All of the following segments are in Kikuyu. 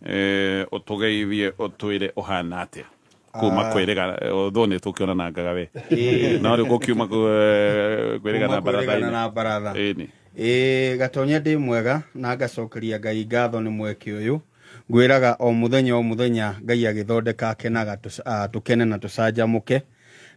Ũtũgeithie, ũtwĩre ũhana atĩa kuma kwĩrĩga ũthũ nĩ tũkĩonanangaga we no rĩu gũkiuma kwĩrĩga na Kuma kwĩrĩgana baratha-inĩ. Na baratha. Ĩni. Ĩĩ, Gatonye, ndĩ mwega na ngacokeria Ngai ngatho nĩ mweke ũyũ. Ngwĩraga o mũthenya o mũthenya Ngai agĩthondeka akenaga tũkene na tũcanjamũke,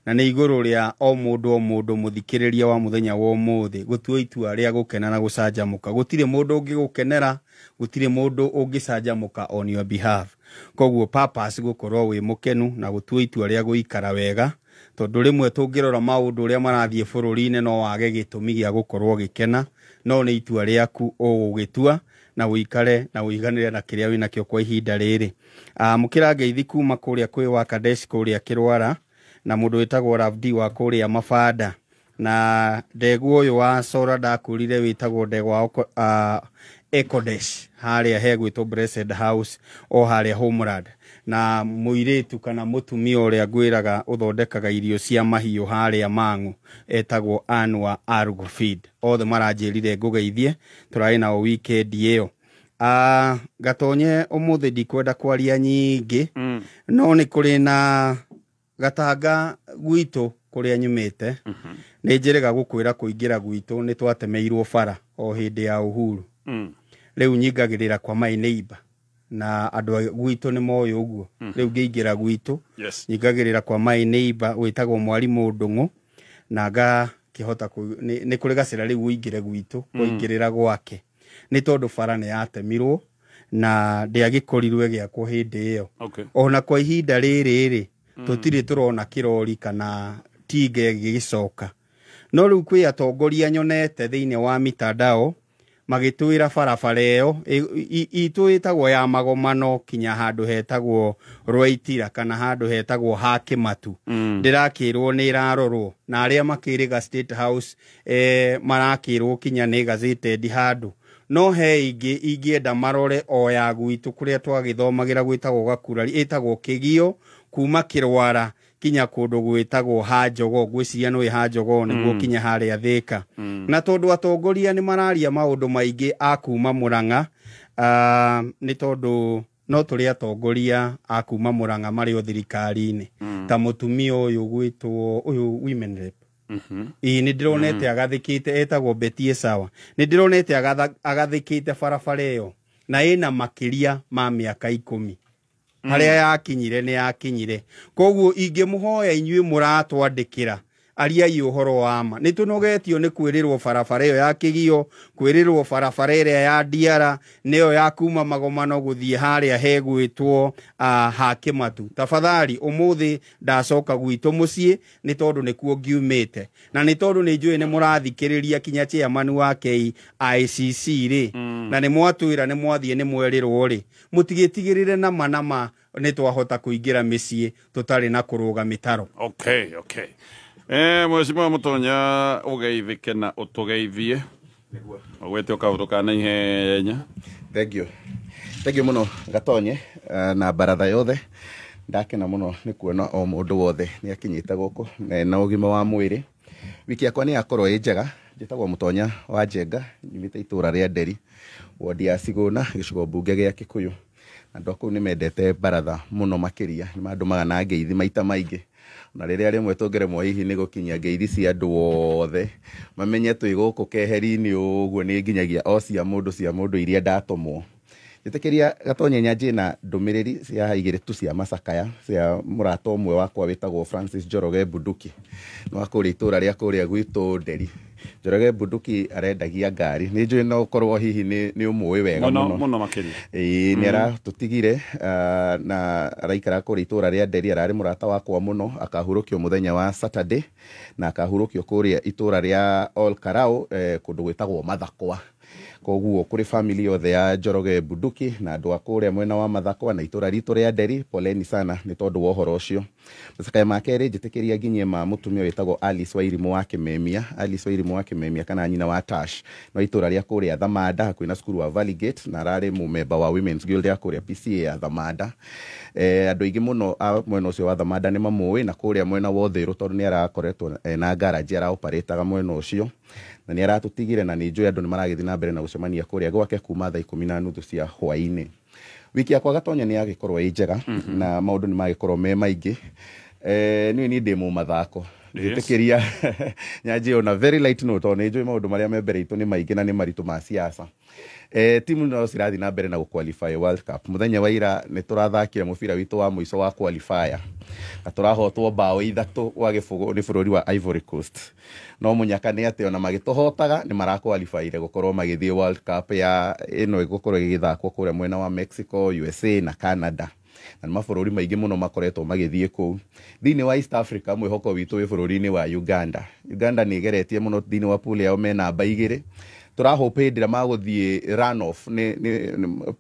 na nĩ igũrũ rĩa o mũndũ o mũndũ mũthikĩrĩria wa mũthenya wa ũmũthĩ gũtua itua rĩa gũkena na gũcanjamũka. Gũtirĩ mũndũ ũngĩgũkenera, gũtirĩ mũndũ ũngĩcanjamũka on your behalf. Koguo purpose gũkorwo wĩ mũkenu na gũtua itua rĩa gũikara wega, tondũ rĩmwe tũngĩrora maũndũ ũrĩa marathiĩ bũrũri-inĩ no wage gĩtũmi gĩa gũkorwo ũgĩkena, no nĩ itua rĩaku ũgũgĩtua na ũikare na ũiganĩre na kĩrĩa wĩnakĩo kwa ihinda rĩrĩ. Mũkĩra ngeithi kuma kũrĩa kwĩ wa Kadesh kũrĩa Kĩrwara, na mũndũ wĩtagwo Ravdi wa kũrĩa Mabanda, na ndegwa ũyũ wa Sora ndakũrire wĩtagwo ndegwa Ekodesh harĩa hegwĩtwo Blessed House o harĩa Homeland, na mũirĩtu kana mũtumia ũrĩa ngwĩraga ũthondekaga irio cia mahiũ harĩa Mang'u etagwo Anwa Argo Feed. Othe maranjĩrire ngũgeithie, tũrarĩ nao weekend ĩyo. Gatonye, ũmũthĩ ndikwenda kwaria nyingĩ, no nĩ kũrĩ na gatanga gwitũ kũrĩa nyumĩte. Nĩ njĩrĩga gũkwĩra kũingĩra gwitũ nĩ twatemeirwo bara o hĩndĩ ya Uhuru. Rĩu nyingagĩrĩra kwa my neighbor na andũ a gwitũ nĩ moĩ ũguo. Rĩu ngĩingĩra gwitũ, nyingagĩrĩra kwa my neighbor wĩtagwo mwarimũ Ndũng'ũ, na ngakĩhota nĩ kũrĩ gacĩra rĩu ũingĩre gwitũ kũingĩrĩra gwake, nĩ tondũ bara nĩ yatemirwo na ndĩagĩkorirwo ĩgĩakwo hĩndĩ ĩyo. Ona kwa ihinda rĩrĩ rĩ, tũtirĩ tũrona kĩrori kana tinga ĩgĩgĩcoka. No rĩu kwĩ atongoria nyonete thĩinĩ wa mitandao magĩtwĩra barabara ĩyo itũ ĩtagwo ya Magomano kinya handũ hetagwo Rwaitira kana handũ hetagwo ha Kĩmatu. Ndĩrakĩrwo nĩ ĩrarorwo na arĩa makĩrĩga State House, marakĩrwo kinya nĩ gazetted handũ, no he ingĩ ingĩenda marore o ya gwitũ kũrĩa twagĩthomagĩra gwĩtagwo Gakurari, ĩtagwo Kĩgio, kuma Kĩrwara kinya kũndũ gwĩtagwo ha Njogo. Ngwĩciria nĩwĩ ha Njogo nĩguo kinya harĩa Thĩka. Na tondũ atongoria nĩ mararia maũndũ maingĩ a kuma Mũrang'a, nĩ tondũ no tũrĩ atongoria a kuma Mũrang'a marĩ o thirikari-inĩ, ta mũtumia ũyũ gwĩtwo ũyũ women rep. Ĩĩ, nĩ ndĩronete agathĩkĩte, etagwo Betty Sawa. Nĩ ndĩronete agathĩkĩte barabara ĩyo na ĩna makĩria ma mĩaka 10. Harĩa yakinyire nĩ yakinyire. Koguo ingĩmũhoya inyuĩ mũratwandĩkĩra, ariai ũhoro wa ma. Nĩ tũnogetio nĩ kwĩrĩrwo barabara ĩyo ya Kĩgio, kwĩrĩrwo barabara ĩrĩa ya Ndiara nĩyo ya kuma Magomano gũthiĩ harĩa hegwĩtwo ha Kĩmatu. Tafadhali, ũmũthĩ ndacoka gwitũ mũciĩ nĩ tondũ nĩkuo ngiumĩte, na nĩ tondũ nĩ njũĩ nĩ mũrathikĩrĩria kinya chairman wa KICC rĩ, na nĩ mwatwĩra nĩ mwathiĩ nĩ mwerĩrwo rĩ, mũtigĩtigĩrĩre nama nama nĩ twahota kũingĩra mĩciĩ tũtarĩ na kũrũga mĩtaro. Okay. Mheshimiwa Mutonya, ũgeithĩke na ũtũgeithie ũgwĩte ũkaũndũ ka naihenya. Thank you, thank you mũno Gatonye, na baratha yothe. Ndakena mũno nĩ kuona o mũndũ wothe nĩ akinyĩte gũkũ na ena ũgima wa mwĩrĩ. Wiki yakwa nĩ yakorwo ĩ njega. Njĩtagwo Mũtonya wa Njenga, nyumĩte itũra rĩa Nderi, wodi ya Cigũna, gĩcigo mbunge gĩa Kikuyu. Andũ a kũu nĩ mendete baratha mũno makĩria, nĩ mandũmaga na ngeithi maita maingĩ, na rĩrĩa rĩmwe tũngĩremwo hihi nĩ gũkinyia ngeithi cia andũ othe mamenye twĩ gũkũ keheri-inĩ ũguo, nĩ nginyagia o cia mũndũ iria ndatũmwo. Njĩtĩkĩria Gatonye nyanjie na ndũmĩrĩri cia igĩrĩ tu cia macakaya cia mũrata ũmwe wakwa wĩtagwo Francis Njoroge Bunduki, nĩ wa kũrĩa itũra rĩa kũrĩa gwitũ Nderi. Njoroge Bunduki arendagia ngari, nĩ njũĩ no ũkorwo hihi nĩ ũmũĩ wega. Mũno. Mũno. Mũno makĩria. Ĩĩ, nĩ aratũtigire, na araikara kũrĩa itũra rĩa Nderi. Ararĩ mũrata wakwa mũno. Akahurũkio mũthenya wa Saturday na akahurũkio kũrĩa itũra rĩa Ol Karau, kũndũ gwĩtagwo Mathakwa. Koguo kũrĩ family yothe ya Njoroge Bunduki na andũ a kũrĩa mwena wa Mathakwa na itũra ritũ rĩa Nderi, poleni sana nĩ tondũ wa ũhoro ũcio. Macakaya ma kerĩ njĩtĩkĩria nginyie ma mũtumia wĩtagwo Alice Wairimũ wa Kĩmemia. Alice Wairimũ wa Kĩmemia kana nyina wa Tash no itũra rĩa kũrĩa Thamanda hakuhĩ na cukuru wa Valley Gate, na ararĩ mũmemba wa Women's Guild ya kũrĩa PCA ya Thamanda. Andũ aingĩ mũno a mwena ũcio wa Thamanda nĩ mamũĩ na kũrĩa mwena wa Ũthĩrũ, tondũ nĩ arakoretwo na garage araoparĩtaga mwena ũcio, na nĩ aratũtigire, na nĩ njũĩ andũ nĩ maragĩthiĩ na mbere na gũcemania kũrĩa gwake kuma thaa 10:30 cia hwaĩ-inĩ. Wiki yakwa Gatonya nĩ yagĩkorwo ĩ njega na maũndũ nĩ magĩkorwo me maingĩ. Niĩ niĩ ndĩ mũmathako. Njĩtĩkĩria nyanjie ona very light note, tondũ nĩ njũĩ maũndũ marĩa me mbere itũ nĩ maingĩ na nĩ maritũ ma siasa. Timu no cirathiĩ na mbere na gũqualify World Cup. Mũthenya wa ira nĩ tũrathakire mũbira witũ wa mũico wa qualifier na tũrahotwo bao 3-0 nĩ bũrũri wa Ivory Coast. No mũnyaka nĩ atĩ ona magĩtũhotaga nĩ maraqualifyire gũkorwo magĩthiĩ World Cup ya ĩno ĩgũkorwo ĩgĩthakwo kũrĩa mwena wa Mexico, USA na Canada. Na nĩ mabũrũri maingĩ mũno makoretwo magĩthiĩ kũu. Thĩinĩ wa East Africa mwĩhoko witũ wĩ bũrũri-inĩ wa Uganda. Uganda nĩ ĩgeretie mũno thĩinĩ wa pool yao me namba 2. Tũrahope hĩndĩ ĩrĩa magũthiĩ runoff nĩ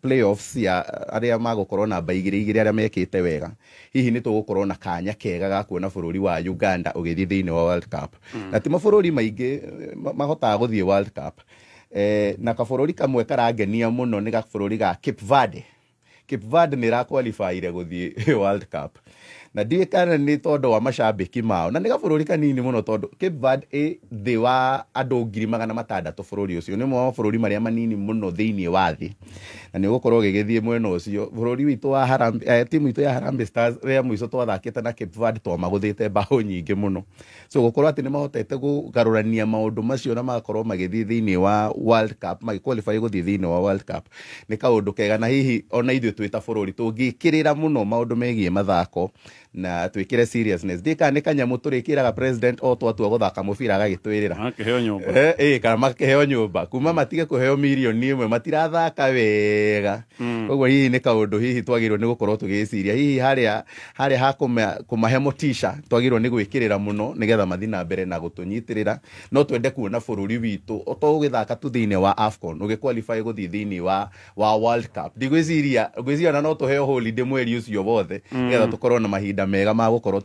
playoffs ya arĩa magũkorwo namba 2 arĩa mekĩte wega, hihi nĩ tũgũkorwo na kanya kega ga kuona bũrũri wa Uganda ũgĩthiĩ thĩinĩ wa World Cup. Na ti mabũrũri maingĩ mahotaga gũthiĩ World Cup. Na kabũrũri kamwe karangenia mũno nĩ gabũrũri ga Cape Verde. Cape Verde nĩ ĩraqualifyire gũthiĩ World Cup. Na ndiũĩ kana nĩ tondũ wa macambĩki mao, na nĩ gabũrũri kanini mũno tondũ Cape Verde ĩ thĩ wa andũ 600,000. Bũrũri ũcio nĩ ũmwe wa mabũrũri marĩa manini mũno thĩinĩ wa thĩ, na nĩ ũgũkorwo ũgĩgĩthiĩ mwena ũcio. Bũrũri witũ wa Harambee, timu itũ ya Harambee Stars rĩa mũico twathakĩte na Cape Verde twamagũthĩte bao nyingĩ mũno. So gũkorwo atĩ nĩ mahotete kũgarũrania maũndũ macio na magakorwo magĩthiĩ thĩinĩ wa World Cup, magĩqualify gũthiĩ thĩinĩ wa World Cup nĩ kaũndũ kega. Na hihi ona ithuĩ twĩ ta bũrũri tũngĩkĩrĩra mũno maũndũ megiĩ mathako na twĩkĩre seriousness, ndiĩ kana nĩ kanyamũ tũrĩkĩraga president o twatua gũthaka mũbira agagĩtwĩrĩra Makĩheo nyũmba. Kana makĩheo nyũmba kuma matige kũheo mirioni 1 matirathaka wega. Koguo hihi nĩ kaũndũ hihi twagĩrĩirwo nĩ gũkorwo tũgĩciria hihi harĩa ha kũmahe motisha twagĩrĩirwo nĩ gwĩkĩrĩra mũno nĩgetha mathiĩ na mbere na gũtũnyitĩrĩra. No twende kuona bũrũri witũ to ũgĩthaka tu thĩinĩ wa AFCON ũgĩqualify gũthiĩ thĩinĩ wa World Cup. Ndigwĩciria ngwĩciria ona no tũheo holiday mweri ũcio wothe nĩgetha tũkorwo na mahinda mega ma gũkorwo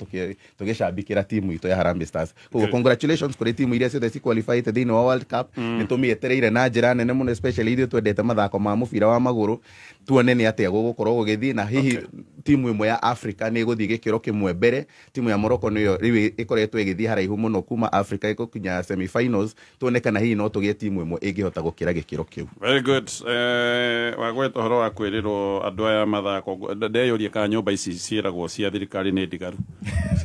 tũgĩcambikĩra timu itũ ya Harambee Stars. Koguo congratulations kũrĩ timu iria ciothe ciqualifyĩte thĩinĩ wa World Cup. Nĩ tũmĩetereire na njĩra nene mũno, especially ithuĩ twendete mathako ma mũbira wa magũrũ, tuone nĩ atĩa gũgũkorwo gũgĩthiĩ. Na hihi timu ĩmwe ya Africa nĩ ĩgũthiĩ gĩkĩro kĩmwe mbere. Timu ya Morocco nĩyo rĩu ĩkoretwo ĩgĩthiĩ haraihu mũno kuma Africa ĩgũkinya semi-finals. Tuone kana hihi no tũgĩe timu ĩmwe ĩngĩhota gũkĩra gĩkĩro kĩu. Very good. Wagweta ũhoro wa kwĩrĩrwo andũ aya mathako, ndeyũrie kana nyũmba ici ciĩragwo cia thirikari nĩ ndigaru.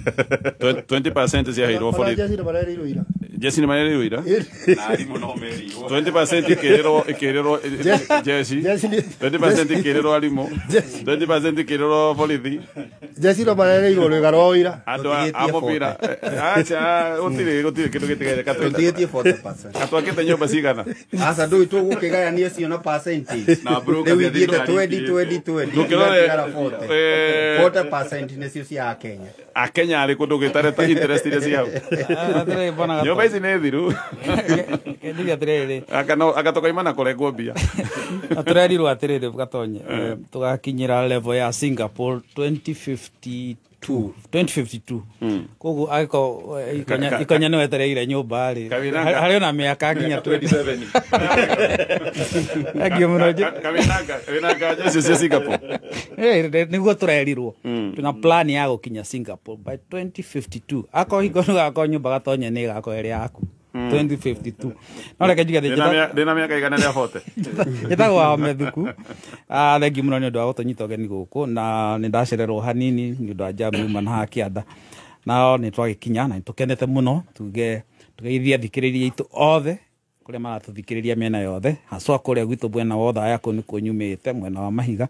20% ciaheirwo borithi. Jeci nĩ marerirwo ira. Jeci nĩ marerirwo ira? 20% ikĩrĩrwo jeci, 20% ikĩrĩrwo arimũ, 20% ikĩrĩrwo borithi. Jeci no marerirwo rwĩga rwa ira. Andũ a mũbira acha gũtirĩ kĩndũ gĩtigaire. Tũtigĩtie 40%. Katwakĩte nyũmba cigana? Aca ndũĩ tũgũkĩgayania cio na percentage. Rĩu ithiĩte 20 20 20. Ndũkĩrore 40% nĩcio cia Kenya. Akenya arĩkũ ndũgĩtareta interest iria ci hau? Nyũmba ici nĩ thiru. Njuge atĩrĩrĩ, Agatokaima na kũrengwo mbia. Na tũrerirwo atĩrĩrĩ Gatonye, tũgakinyĩra level ya Singapore 2052. Koguo angĩkorwo Ikonya nĩ wetereire nyũmba rĩ, harĩ ona mĩaka nginya 27. Thank you mũno. Wĩna nganja icio cia Singapore? Nĩguo tũrerirwo twĩna plan ya gũkinya Singapore by 2052. Akorwo hingo nĩũgakorwo nyũmba Gatonye nĩ ĩgakorwo ĩrĩ yaku 2052. No reke njuge ndĩna mĩaka 140. Njĩtagwo Wahome Thuku. Thengiũ mũno nĩ ũndũ wa gũtũnyita ũgeni gũkũ, na nĩ ndacererwo hanini nĩ ũndũ wa jam yuma na haha kĩanda. Nao nĩ twagĩkinya na nĩ tũkenete mũno, tuge tũgeithie athikĩrĩria aitũ othe kũrĩa maratũthikĩrĩria mĩena yothe, haswa kũrĩa gwitũ mwena wa Othaya kũu nĩkuo nyumĩte mwena wa Mahiga.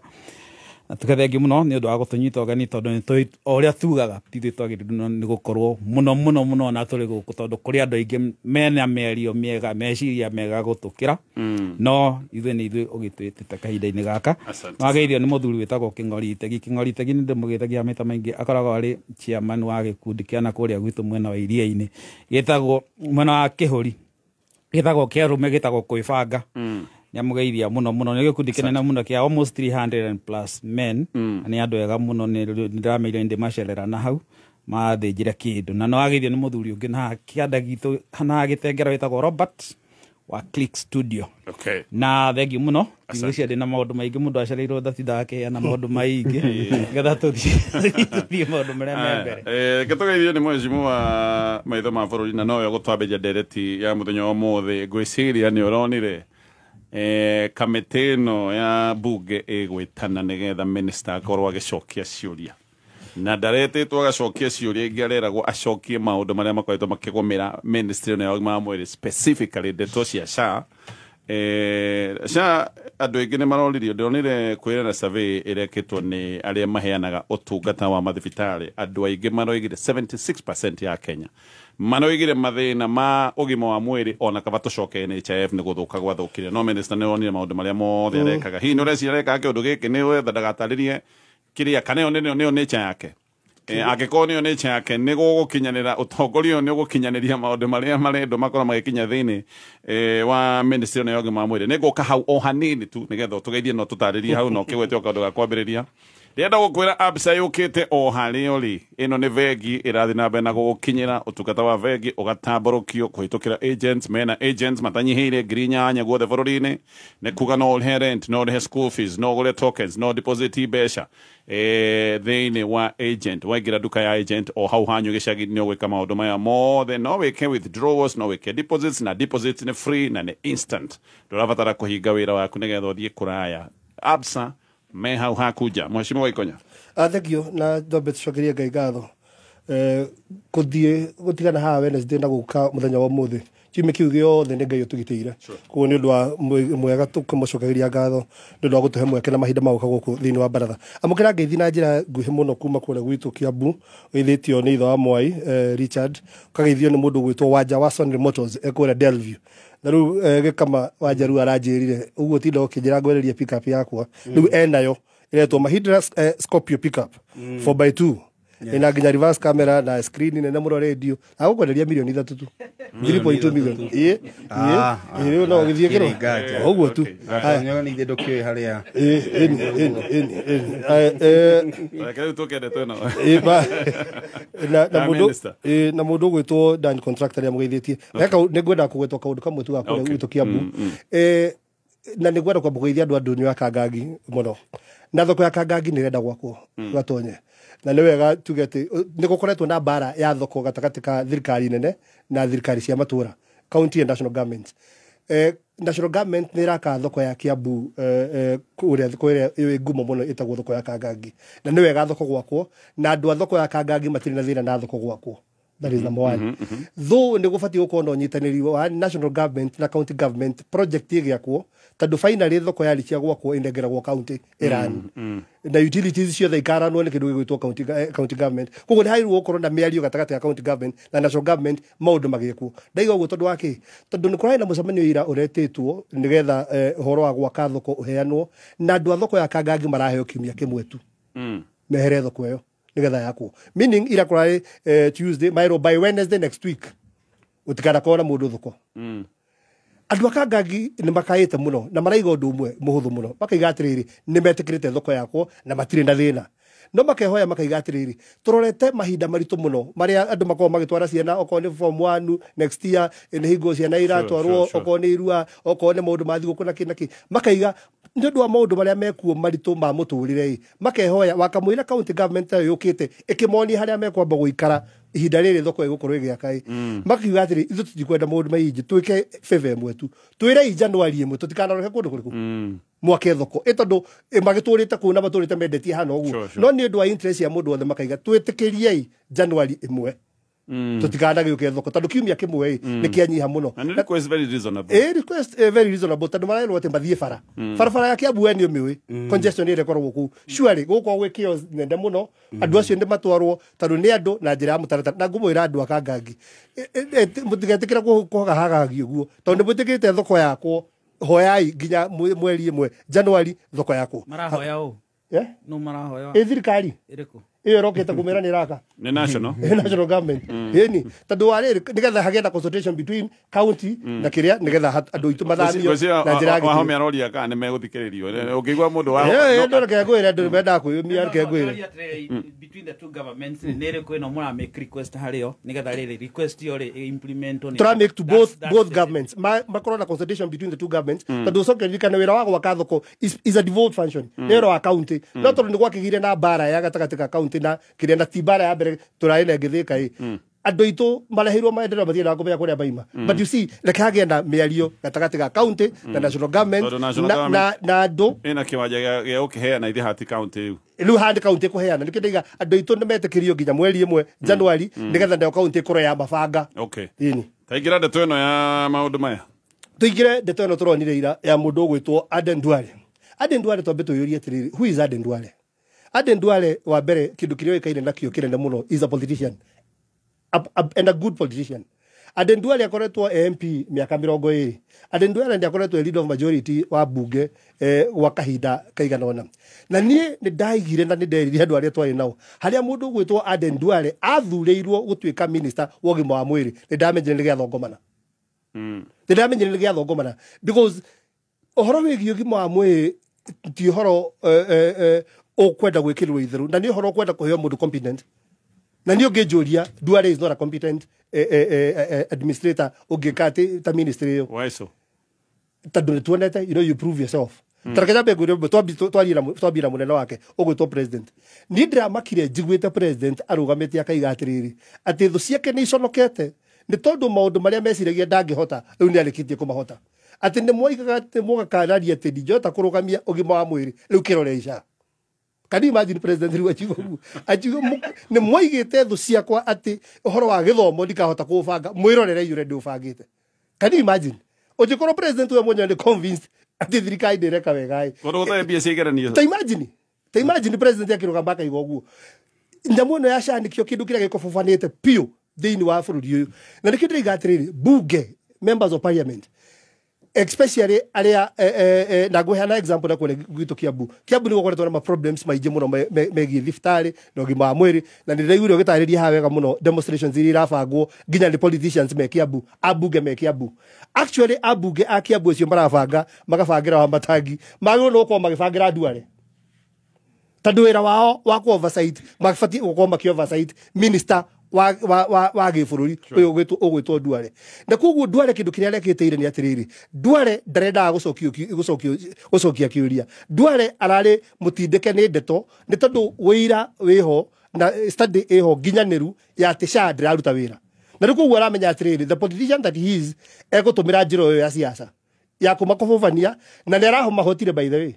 Na tuge thengiũ mũno nĩ ũndũ wa gũtũnyita ũgeni, tondũ nĩ o ũrĩa tugaga ti ithuĩ twagĩrĩirwo nĩ gũkorwo mũno mũno mũno na tũrĩ gũkũ, tondũ kũrĩ andũ aingĩ mena mĩario mĩega, meciria mega gũtũkĩra, no ithuĩ nĩ ithuĩ ũgĩtwĩtĩte kahinda-inĩ gaka. Wageithio nĩ mũthuri wĩtagwo Kĩng'ori Itegi. Kĩng'ori Itegi nĩ ndĩmũgeithagia maita maingĩ, akoragwo arĩ chairman wa gĩkundi kĩa na kũrĩa gwitũ mwena wa iria-inĩ, gĩtagwo mwena wa Kĩhũri, gĩtagwo kĩa arũme, gĩtagwo Kwĩbanga. Nĩamũgeithia mũno mũno, nĩ gĩkundi kĩnene mũno kĩa almost 300 and plus men, na nĩ andũ ega mũno. Nĩ ndĩrameire ndĩmacerera na hau mathĩnjire kĩndũ. Na nĩwageithio nĩ mũthuri ũngĩ na kĩanda gitũ na gĩtengera wĩtagwo Robert wa Click Studio. Na thengiũ mũno, ndigwĩciria ndĩna maũndũ maingĩ, mũndũ acereirwo ndatindaga akĩheana maũndũ maingĩ nĩgetha tũthiĩ maũndũ marĩa me mbere. Gĩtũgeithio nĩ mheshimiwa maitho ma bũrũri, na nowe ũgũtwambĩria ndereti ya mũthenya wa ũmũthĩ. Ngwĩciria nĩ ũronire Kamĩtĩ ĩno ya bunge ĩgwĩtana nĩgetha minister akorwo agĩcokia ciũria, na ndaretĩtwo agacokia ciũria ingĩ, areragwo acokie maũndũ marĩa makoretwo makĩgũmĩra ministry ĩno ya ũgima wa mwĩrĩ, specifically ndeto cia SHA. SHA andũ aingĩ nĩ maroririo. Ndĩronire kwĩra na survey ĩrekĩtwo nĩ arĩa maheanaga ũtungata wa mathibitarĩ, andũ aingĩ maroigire, 76% ya Kenya maroigire mathĩna ma ũgima wa mwĩrĩ ona kaba tũcoke NHIF nĩ gũthũka gwathũkire. No minister nĩ wonire maũndũ marĩa mothe arekaga, hihi nĩ ũreciria arekaga kĩũndũ gĩkĩ nĩ wetha ndagatarĩrie kĩrĩa kana ĩyo nĩyo nature yake? Angĩkorwo nĩyo nature yake, nĩ gũgũkinyanĩra ũtongoria ũyũ nĩ ũgũkinyanĩria maũndũ marĩa marendwo makorwo magĩkinya thĩinĩ wa ministry ĩno ya ũgima wa mwĩrĩ? Nĩ ngũka hau o hanini tu nĩgetha ũtũgeithie no tũtarĩrie hau, no ũkĩgwete o kaũndũ ga kwambĩrĩria. Ndĩrenda gũkwĩra Absa yũkĩte o harĩa ũrĩ. Ĩno nĩ bengi ĩrathiĩ na mbere na gũgũkinyĩra ũtungata wa bengi ũgatambũrũkio kũhĩtũkĩra agents. Mena agents matanyihĩire 8,000 guothe bũrũri-inĩ. Nĩ kuga no ũrĩhe rent, no ũrĩhe school fees, no ũgũre tokens, no deposit mbeca thĩinĩ wa agent. Waingĩra nduka ya agent o hau hanyu gĩcagi, nĩ ũgwĩka maũndũ maya mothe. No wĩke withdrawals, no wĩke deposits, na deposits nĩ free na nĩ instant. Ndũrabatara kũhinga wĩra waku nĩgetha ũthiĩ kũraya. Absa me hau hakuja. Mheshimiwa Ikonya. Thank you, na twambe tucokerie Ngai ngatho kũthiĩ gũtigana haha Wednesday na gũka mũthenya wa ũmũthĩ, kiumia kĩu gĩothe nĩ Ngai ũtũgitĩire. Koguo nĩ ũndũ wa mwega tũkĩmũcokeria ngatho nĩ ũndũ wa gũtũhe mweke na mahinda ma gũka gũkũ thĩinĩ wa baratha. Amũkĩra ngeithi na njĩra nguhĩ mũno kuma kũrĩa gwitũ Kiambu, ũgeithĩtio nĩ ithe wa Mwai Richard, ũkageithio nĩ mũndũ ũgwĩtwo Wanja wa Sonny Motors ekũrĩa Delview. Na rĩu gĩkama Wanja rĩu aranjĩrire ũguo tinda ũkĩnjĩra ngwererie pickup yakwa, rĩu enayo ĩretwo Mahindra Scorpio pickup 4x2, ina nginya reverse camera na screen nene mũno, radio, na gũkwenderia mirioni 3 tu, 3.2 million. Ĩ ĩ, rĩu no gĩthiĩ kĩro ũguo tu. Gatonyo nĩ ithe ndũkĩũĩ harĩa. Ĩ ĩni ĩni ĩni ĩni. Reke rĩu tũkende twĩna Ĩ, na Na mũndũ minister. Ĩ, na mũndũ ũgwĩtwo Dan Contractor nĩ amũgeithĩtie. Nĩ ngwenda kũgwetwo kaũndũ kamwe tu ga kũrĩa gwitũ Kiambu. Na nĩ ngwenda kwamba kũgeithia andũ a ndũnyũ ya Kangangi mũno, na thoko ya Kangangi nĩ ĩrenda gwakwo gatonye, na nĩ wega tuge atĩ nĩ gũkoretwo na mbara ya thoko gatagatĩ ka thirikari nene na thirikari cia matũra, county and national government. National government nĩ ĩraka thoko ya Kiambu kũrĩa kũrĩa ĩ ngumo mũno ĩtagwo thoko ya Kangangi, na nĩ wega thoko gwakwo, na andũ a thoko ya Kangangi matirĩ na thĩna na thoko gwakwo. That is number one. Though nĩ gũbatiĩ gũkorwo na ũnyitanĩri wa national government na county government project ĩgĩakwo, tondũ finally thoko yarĩkia gwakwo ĩnengeragwo county ĩrani na utilities ciothe ikaranwo nĩ kĩndũ gĩgwĩtwo county government. Koguo nĩ hagĩrĩirwo gũkorwo na mĩario gatagatĩ ka county government na national government maũndũ magĩkwo. Ndaiga ũguo tondũ wa kĩ? Tondũ nĩ kũrarĩ na mũcemanio ira ũretĩtwo nĩgetha ũhoro wa gwaka thoko ũheanwo, na andũ a thoko ya Kangangi maraheo kiumia kĩmwe tu mehere thoko ĩyo nĩgetha yakwo, meaning ira kũrarĩ Tuesday, maĩrwo by Wednesday next week gũtikanakorwo na mũndũ thoko. Andũ a Kangangi nĩ makaĩte mũno na maraiga ũndũ ũmwe mũhũthũ mũno, makaiga atĩrĩrĩ, nĩ metĩkĩrĩte thoko yakwo na matirĩ na thĩna, no makehoya makaiga atĩrĩrĩ, tũrorete mahinda maritũ mũno marĩa andũ makoragwo magĩtwara ciana, okorwo nĩ form 1 next year, nĩ hingo ciana iratwarwo, okorwo nĩ irua, okorwo nĩ maũndũ ma thigũkũ na kĩ na kĩ. Makaiga nĩ ũndũ wa maũndũ marĩa mekuo maritũ ma mũtũrĩre ĩ, makehoya wakamwĩra county government ĩyo yũkĩte ĩkĩmonia harĩa mekwamba gũikara ihinda rĩrĩ thoko ĩgũkorwo ĩgĩaka ĩ, makiuga atĩrĩ, ithuĩ tũtikwenda maũndũ maingĩ, twĩke favor ĩmwe tu, twĩrei January 1 tũtikanarore kũndũ kũrĩkũ mwake thoko ĩ, tondũ magĩtũrĩte kũu na matũrĩte mendetie hana ũguo. No nĩ ũndũ wa interest ya mũndũ wothe makaiga twĩtĩkĩriei January 1 tũtikanagĩũke thoko, tondũ kiumia kĩmwe ĩ nĩ kĩanyiha mũno. And the request is very reasonable. Ĩ, request very reasonable, tondũ marerwo atĩ mathiĩ bara barabara ya Kiambu, we nĩ ũmĩũĩ congestion ĩrĩa ĩkoragwo kũu, surely gũgũkorwo gwĩ chaos nene mũno. Andũ acio nĩ matwarwo, tondũ nĩ andũ na njĩra ya mũtaratara. Na ngũmwĩra andũ a Kangangi, mũtigetĩkĩra kũhagahagagio ũguo, tondũ nĩ mwĩtĩkĩrĩte thoko yakwo, hoyai nginya mweri 1 January thoko yakwo. Marahoya ũ? Eh? No marahoya? Ĩ, thirikari ĩrĩkũ? Ĩyo ĩrokĩte kũmĩra nĩ ĩraka. Nĩ national. Ĩ, national government ĩni, tondũ wa rĩrĩ nĩgetha hagĩe na consultation between county na kĩrĩa, nĩgetha andũ aitũ mathamio na njĩra ya gĩtĩo. Wahome aroria kana nĩ megũthikĩrĩrio ũngĩigua mũndũ wa Ĩ, ĩ, reke ngwĩre, andũ nĩmendaga kwĩyũmia, reke ngwĩre. Between the two governments nĩ ĩrĩkũ ĩno mũra make request harĩo nĩgetha rĩrĩ request ĩyo rĩ implement? Tũra make to both governments, makorwo na consultation between the two governments, tondũ ũcoke ririkane wĩra wa gwaka thoko is a devolved function, nĩ wĩra wa county, no tondũ nĩ gwakĩgire na mbara ya gatagatĩ ka county na kĩrĩa, na ti mbara ya mbere tũrarĩ na ĩngĩ Thĩka ĩ. Andũ aitũ mareheirwo maendeleo mathiĩ na kũmenya kũrĩa maima. But you see, reke hagĩe na mĩario gatagatĩ ga county na national government na andũ ĩna kĩwanja gĩa gũkĩheana ithe hati county rĩu. Rĩu handi county kũheana nĩkĩo ndaiga andũ aitũ nĩ metĩkĩrio nginya mweri ĩmwe January nĩgetha nayo county ĩkorwo ya mabanga. Okay. Ĩni. Taingĩra ndeto ĩno ya maũndũ maya. Tũingĩre ndeto ĩno tũronire ira ya mũndũ ũgwĩtwo Aden Duale. Aden Duale twambe twĩyũrie atĩrĩrĩ, who is Aden Duale? Aden Duale wa mbere kĩndũ kĩrĩa oĩkaine nakĩo kĩnene mũno is a politician. And a good politician. Aden Duale akoretwo MP miaka 20. Aden Duale ndi akoretwo leader of majority wa bunge wa kahinda kaigana ona. Na niĩ nĩ ndaigire na nĩ nderire andũ arĩa twarĩ nao. Harĩa mũndũ ũgwĩtwo Aden Duale athurĩirwo gũtuĩka minister wa ũgima wa mwĩrĩ, nĩ ndamenyire nĩ gĩathongomana. Nĩ ndamenyire nĩ gĩathongomana because ũhoro wĩgiĩ ũgima wa mwĩrĩ ti ũhoro ũkwenda gwĩkĩrĩrwo itherũ, na nĩ ũhoro ũkwenda kũheo mũndũ competent. Na niĩ ũngĩnjũria Duale is not a competent administrator ũngĩka atĩ ta ministry ĩyo. Why so? Tondũ nĩ tuonete, you know, you prove yourself. Ta reke nyambe ngwĩre ũmwe, twambie na mũnene wake ũgwĩtwo president. Niĩ ndĩramakire njiguĩte president arũgamĩte akaiga atĩrĩrĩ, atĩ thũ ciake nĩ iconokete nĩ tondũ maũndũ marĩa meciragia ndangĩhota rĩu nĩ arĩkĩtie kũmahota. Atĩ nĩ mwoigaga atĩ mũgakararia atĩ ndingĩhota kũrũgamia ũgima wa mwĩrĩ, rĩu kĩrore ica. Can you imagine president rĩu akiuga ũguo? Akiuga nĩ mwoigĩte thũ ciakwa atĩ ũhoro wa gĩthomo ndikahota kũũbanga, mwĩrorere ũrĩa ndĩũbangĩte. Can you imagine? Ũngĩkorwo president we mwenyewe nĩ convinced atĩ thirikari ndĩreka wega ĩ. Tondũ gũtarĩ mbia cia igeranio. Ta imagine president akĩrũgama akaiga ũguo. Nyamũ ĩno ya SHA nĩkĩo kĩndũ kĩrĩa gĩkobobanĩte biũ thĩinĩ wa bũrũri ũyũ. Na nĩkĩo ndĩraiga atĩrĩrĩ, bunge, members of parliament, especially arĩa na ngũheana example na kũrĩa gwitũ Kiambu. Kiambu nĩ gũkoretwo na ma problems maingĩ mũno megiĩ thibitarĩ na ũgima wa mwĩrĩ, na nĩndĩraiguire ũgĩtarĩria haha wega mũno demonstrations iria irabangwo nginya nĩ politicians me Kiambu, ambunge me Kiambu. Actually ambunge a Kiambu acio marabanga magabangĩra wa matangi, magĩrĩirwo nĩ gũkorwo magĩbangĩra Duale. Tondũ wĩra wao wa kũ oversight mabatiĩ gũkorwo makĩ oversight minister wa gĩbũrũri ũyũ ũgwĩtwo Duale. Na koguo Duale kĩndũ kĩrĩa arekĩte nĩ atĩrĩrĩ, Duale ndarendaga gũcokia kĩũria. Duale ararĩ mũtindĩke nĩ ndeto nĩ tondũ wĩira wĩho na study ĩho nginyanĩru ya atĩ SHA ndĩraruta wĩra. Na rĩu koguo aramenya atĩrĩrĩ, the politician that he is egũtũmĩra njĩra ĩyo ya siasa ya kũmakobobania, na nĩ arahomahotire by the way.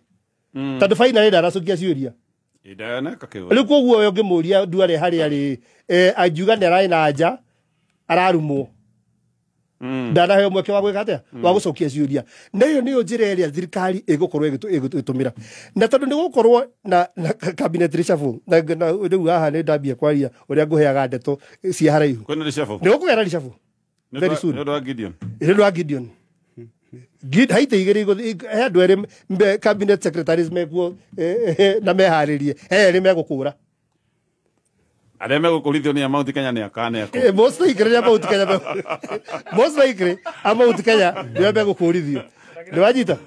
Tondũ finally ndaracokia ciũria. Rĩu koguo we ũngĩmũria Duale harĩa arĩ, angiuga nĩ ararĩ na anja ararumwo. Ndanaheo mweke wa gwĩka atĩa? Wa gũcokia ciũria. Na ĩyo nĩyo njĩra ĩrĩa thirikari ĩgũkorwo ĩgĩtũmĩra. Na tondũ nĩ gũkorwo na cabinet reshuffle, na rĩu haha nĩ ndambia kwaria ũrĩa ngũheaga ndeto cia haraihu. Kwĩna reshuffle? Nĩ gũkũgĩa na reshuffle. Very soon. Nĩ ũndũ wa Gideon. Nĩ ũndũ wa Gideon. Haita igĩrĩ he andũ erĩ cabinet secretaries mekuo na meharĩrie, he erĩ megũkũra. Arĩa megũkũrithio nĩ a Mount Kenya nĩ aka nĩ akũ. Most likely nĩ a Mount Kenya. Most likely a Mount Kenya nĩo megũkũrithio. Nĩ wanyita?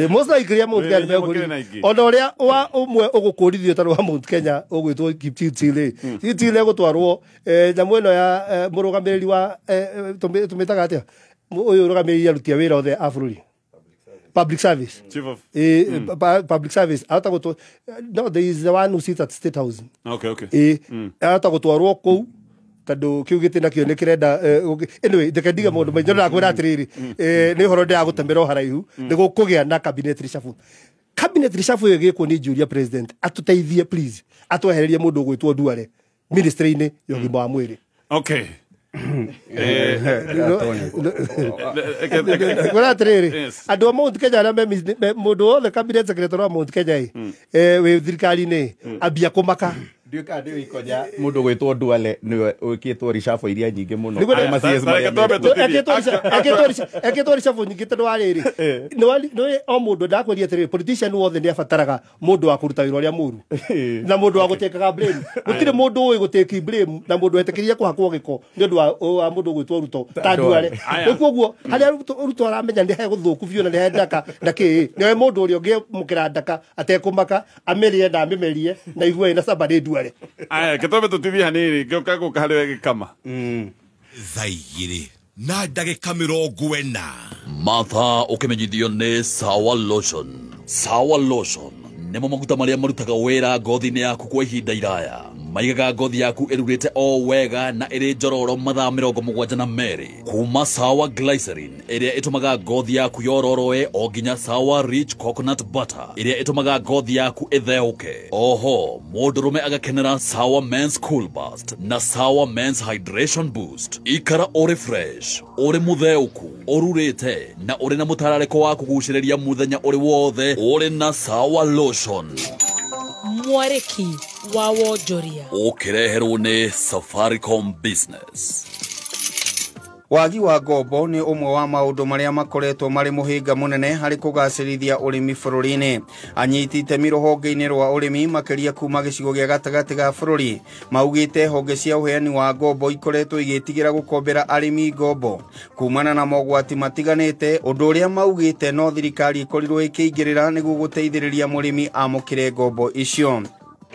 Most likely a Mount Kenya nĩ megũkũrithio. Ona ũrĩa wa ũmwe ũgũkũrithio tarĩ wa Mount Kenya ũgwĩtwo Kipchirchir rĩ. Kipchirchir egũtwarwo nyamũ ĩno ya mũrũgamĩrĩri wa tũmĩtaga atĩa? Ũyũ ũrũgamĩrĩire aruti a wĩra othe a bũrũri. Public service. Chief of public service. Ahota gũtwo no, there is the one who sits at State House. Okay, okay. Ahota gũtwarwo kũu tondũ kĩu gĩtĩ nakĩo nĩ kĩrenda. Anyway, ndeke ndige maũndũ maingĩ, no ndakwĩra atĩrĩrĩ, nĩ ũhoro ndĩragũtemera o haraihu, nĩ gũkũgĩa na cabinet reshuffle. Cabinet reshuffle ĩyo ĩgĩkwo nĩ njũria president atũteithie please, atwehererie mũndũ ũgwĩtwo Duale ministry-inĩ ya ũgima wa mwĩrĩ. Okay. Ngwĩra atĩrĩrĩ, andũ a Mount Kenya arĩa mũndũ wothe cabinet secretary wa Mount Kenya ĩ wĩ thirikari-inĩ ambia kũmaka. Ndiũĩ kana ndĩũĩ ikonya mũndũ ũgwĩtwo Duale nĩwe wĩkĩtwo reshuffle iria nyingĩ mũno. Ekĩtwo reshuffle nyingĩ tondũ wa rĩrĩ, nĩ o mũndũ ndakwĩria atĩrĩrĩ, politician wothe nĩ abataraga mũndũ wa kũruta wĩra ũrĩa mũru na mũndũ wa gũtĩkaga blame. Gũtirĩ mũndũ ũĩ gũtĩki blame na mũndũ wetĩkĩria kũhakwo gĩko nĩ ũndũ wa mũndũ ũgwĩtwo Ruto ta Duale. Rĩu koguo harĩa Ruto aramenya nĩ he gũthũku biũ na nĩ he ndaka na kĩĩ, nĩwe mũndũ ũrĩa ũngĩamũkĩra ndaka atekũmaka, amĩrĩe na amĩmerie na igue ĩna camba nĩ Duale. Aya, gĩtũme tũtithie hanini, ngĩũka gũka harĩ we gĩkama. Thaa igĩrĩ na ndagĩka 40. Martha ũkĩmenyithio nĩ Sawa Lotion. Sawa Lotion nĩmo maguta marĩa marutaga wĩra ngothi-inĩ yaku kwa ihinda iraya. Maigaga ngothi yaku ĩrurĩte o wega na ĩrĩ njororo mathaa 72. Kuma Sawa Glycerin ĩrĩa ĩtũmaga ngothi yaku yororoe o nginya Sawa Rich Coconut Butter ĩrĩa ĩtũmaga ngothi yaku ĩtheũke. Oho mũndũrũme agakenera Sawa Men's Cool Burst na Sawa Men's Hydration Boost. Ikara ũrĩ fresh, ũrĩ mũtheũku, ũrurĩte na ũrĩ na mũtararĩko wa kũgucĩrĩria mũthenya ũrĩ wothe ũrĩ na Sawa Lotion. Mwarĩki wa wonjoria ũkĩreherwo nĩ Safaricom Business. Wagi wa ngombo nĩ ũmwe wa maũndũ marĩa makoretwo marĩ mũhĩnga mũnene harĩ kũgacĩrithia ũrĩmi bũrũri-inĩ. Anyiti itemi rũhonge-inĩ rwa ũrĩmi makĩria kuma gĩcigo gĩa gatagatĩ ga bũrũri maugĩte honge cia ũheani wa ngombo ikoretwo igĩtigĩra gũkombera arĩmi ngombo kumana na mogwati matiganĩte, ũndũ ũrĩa maugĩte no thirikari ĩkorirwo ĩkĩingĩrĩra nĩguo gũteithĩrĩria mũrĩmi amũkĩre ngombo icio.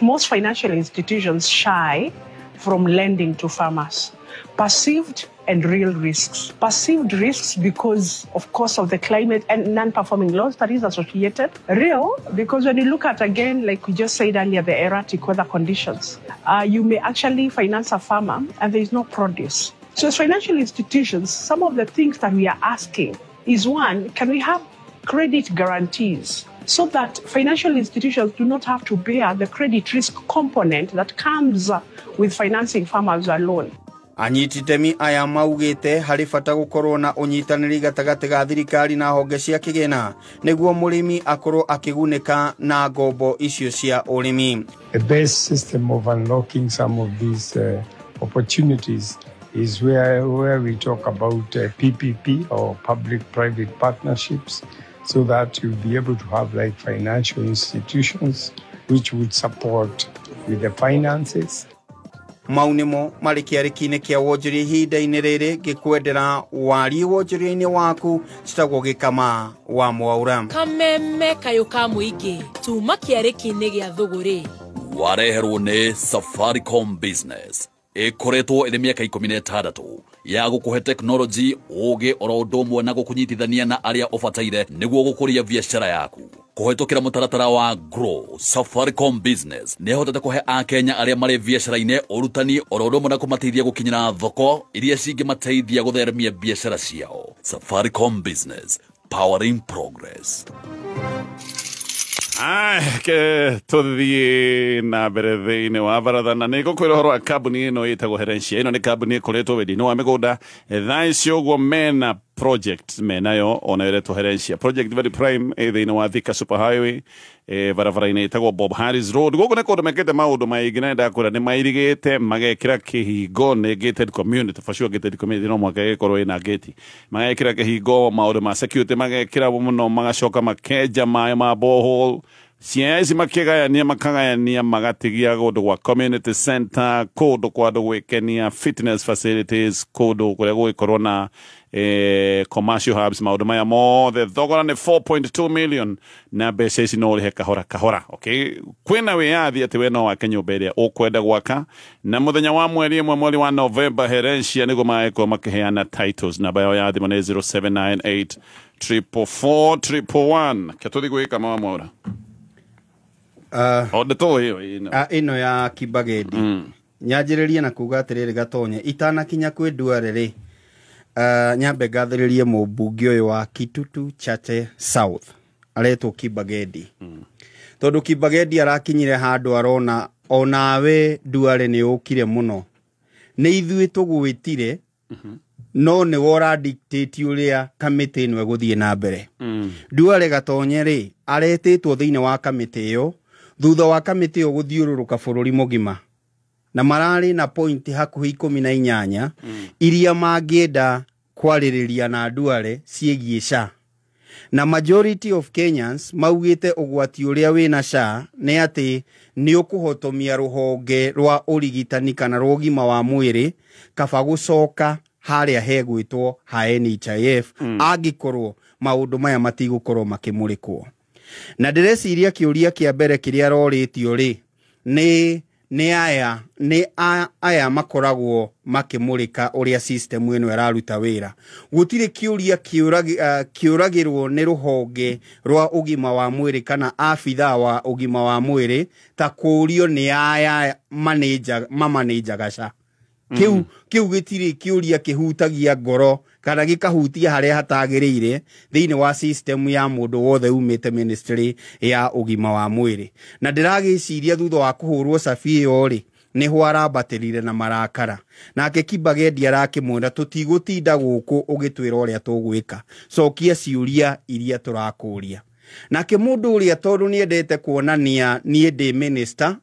Most financial institutions shy from lending to farmers. Perceived and real risks. Perceived risks because, of course, of the climate and non-performing loans that is associated. Real, because when you look at, again, like we just said earlier, the erratic weather conditions, you may actually finance a farmer and there is no produce. So as financial institutions, some of the things that we are asking is, one, can we have credit guarantees so that financial institutions do not have to bear the credit risk component that comes with financing farmers alone. Anyiti itemi aya maugĩte harĩ bata gũkorwo na ũnyitanĩri gatagatĩ ga thirikari na honge cia kĩgĩna nĩguo mũrĩmi akorwo akĩgunĩka na ngombo icio cia ũrĩmi. The best system of unlocking some of these opportunities is where we talk about PPP or public-private partnerships, so that you'll be able to have like financial institutions which would support with the finances. Mau nĩmo marĩ kĩarĩki-inĩ kĩa wonjoria ihinda-inĩ rĩrĩ ngĩkwendera warie wonjoria-inĩ waku citagwo Gĩkama wa Mwaura. Kameme kayũ ka mũingĩ tuma kĩarĩki-inĩ gĩa thũgũrĩ wareherwo nĩ Safaricom Business ĩkoretwo ĩrĩ mĩaka 16 ya gũkũhe teknology ũgĩ oro ũndũ ũmwe na gũkũnyitithania na arĩa ũbataire nĩguo gũkũria biacara yaku. Kũhetũkĩra mũtaratara wa Grow, Safaricom Business nĩhotete kũhe akenya arĩa marĩ biacara-inĩ ũrutani oro ũndũ ũmwe na kũmateithia gũkinyĩra thoko iria cingĩmateithia gũtheremia biacara ciao. Safaricom Business, powering progress. Ke tũthiĩ na mbere thĩinĩ wa baratha na nĩ ngũkwĩra ũhoro wa kambuni ĩno ĩtagwo Herencia. Ĩno nĩ kambuni ĩkoretwo wendia-inĩ wa mĩgũnda. Thaa ici ũguo mena project menayo ona ĩretwo Herencia Project very prime thĩinĩ wa Thika Super Highway barabara-inĩ ĩtagwo Bob Harris Road. Gũkũ nĩ kũndũ mekĩte maũndũ maingĩ na ndakwĩra nĩ mairigĩte magekĩra kĩhingo nĩ gated community, for sure gated community no mũhaka ĩgĩkorwo ĩna gate. Magekĩra kĩhingo maũndũ ma security magekĩra mũno, magacoka makenja maĩ ma borehole. Ciana ici makĩgayania makagayania magatigia kũndũ gwa community center, kũndũ kwa andũ gwĩkenia, fitness facilities, kũndũ kũrĩa gũgĩkorwo na commercial hubs. Maũndũ maya mothe thogora nĩ 4.2 million na mbeca ici no ũrĩhe kahora kahora. Okay, kwĩna wĩyathi atĩ we no wake nyũmba ĩrĩa ũkwenda gwaka, na mũthenya wa mweri ĩmwe mweri wa November Herencia nĩguo magĩkorwo makĩheana titles. Namba yao ya thimũ nĩ 0798 444 111. Kĩtũthi gwĩka mawa mwaura ĩno ya Kibagendi. Nyanjĩrĩrie na kuga atĩrĩrĩ Gatonye, itanakinya kwĩ Duale rĩ, nyambe ngathĩrĩrie mũmbunge ũyũ wa Kitutu Chache South aretwo Kibagendi. Tondũ Kibagendi arakinyire handũ arona onawe Duale nĩ ũkire mũno, nĩ ithuĩ tũgwĩtire no nĩ wora dictate ũrĩa kamĩtĩ ĩno ĩgũthiĩ na mbere. Duale Gatonye rĩ aretĩtwo thĩinĩ wa kamĩtĩ ĩyo thutha wa kamĩtĩ ĩyo gũthiũrũrũka bũrũri mũgima, na mararĩ na point hakuhĩ 18 iria mangĩenda kwarĩrĩria na Duale ciĩgiĩ SHA. Na majority of Kenyans maugĩte ũgwati ũrĩa wĩna SHA nĩ atĩ nĩ ũkũhotomia rũhonge rwa ũrigitani kana rwa ũgima wa mwĩrĩ kaba gũcoka harĩa hegwĩtwo ha NHIF angĩkorwo maũndũ maya matigũkorwo makĩmũrĩkwo. Na ndĩreciria kĩũria kĩa mbere kĩrĩa arorĩtio rĩ nĩ Nĩ aya nĩ aya makoragwo makĩmũrĩka ũrĩa system ĩno ĩraruta wĩra. Gũtirĩ kĩũria kĩũragĩrwo nĩ rũhonge rwa ũgima wa mwĩrĩ kana abithaa wa ũgima wa mwĩrĩ ta kũũrio nĩ aya mamanĩnjaga SHA. Kĩu gĩtirĩ kĩũria kĩhutagia ngoro kana gĩkahutia harĩa hatagĩrĩire thĩinĩ wa system ya mũndũ wothe umĩte ministry ya ũgima wa mwĩrĩ. Na ndĩragĩciria thutha wa kũhũrwo cabi ĩyo rĩ, nĩho arambatĩrire na marakara. Nake Kibagendi arakĩmwĩra tũtigũtinda gũkũ ũgĩtwĩra ũrĩa tũgwĩka, cokia ciũria iria tũrakũria. Nake mũndũ ũrĩa tondũ nĩendete kuonania niĩ ndĩ minister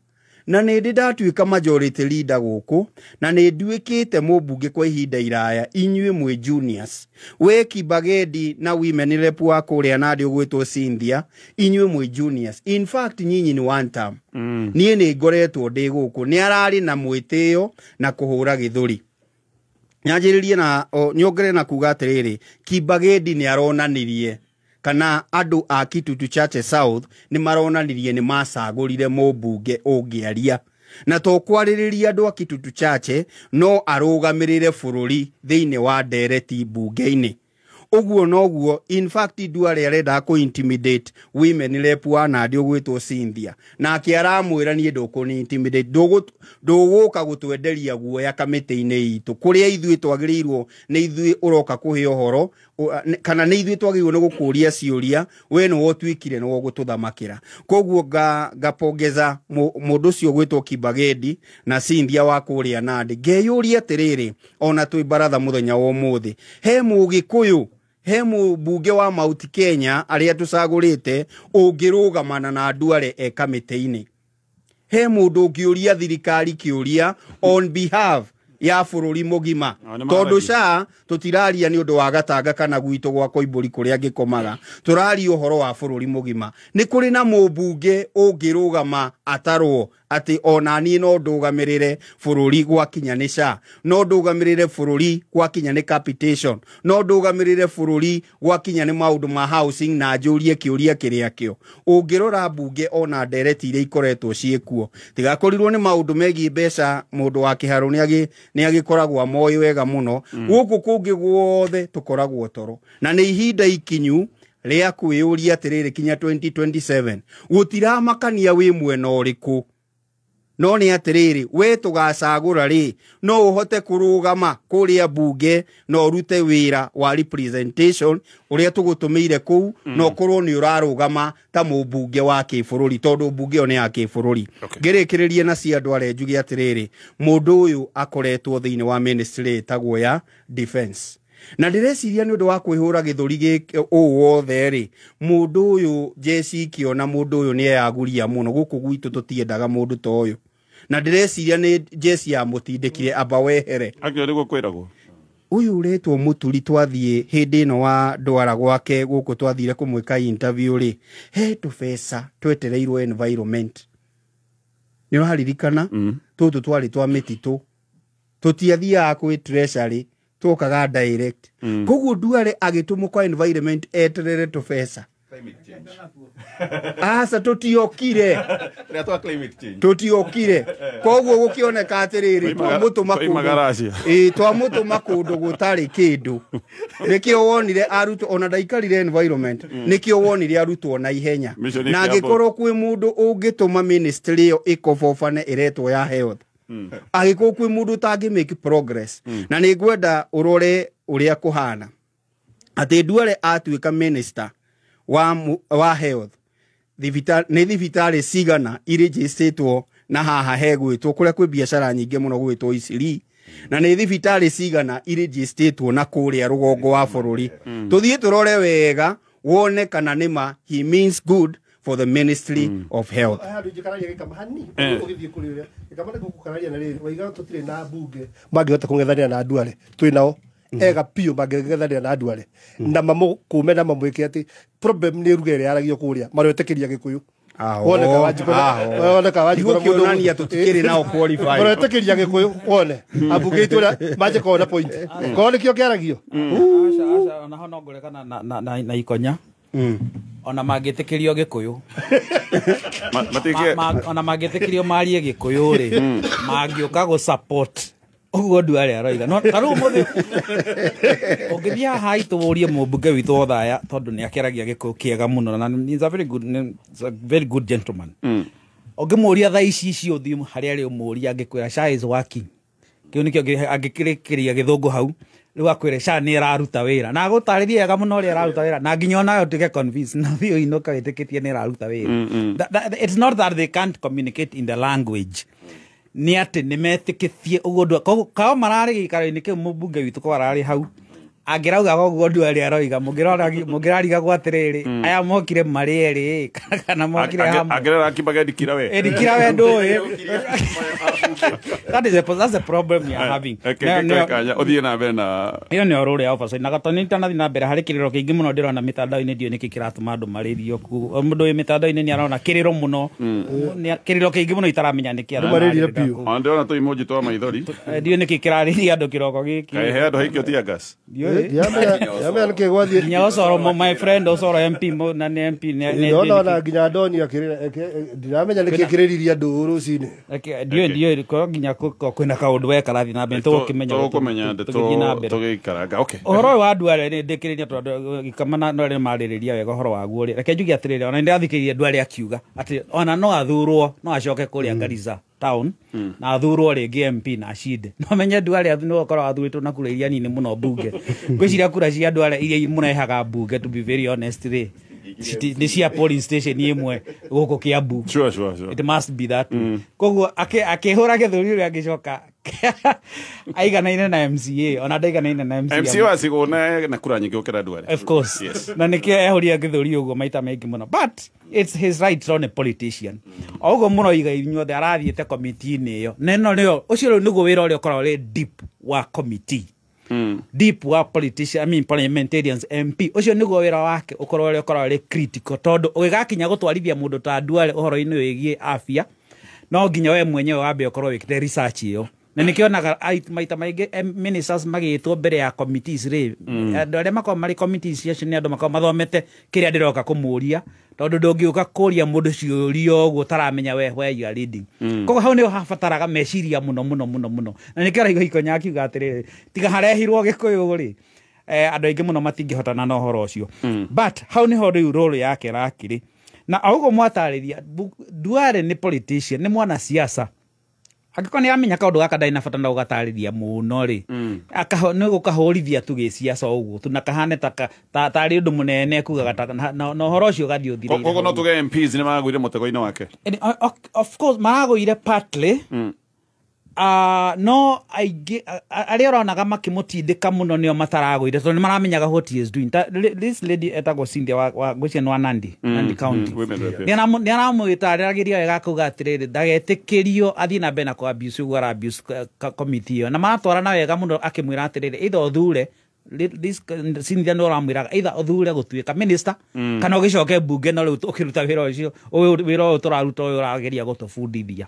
na nĩ ndĩ ndatuĩka majority leader gũkũ na nĩ nduĩkĩte mũmbunge kwa ihinda iraya, inyuĩ mwĩ juniors. We Kibagendi na women rep wa kũrĩa Nandi ũgwĩtwo Cynthia, inyuĩ mwĩ juniors. In fact nyinyi ni one term. Niĩ nĩ ngoretwo ndĩ gũkũ. Nĩ ararĩ na mwĩtĩo na kũhũra gĩthũri. Nyanjĩrĩrie na nyongerere na kuga atĩrĩrĩ, Kibagendi nĩ aronanirie kana andũ a Kitutu Chache South nĩ maronanirie nĩ macagũrire mũmbunge ũngĩaria. Na to kwarĩrĩria andũ a Kitutu Chache no arũgamĩrĩre bũrũri thĩinĩ wa ndereti mbunge-inĩ. Ũguo noguo, in fact Duale arendaga kũ intimidate women rep wa Nandi ũgwĩtwo Cynthia. Nake aramwĩra niĩ ndũkũni intimidate, ndũgũka gũtwenderia guoya kamĩtĩ-inĩ itũ kũrĩa ithuĩ twagĩrĩirwo nĩ ithuĩ ũroka kũhe ũhoro kana nĩ ithuĩ twagĩrĩirwo nĩ gũkũria ciũria, we nĩwe ũtuĩkire nĩwe ũgũtũthamakĩra. Koguo ngapongeza mũndũ ũcio ũgwĩtwo Kibagendi na Cynthia wa kũrĩa Nandi. Ngeyũria atĩrĩrĩ, ona twĩ baratha mũthenya wa ũmũthĩ, he mũgĩkũyũ, he mũmbunge wa Mount Kenya arĩa tũcagũrĩte ũngĩrũgamana na Duale e kamĩtĩ-inĩ? He mũndũ ũngĩũria thirikari kĩũria on behalf ya bũrũri mũgima? Tondũ SHA tũtiraria nĩ ũndũ wa Gatanga kana gwitũ gwa Koimbũri kũrĩa ngĩkomaga, tũraria ũhoro wa bũrũri mũgima. Nĩ kũrĩ na mũmbunge ũngĩrũgama atarwo atĩ ona niĩ no ndũgamĩrĩre bũrũri gwakinya nĩ SHA, no ndũgamĩrĩre bũrũri gwakinya nĩ capitation, no ndũgamĩrĩre bũrũri gwakinya nĩ maũndũ ma housing na njũrie kĩũria kĩrĩa kĩo. Ũngĩrora mbunge ona ndereti iria ikoretwo ciĩkuo, tigakorirwo nĩ maũndũ megiĩ mbeca, mũndũ wa kĩharo nĩ agĩkoragwo amoĩ wega mũno. Gũkũ kũngĩ guothe tũkoragwo toro, na nĩ ihinda ikinyu rĩa kwĩyũria atĩrĩrĩ, kinya 2027 gũtiramakania wĩ mwena ũrĩkũ, no nĩ atĩrĩrĩ, we tũgacagũra rĩ, no ũhote kũrũgama kũrĩa mbunge na ũrute wĩra wa representation ũrĩa tũgũtũmĩire kũu, na ũkorwo nĩ ũrarũgama ta mũmbunge wa kĩbũrũri, tondũ mbunge ĩyo nĩ ya kĩbũrũri. Ngĩrĩkĩrĩrie na cia andũ arĩa njuge atĩrĩrĩ, mũndũ ũyũ akoretwo thĩinĩ wa ministry ĩtagwo ya defense. Na ndĩreciria nĩ ũndũ wa kwĩhũra gĩthũri gĩkĩ ũũ wothe rĩ, mũndũ ũyũ jeshi ikĩona mũndũ ũyũ nĩ eyaguria mũno. Gũkũ gwitũ tũtiendaga mũndũ ta ũyũ, na ndĩreciria nĩ jeshi yamũtindĩkire amba wehere. Akĩo nĩguo kwĩragwo ũyũ ũretwo Mũturi, twathiĩ hĩndĩ ĩno wa ndwara gwake gũkũ twathire kũmwĩka interview rĩ, he tũbeca twetereirwo environment. Nĩ ũraririkana? Tũtũ twarĩ twa mĩtitũ, tũtiathiaga kwĩ treasury, twokaga direct. Koguo Duale agĩtũmwo kwa environment eterere tũbeca. Aca, tũtiokire, tũtiokire. Koguo gũkĩoneka atĩrĩrĩ, twamũtũma kũndũ, ĩĩ, twamũtũma kũndũ gũtarĩ kĩndũ. Nĩkĩo wonire arutwo ona ndaikarire environment, nĩkĩo wonire arutwo na ihenya. Na angĩkorwo kwĩ mũndũ ũngĩtũma ministry ĩyo ĩkobobane ĩretwo ya health, angĩkorwo kwĩ mũndũ ũtangĩ make progress. Na nĩ ngwenda ũrore ũrĩa kũhana atĩ Duale atuĩka minister wa health, nĩ thibitarĩ cigana irĩnjĩcĩtwo na haha hegwĩtwo kũrĩa kwĩ biacara nyingĩ mũno gwĩtwo Isiri, na nĩ thibitarĩ cigana irĩnjĩcĩtwo na kũrĩa rũgongo wa bũrũri. Tũthiĩ tũrore wega wone kana nĩma he means good for the Ministry of Health. Mangĩhota kũng'ethanĩra na Duale twĩ nao ega piũ, mangĩng'ethanĩra na Duale na mamũkũme na mamwĩke atĩ problem nĩ ruga ĩrĩa yaragio kũrĩa maretĩkĩria Gĩkũyũ. Woneka wanjikora mũndũ tũtikĩrĩ nao qualified, maretĩkĩria Gĩkũyũ wone ambunge itũ ũrĩa manje kona point korwo nĩkĩo kĩaragio. Aca, ona ho no ngũregana na Ikonya. Ona mangĩtĩkĩrio Gĩkũyũ, ona mangĩtĩkĩrio marie Gĩkũyũ rĩ, mangĩũka gũ support ũguo Duale aroiga. No ta rĩu ũmũthĩ ũngĩthiĩ haha itũ ũrie mũmbunge witũ Othaya, tondũ nĩ akĩaragia Gĩkũyũ kĩega mũno na he's a very good, he's a very good gentleman. Ũngĩmũria thaa ici ici ũthiĩ harĩa arĩ ũmũrie, angĩkwĩra SHA is working. Kĩu nĩkĩo angĩkĩrĩkĩria gĩthũngũ hau rĩu akwĩre SHA nĩ ĩraruta wĩra, na agũtarĩrie wega mũno ũrĩa ĩraruta wĩra, na nginya onawe ũtuĩke convinced na ũthiĩ ũinũka wĩtĩkĩtie nĩ ĩraruta wĩra. It's not that they can't communicate in the language, nĩ atĩ nĩ metĩkĩtie ũguo ndua kao mararĩ gĩikaro-inĩ kĩu mũmbunge witũ ko ararĩ hau angĩrauga ũguo Duale aroiga, mũngĩrarigagwo atĩrĩrĩ, aya mokire marĩ erĩ kana mokire hamwe. Angĩrera akimbaga Ndikira we. Ndikira we ndũĩ. That's the problem we are having. Ũthiĩ na mbere na ĩyo nĩ rũrĩa ya oversight. Na Gatoni itanathiĩ na mbere harĩ kĩrĩro kĩingĩ mũno ndĩrona mĩtandao-inĩ, ndiũĩ nĩkĩ kĩratũma andũ marĩrio kũu. Mũndũ wĩ mĩtandao-inĩ nĩ arona kĩrĩro mũno, kĩrĩro kĩingĩ mũno itaramenya nĩkĩ andũ marĩrire biũ. Ona ndĩrona tũ emoji twa maithori. Ndiũĩ nĩkĩ kĩrarĩria andũ kĩroko gĩkĩ. Kaĩ he andũ haikio tear gas. Nginya Osoro, my friend Osoro MP na nĩ MP nĩ nginya Ndoni akĩrĩra, ndiramenya nĩkĩ kĩrĩririe andũ rũcinĩ. Ndiũĩ ko nginya kwĩna kaũndũ we karathiĩ na mbere, tũgũkĩmenya tũgũkĩmenya tũgĩikaranga. Okay, ũhoro ũyũ wa Duale nĩ ndĩkĩrĩria tondũ gĩkama na arĩa marĩrĩria wega ũhoro waguo rĩ, reke njuge atĩrĩrĩ, ona nĩndĩrathikĩrĩria Duale akiuga atĩ ona no athurwo, no acoke kũrĩa Garissa town na athurwo rĩngĩ MP na acinde. No menye Duale no akorwo athurĩtwo na kura iria nini mũno mbunge. Ngwĩciria kura cia Duale iria mũrehaga mbunge, to be very honest rĩ, nĩ cia polling station ĩmwe gũkũ Kiambu. Sure, sure, sure. It must be that. Koguo akĩhũra gĩthũri ũrĩa angĩcoka aiganaine na MCA, ona ndaiganaine na MCA. MCA wa Sigona na kura nyingĩ gũkĩra Duale. Of course. Yes. Na nĩkĩo ehũria gĩthũri ũguo maita maingĩ mũno. But it's his right on a politician. O ũguo mũroiga inyuothe arathiĩte committee-inĩ ĩyo. Na ĩno nĩyo, ũcio rĩu nĩguo wĩra ũrĩa ũkoragwo ũrĩ deep wa committee. Deep wa politician, I mean parliamentarians, MP. Ũcio nĩguo wĩra wake ũkorwo ũrĩa ũkoragwo ũrĩ critical, tondũ ũgĩgakinya gũtwarithia mũndũ ta Duale ũhoro-inĩ wĩgiĩ afya, no nginya we mwenyewe wambe ũkorwo wĩkĩte research ĩyo. Na nĩkĩonaga maita maingĩ ministers magĩtwo mbere ya committees rĩ, andũ arĩa makoragwo marĩ committees acio nĩ andũ makoragwo mathomete kĩrĩa ndĩroka kũmũria, tondũ ndũngĩũka kũria mũndũ ciũria ũguo ũtaramenya we where you are leading. Koguo hau nĩho habataraga meciria mũno mũno mũno mũno. Na nĩkĩo araigua Ikonya akiuga atĩrĩrĩ, tiga harehirwo Gĩkũyũ rĩ, andũ aingĩ mũno matingĩhotana na ũhoro ũcio. But hau nĩho rĩu role yake ĩrakĩrĩ. Na o ũguo mwatarĩria, Duale nĩ politician, nĩ mwanasiasa. Angĩkorwo nĩ amenya kaũndũ gaka ndarĩ na bata na gũgatarĩria mũno rĩ, nĩ gũkahũrithia tu gĩciaca ũguo tu, na kahane tarĩ ũndũ mũnene kugaga na ũhoro ũcio ũgathiĩ ũthirĩire. Koguo no tuge MPs nĩ maragũire mũtego-inĩ wake. Of course maragũire partly. No aingĩ arĩa ũronaga makĩmũtindĩka mũno nĩo mataragũire, tondũ nĩ maramenyaga what he is doing. This lady etagwo Cynthia wa ngwĩciria nĩ wa Nandi, Nandi County. Nĩ aramũtaragĩria wega akauga atĩrĩrĩ, ndagetĩkĩrio athiĩ na mbere na kũ abuse ũguo ara abuse committee ĩyo. Na maratwarana wega mũno akĩmwĩra atĩrĩrĩ, either ũthure this Cynthia nĩ ũramwĩraga either ũthure gũtuĩka minister kana ũgĩcoke mbunge na rĩu ũkĩruta wĩra ũcio, wĩra ũyũ tũraruta ũyũ ũrageria gũtũbundithia.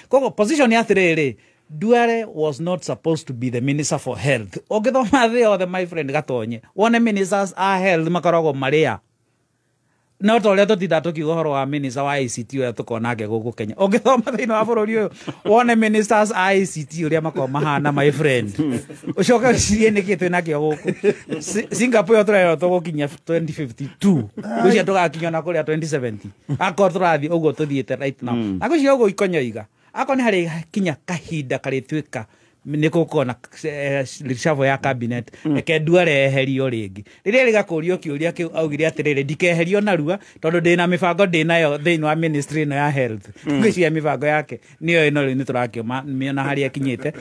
Koguo position ya atĩrĩrĩ, Duale was not supposed to be the minister for health. Ũngĩthoma thĩ yothe, my friend Gatonye, wone ministers a health makoragwo marĩa no ta ũrĩa tũtinda tũkiuga ũhoro wa minister wa ICT ũrĩa tũkoragwo nake gũkũ Kenya. Ũngĩthoma thĩinĩ wa bũrũri ũyũ wone ministers a ICT ũrĩa makoragwo mahana, my friend, ũcoke ũcirie nĩkĩ twĩ nakĩo gũkũ. Singapore ĩyo tũrerwo tũgũkinya 2052, ngwĩciria tũgakinya ona kũrĩa 2070 akorwo tũrathiĩ ũguo tũthiĩte right now. Na ngwĩciria ũguo Ikonyoiga, akorwo nĩ harĩ kinya kahinda karĩtuĩka nĩ gũkorwo na reshuffle ya cabinet, reke Duale eherio rĩngĩ. Rĩrĩa rĩgakũrio kĩũria kĩu augire atĩrĩrĩ, ndikeherio narua tondũ ndĩna mĩbango ndĩnayo thĩinĩ wa ministry ĩno ya health. Ngwĩciria mĩbango yake nĩyo ĩno rĩu nĩtũrakĩmĩona harĩa ĩkinyĩte.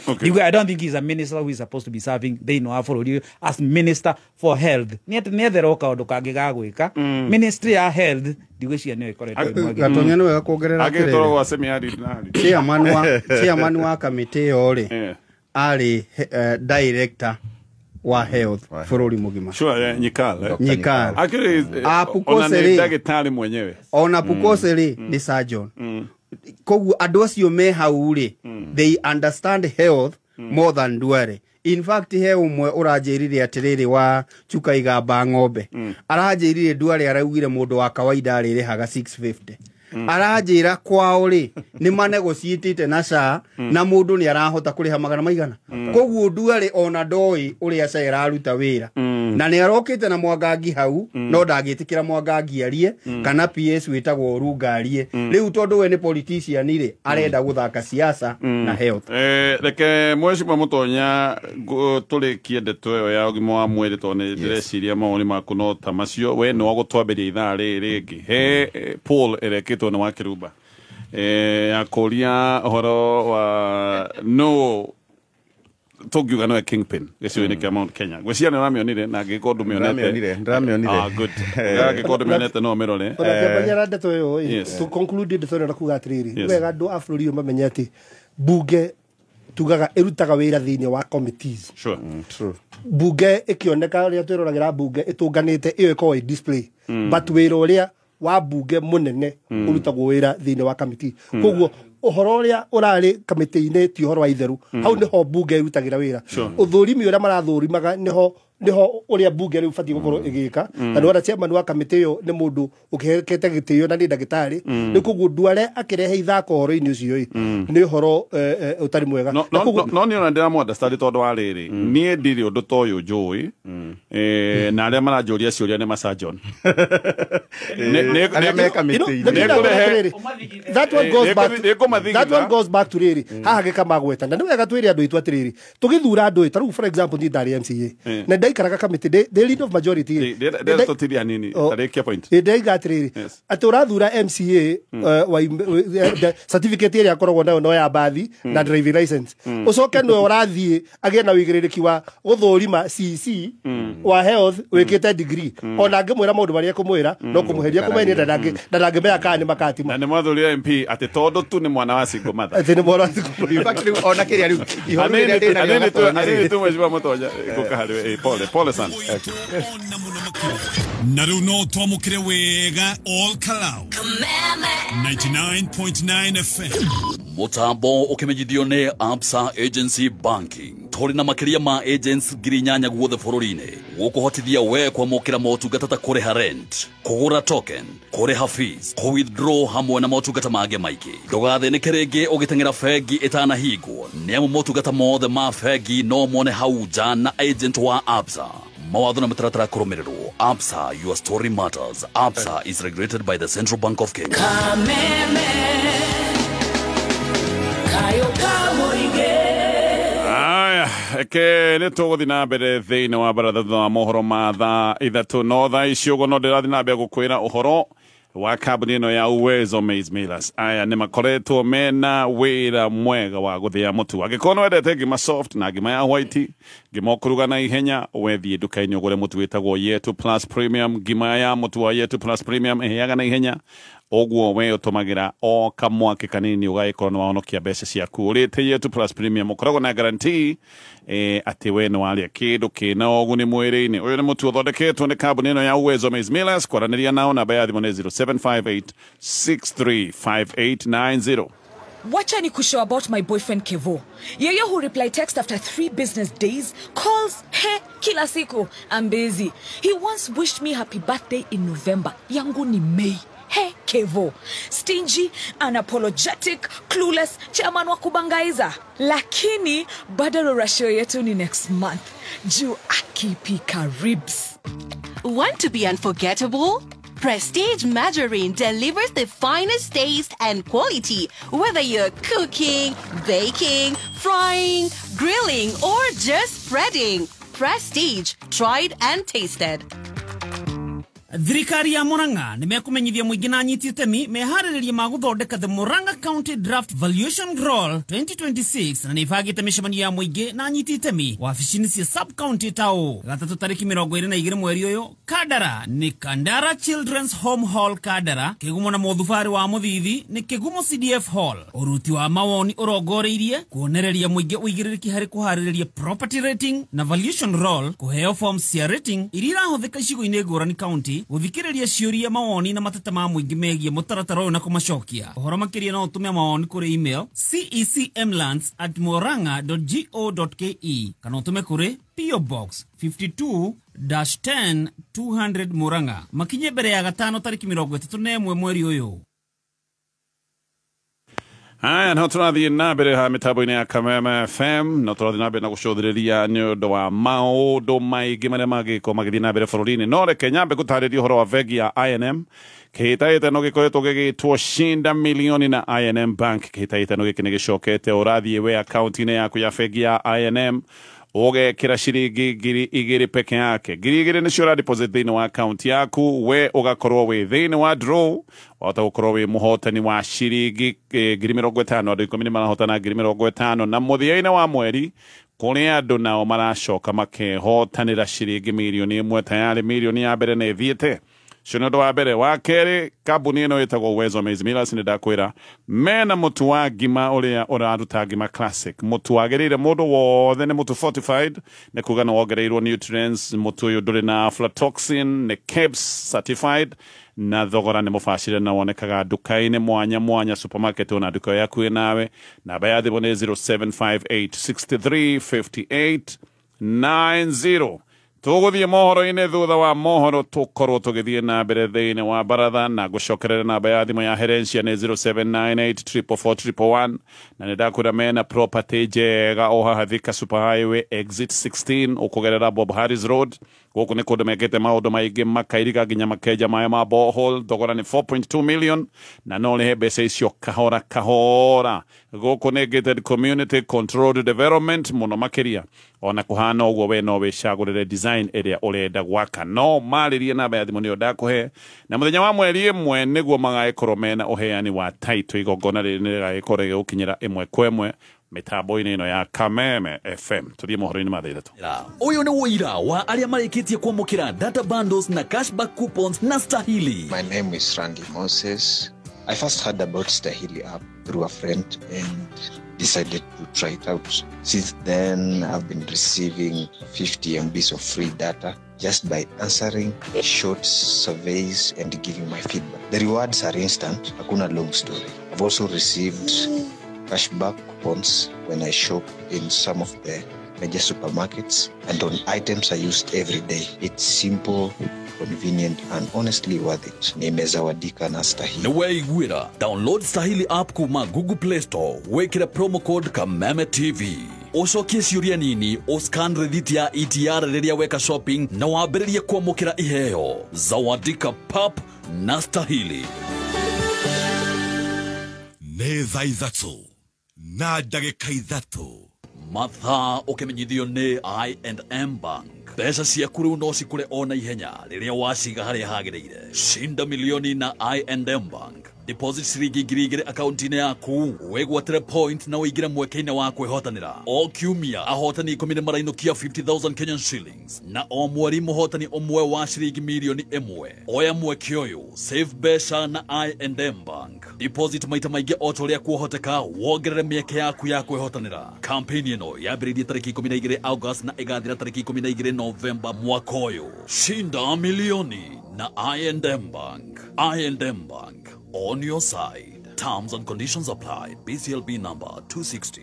I don't think he's a minister who is supposed to be serving thĩinĩ wa bũrũri as minister for health. Nĩ atĩ nĩetherwo kaũndũ kangĩ ga gwĩka. Ministry ya health ndigwĩciria nĩyo ĩkoretwo ĩ mwagĩrĩru. Gatonya nĩ wega kuongerera Agĩtwarwo gwa semiari na chairman wa kamĩtĩ ĩyo rĩ, arĩ director wa health bũrũri mũgima. Sure, Nyikal. Nyikal. Actually, ona nĩ ndagĩtarĩ mwenyewe. Ona Pukose rĩ, nĩ surgeon. Koguo andũ acio me hau rĩ, they understand health more than Duale. In fact he ũmwe ũranjĩrire atĩrĩrĩ wa chuka igamba ng'ombe, aranjĩrire Nduare araugire mũndũ wa kawaida arĩrĩhaga 650. Aranjĩra kwao rĩ nĩ manegotiatĩte na SHA na mũndũ nĩ arahota kũrĩha magana maigana. Koguo Nduare ona ndoĩ ũrĩa SHA ĩraruta wĩra, na nĩ arokĩte na Mwangangi hau, no ndangĩtĩkĩra Mwangangi arie kana PS wĩtagwo Orunga arie. Rĩu tondũ we nĩ politician rĩ, arenda gũthaka siasa na health. Reke mwecimwa Mutonya tũrĩkie ndeto ĩyo ya ũgima wa mwĩrĩ, tondũ nĩ ndĩreciria mawoni maku no ta macio. We nĩ wagũtwambĩria ithaa rĩrĩ rĩngĩ he poll ĩrekĩtwo nĩ wa Kĩrumba ya kũria ũhoro wa no tũngiuga nowe kingpin gĩcigo-inĩ kĩa Mount Kenya. Ngwĩciria nĩ ũramĩonire, na angĩkorwo ndũmĩonete, Ndĩramĩonire. Ah, good. Angĩkorwo ndũmĩonete no ũmĩrore. Ona kĩambania ndeto ĩyo ĩ, Yes. to conclude ndeto ĩno na kuga atĩrĩrĩ, wega andũ a bũrũri ũyũ mamenye atĩ bunge tugaga ĩrutaga wĩra thĩinĩ wa committees. Sure. True. Bunge ĩkĩoneka rĩrĩa twĩroragĩra bunge ĩtũnganĩte ĩyo ĩkoragwo ĩ display, but wĩra ũrĩa wa bunge mũnene ũrutagwo wĩra thĩinĩ wa kamĩtĩ. Koguo ũhoro ũrĩa ũrarĩ kamĩtĩ-inĩ ti ũhoro wa itheru, hau nĩho bunge ĩrutagĩra wĩra. Ũthũrimi ũrĩa marathũrimaga nĩho ũrĩa bunge rĩu batiĩ gũkorwo ĩgĩka. Na nĩwona chairman wa kamĩtĩ ĩyo nĩ mũndũ ũkĩhekete gĩtĩo na nĩ ndagĩtarĩ. Rĩu koguo Nduare akĩrehe ithako ũhoro-inĩ ũcio ĩ, nĩ ũhoro ũtarĩ mwega. No niĩ ona ndĩramũ-understand tondũ wa rĩrĩ, niĩ ndirĩ ũndũ ta ũyũ njũĩ, na arĩa maranjũria ciũria nĩ macajon. Arĩa me kamĩtĩ-inĩ. That one goes back to, that one goes back to rĩrĩ haha gĩkamagweta. Na nĩ wega twĩre andũ aitũ atĩrĩrĩ, tũgĩthura andũ ĩ, ta rĩu for example niĩ ndarĩ MCA na ndaikaraga kamĩtĩ ndĩ leader of majority ĩ. Ndĩratũtiria hanini, tarĩkia point. Ndaiga atĩrĩrĩ, atĩ ũrathura MCA certificate ĩrĩa akoragwo nayo no ya bathi na driving license, ũcoke nĩwe ũrathiĩ agĩe na ũigĩrĩrĩki wa gũthũrima CC wa health wĩkĩte degree, ona angĩmwĩra maũndũ marĩa ekũmwĩra no kũmũheria kũmenia, na ndangĩmenya kana nĩ makatima. Na nĩ mwathurire MP atĩ tondũ tu nĩ mwana wa single mother. Atĩ nĩ mwana wa single mother. In fact rĩu ona kĩrĩa rĩu ihoru rĩrĩa ndĩnarĩo Gatonya rĩ. Anini tu mwecimwa Mutonya ngũka harĩ we. Pole pole sana. Na rĩu no twamũkĩre wega all Kalau 99.9 FM. Mutambo ukimenyithio nĩ Absa Agency Banking. Tũrĩ na makĩria ma agents 8,000 guothe bũrũri-inĩ, gũkũhotithia we kwamũkĩra motungata ta kũrĩha rent, kũgũra token, kũrĩha fees, kũ-withdraw hamwe na motungata mangĩ maingĩ. Ndũgathĩnĩke rĩngĩ ũgĩteng'era bengi ĩtanahingwo, nĩamu motungata mothe ma bengi no mone hau nja na agent wa Absa. Mawatho na mĩtaratara kũrũmĩrĩrwo. Absa, your story matters. Absa is regulated by the Central Bank of Kenya. Aya, eke nĩ tũgũthiĩ na mbere thĩinĩ wa baratha thutha wa mohoro ma thaa 3. No thaa ici ũguo no ndĩrathiĩ na mbere gũkwĩra ũhoro wa kambuni ĩno ya Uwezo Maize Millers. Aya nĩ makoretwo mena wĩra mwega wa gũthĩa mũtu. Angĩkorwo nĩ wendete ngima soft na ngima ya white, ngima ũkũruga na ihenya, wethiĩ nduka-inĩ ũgũre mũtu wĩtagwo Yetu Plus Premium. Ngima ya mũtu wa Yetu Plus Premium ĩhĩaga na ihenya, ũguo we ũtũmagĩra o kamwaki kanini ũgagĩkorwo nĩ wahonokia mbeca ciaku. Ũrĩte Yetu Plus Premium ũkoragwo na guarantee atĩ we nĩ warĩa kĩndũ kĩna ũguni mwĩrĩ-inĩ. Ũyũ nĩ mũtu ũthondeketwo nĩ kambuni ĩno ya Uwezo Maize Millers. Kwaranĩria nao namba ya thimũ nĩ 0758 635890. Wacha ni kushow about my boyfriend Kevo. Yeye who reply text after 3 business days, calls he kila siku. I'm busy. He once wished me happy birthday in November. Yangu ni May. He Kevo. Stingy, unapologetic, clueless, chairman wa kubangaiza. Lakini bado ratio yetu ni next month. Juu akipika ribs. Want to be unforgettable? Prestige Margarine delivers the finest taste and quality, whether you're cooking, baking, frying, grilling, or just spreading. Prestige, tried and tasted. Thirikari ya Murang'a nimekumenyithia mũingĩ na anyiti itemi meharĩrĩria ma gũthondeka the Murang'a County Draft Valuation Roll 2026 na nĩibangĩte mĩcemanio ya mũingĩ na anyiti itemi wabici-inĩ cia sub county ta ũũ. Gatatũ tarĩki 22 mweri ũyũ, Kandara nĩ Kandara Children's Home Hall Kandara, Kĩgumo na Mũthubarĩ wa Mũthithi nĩ Kĩgumo CDF Hall. Ũruti wa mawoni ũrongoreirie kuonereria mũingĩ ũigĩrĩrĩki harĩ kũharĩrĩria property rating na valuation roll, kũheo forms cia rating iria irahũthĩka icigo-inĩ ngũrani county, mweri gũthikĩrĩria ciũria, mawoni na mateta ma mũingĩ megiĩ mũtaratara ũyũ na kũmacokia. Ũhoro makĩria no ũtũme mawoni kũrĩ email cecmlands@muranga.go.ke kana ũtũme kũrĩ PO Box 52-10 200 Muranga. Makinye mbere ya gatano tariki 31 mweri ũyũ. Haya, no tũrathiĩ na mbere ha mĩtambo-inĩ ya Kameme FM, no tũrathiĩ na mbere na gũcũthĩrĩria nĩ ũndũ wa maũndũ maingĩ marĩa mangĩkorwo magĩthiĩ na mbere bũrũri-inĩ. No reke nyambe gũtarĩria ũhoro wa bengi ya I&M. Kĩhĩtahĩtano gĩkoretwo gĩgĩtwo Shinda Milioni na I&M Bank. Kĩhĩtahĩtano gĩkĩ nĩ gĩcokete, ũrathiĩ we akaunti-inĩ yaku ya bengi ya I&M ũgekĩra ciringi 2,000 peke yake. 2,000 nĩcio ũra deposit thĩinĩ wa akaunti yaku, we ũgakorwo wĩ thĩinĩ wa draw, wahota gũkorwo wĩ mũhotani wa ciringi 50,000. Andũ 10 nĩ marahotana 50,000, na mũthia-inĩ wa mweri kũrĩ andũ nao maracoka makehotanĩra ciringi 1,000,000. Tayari 1,000,000 ya mbere nĩ ĩthiĩte. Ũcio nĩ ũndũ wa mbere. Wa kerĩ, kambuni ĩno ĩtagwo Uwezo Maize Millers, nĩ ndakwĩra mena mũtu wa ngima ũrĩa ũraruta ngima classic, mũtu wagĩrĩire mũndũ wothe, nĩ mũtu fortified, nĩ kuga nĩ wongereirwo nutrients. Mũtu ũyũ ndũrĩ na aflatoxin, nĩ KEBS certified, na thogora nĩ mũbacĩre na wonekaga nduka-inĩ mwanya mwanya, supermarket ona nduka ĩyo yaku nawe. Namba ya thimũ nĩ 0758 63 58 90. Tũgũthiĩ mohoro-inĩ, thutha wa mohoro tũkorwo tũgĩthiĩ na mbere thĩinĩ wa baratha na gũcokerera. Namba ya thimũ ya Herencia nĩ 0798 444 111, na nĩ ndakwĩra mena property njega o haha Thika Super Highway exit 16 ũkũgerera Bob Harris Road. Gũkũ nĩ kũndũ mekĩte maũndũ maingĩ, makairiga nginya makenja maĩ ma borehole. Thogora nĩ 4.2 million na no ũrĩhe mbeca icio kahora kahora. Gũkũ nĩ gated community controlled development mũno makĩria. Ona kũhana ũguo, we no wĩcagũrĩre design ĩrĩa ũrenda gwaka. No marĩrie namba ya thimũ nĩyo ndakũhe, na mũthenya wa mweri 1 nĩguo magagĩkorwo mena ũheani wa title. Igongona rĩrĩ nĩ rĩgagĩkorwo rĩgĩgũkinyĩra ĩmwe kwa ĩmwe mĩtambo-inĩ ĩno ya Kameme FM. Tũthiĩ mohoro-inĩ ma thaa 3. Ũyũ nĩ ũira wa arĩa marĩkĩtie kwamũkĩra data bundles na cashback coupons na Stahili. My name is Randy Moses. I first heard about Stahili app through a friend and decided to try it out. Since then, I've been receiving 50 MBs of free data just by answering short surveys and giving my feedback. The rewards are instant, hakuna long story. I've also received cashback coupons when I shop in some of the major supermarkets and on items I used every day. It's simple, convenient and honestly worth it. Nimezawadika na Stahili. Nĩweiguĩra, download Stahili app kuma Google Play Store, wĩkĩre promo code Kameme TV, ũcokie ciũria nini, ũscan rĩthiti ya ETR rĩrĩa weka shopping na wambĩrĩrie kwamũkĩra iheo. Zawadika pap na Stahili. Nĩ thaa 3:03. Mathaa ũkĩmenyithio nĩ I&M Bank. Mbeca ciaku rĩu no cikũre o na ihenya rĩrĩa waciga harĩa hagĩrĩire. Shinda milioni na I&M Bank. Deposit ciringi 2,000 akaunti-inĩ yaku, wĩgwatĩre point na ũingĩre mweke-inĩ wa kwĩhotanĩra. O kiumia ahotani 10 nĩ marainũkia 50,000 Kenyan shillings, na o mweri mũhotani ũmwe wa ciringi 1,000,000. Oya mweke ũyũ, save mbeca na I&M Bank. Deposit maita maingĩ o ta ũrĩa kuohoteka, wongerere mĩeke yaku ya kwĩhotanĩra. Campaign ĩno yambĩrĩirie tarĩki 12 August na ĩgathira tarĩki 12 Novemba mwaka ũyũ. Shinda milioni na I&M Bank. I&M Bank, on your side. Terms and conditions apply. BCLB number 260.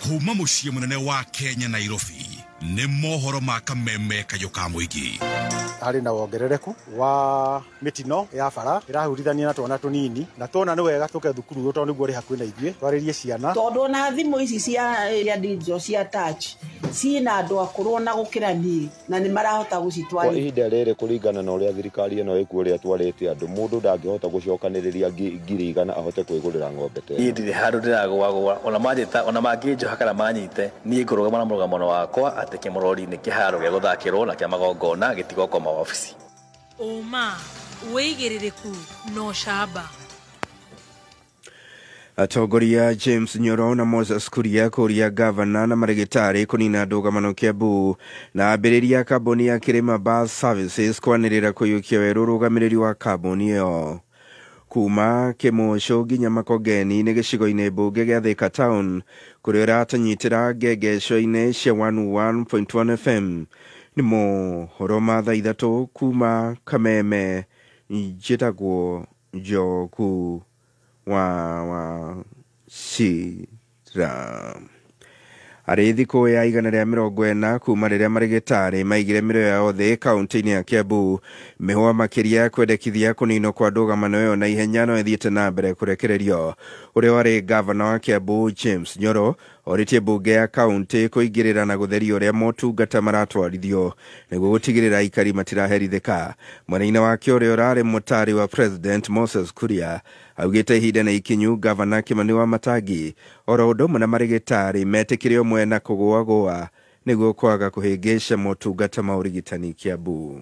Kuma mũciĩ mũnene wa Kenya Nairobi, nĩ mohoro ma Kameme kayũ ka mũingĩ. Harĩ na wongerereku wa mĩtino ya bara ĩrahurithania na twana tũnini, na tuona nĩ wega tũke thukuru ũyũ tondũ nĩguo ũrĩ hakuhĩ na ithuĩ, twarĩrie ciana. Tondũ ona thimũ ici cia digital cia touch ciĩna andũ akũrũ ona gũkĩra niĩ, na nĩ marahota gũcitwarithia. Kwa ihinda rĩrĩ kũringana na ũrĩa thirikari ĩno ĩkuo ũrĩa twarĩte andũ, mũndũ ndangĩhota gũcokanĩrĩria 100,000 ahote kwĩgũrĩra ng'ombe ta ĩno. Niĩ ndirĩ handũ ndĩragũagũa, ona manjĩta ona mangĩnjoha kana manyite, niĩ ngũrũgama na mũrũgamo wakwa atĩ Kĩmũrori nĩ kĩharo gĩa gũthakĩrwo na kĩa magongona gĩtigokoma wabici. Ũma, wĩigĩrĩrĩku na ũcamba. Atongoria James Nyoro na Moses Kuria kũria gavana na marĩgĩtarĩ kũnina ndũgamano Kiambu, na ambĩrĩria kambuni ya Kirima Bus Services kwanĩrĩra kũiyũkia werũ ũrũgamĩrĩri wa kambuni ĩyo. kuma Kĩmũcũ nginya Makongeni-inĩ gĩcigo-inĩ mbunge gĩa Thika Town kũrĩa ũratũnyitĩra ngengeco-inĩ cia 101.1 FM. Nĩ mohoro ma thaa 3 kuma Kameme, njĩtagwo Njogu wa Wachira. Arĩ thikũ ya 140 kuma rĩrĩa marĩgĩtarĩ maigire mĩrĩo yao thĩ kaunti-inĩ ya Kiambu, mĩhũa makĩria kwendekithia kũninwo kwa ndũgamano ĩyo na ihenya no ĩthiĩte na mbere kũrekererio. Ũrĩa warĩ gavana wa Kiambu James Nyoro orĩtie mbunge ya kaunti kũingĩrĩra na gũtheria ũrĩa motungata maratwarithio nĩguo gũtigĩrĩra aikari matiraherithĩka. Mwena-inĩ wake ũrĩa ũrarĩ mũtari wa President Moses Kuria augĩte ihinda nĩ ikinyu gavana Kimani wa Matangi oro ũndũ ũmwe na marĩgĩtarĩ metĩkĩre ũmwe na kũgũagũa nĩguo kwaga kũhĩngĩca motungata ma ũrigitani Kiambu.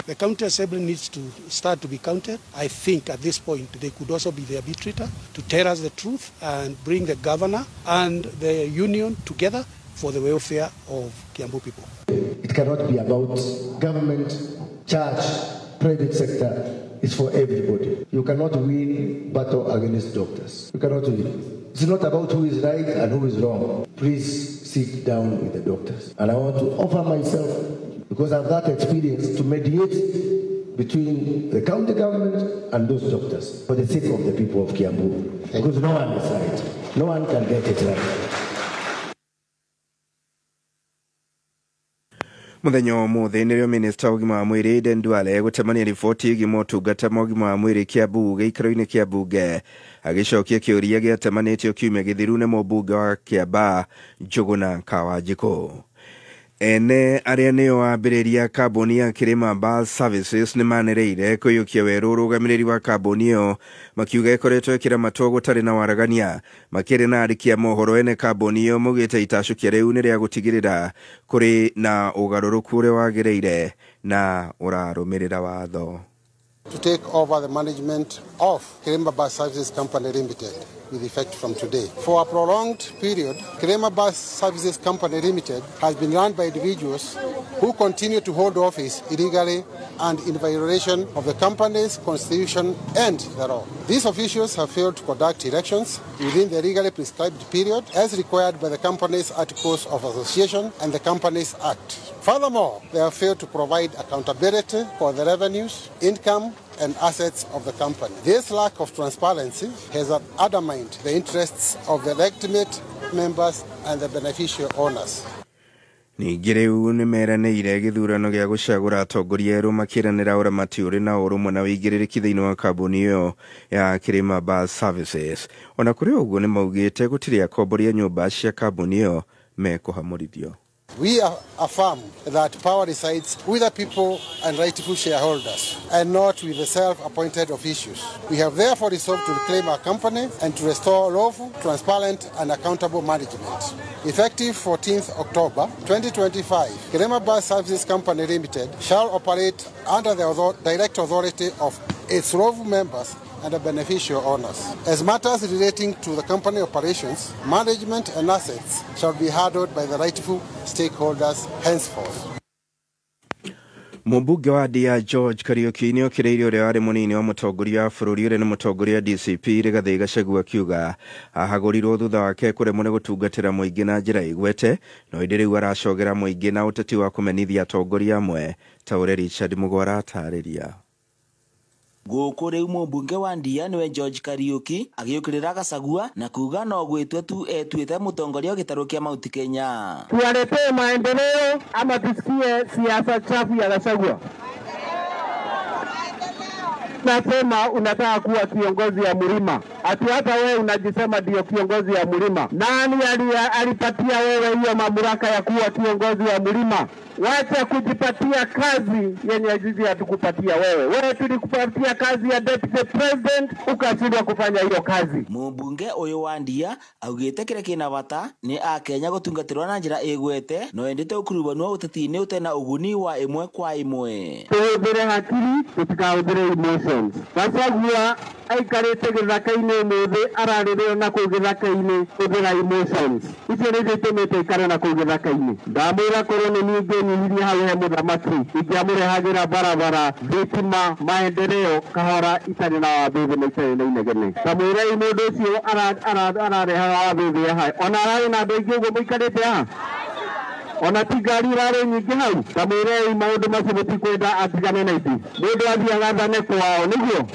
The county assembly needs to start to be counted. I think at this point they could also be the arbitrator to tell us the truth and bring the governor and the union together for the welfare of Kiambu people. It cannot be about government, church, private sector. It's for everybody. You cannot win battle against doctors. You cannot win. It's not about who is right and who is wrong. Please sit down with the doctors. And I want to offer myself, because I have that experience, to mediate between the county government and those doctors for the sake of the people of Kiambu. Because no one is right. No one can get it right. Muthenya wa ũmũthĩ nĩrĩo minista wa ũgima wa mwĩrĩ Aden Duale gũtemania riboti ĩgiĩ motungata ma ũgima wa mwĩrĩ Kiambu gĩikaro-inĩ kĩa mbunge, agĩcokia kĩũria gĩatemanĩtio kiumia gĩthiru nĩ mũmbunge wa Kiambaa Njũgũna Kawanjikũ. Ene arĩa nĩo ambĩrĩria kambuni ya Kirima Bus Services nĩmanĩrĩire kũiyũkia werũ ũrũgamĩrĩri wa kambuni ĩyo, makiuga ĩkoretwo ĩkĩramatwo gũtarĩ na waragania. Makĩrĩ na andĩki a mohoro ene kambuni ĩyo maugĩte itacũkia rĩu nĩ rĩa gũtigĩrĩra kũrĩ na ũgarũrũku ũrĩa wagĩrĩire na ũrarũmĩrĩra watho. To take over the management of Kirima Bus Services Company Limited with effect from today. For a prolonged period, Kirima Bus Services Company Limited has been run by individuals who continue to hold office illegally and in violation of the company's constitution and the law. These officials have failed to conduct elections within the legally prescribed period as required by the company's Articles of Association and the Companies Act. Furthermore, they have failed to provide accountability for the revenues, income, and assets of the company. This lack of transparency has undermined the interests of the legitimate members and the beneficial owners. Ningĩ rĩu nĩmeranĩire gĩthurano gĩa gũcagũra atongoria erũ makĩranĩra ũramati ũrĩ na ũrũmwe na ũigĩrĩrĩki thĩinĩ wa kambuni ĩyo ya Kirima Bus Services. Ona kũrĩ ũguo nĩmaugĩte gũtirĩ akombori a nyũmba cia kambuni ĩyo mekũhamũrithio. We affirm that power resides with the people and rightful shareholders and not with the self-appointed officials. We have therefore resolved to reclaim our company and to restore lawful, transparent and accountable management. Effective 14th October 2025, Kirima Bus Services Company Limited shall operate under the direct authority of its lawful members and the beneficial owners. As matters relating to the company operations, management and assets shall be handled by the rightful stakeholders henceforth. Mũmbunge wa Ndia George Kariuki nĩokĩrĩire ũrĩa warĩ mũnini wa mũtongoria wa bũrũri ũrĩa nĩ mũtongoria DCP Rigathĩ Gachagua akiuga ahagũrirwo thutha wake kũremwo nĩ gũtungatĩra mũingĩ na njĩra ĩgwete, no ĩndĩ rĩu aracogera mũingĩ na ũteti wa kũmenithia atongoria amwe ta ũrĩa Richard Mũgwara atarĩria. Gũkũ rĩu mũmbunge wa Ndia nĩwe George Kariuki agĩũkĩrĩra Gachagua na kuga no gwĩtua tu etuĩte mũtongoria wa gĩtarũ kĩa Mount Kenya. Tuwaletee maendeleo ama tusikie siasa chafu ya Gachagua? Nasema unataka kuwa kiongozi ya mlima, ati hata wewe unajisema ndio kiongozi ya mlima. Nani alipatia wewe hiyo mamlaka ya kuwa kiongozi wa mlima? Wacha kujipatia kazi yenye sisi hatukupatia wewe. Wewe tulikupatia kazi ya deputy president ukashindwa kufanya hiyo kazi. Mũmbunge ũyũ wa Ndia augĩte kĩrĩa kĩna bata nĩ akenya gũtungatĩrwo na njĩra ĩgwete no endete ũkuruhanu wa ũteti-inĩ ũtarĩ na ũguni wa ĩmwe kwa ĩmwe. Tũhũthĩre hakiri tũtikahũthĩre emotions. Gachagua aikarĩte gĩthaka-inĩ ũmũthĩ ararĩrĩo na kũu gĩthaka-inĩ hũthĩra emotions icio nĩcio itũmĩte ikare na kũu gĩthaka-inĩ. Ndamwĩra korwo nĩ niĩ ingĩnyihirie hau he mũthamaki ingĩamũrehagĩra barabara, thitima, maendeleo kahora itarĩ na wathĩthĩ na itarĩ na inegene. Tamwĩrei mũndũ ũcio ararehaga wathĩthĩ haha ona ararĩ na andũ aingĩ ũguo mũikarĩte haha ona ti ngari irarĩ nyingĩ hau. Tamwĩrei maũndũ macio mũtikwenda atigane na ithuĩ. Mũndũ athiaga athane kwao nĩguo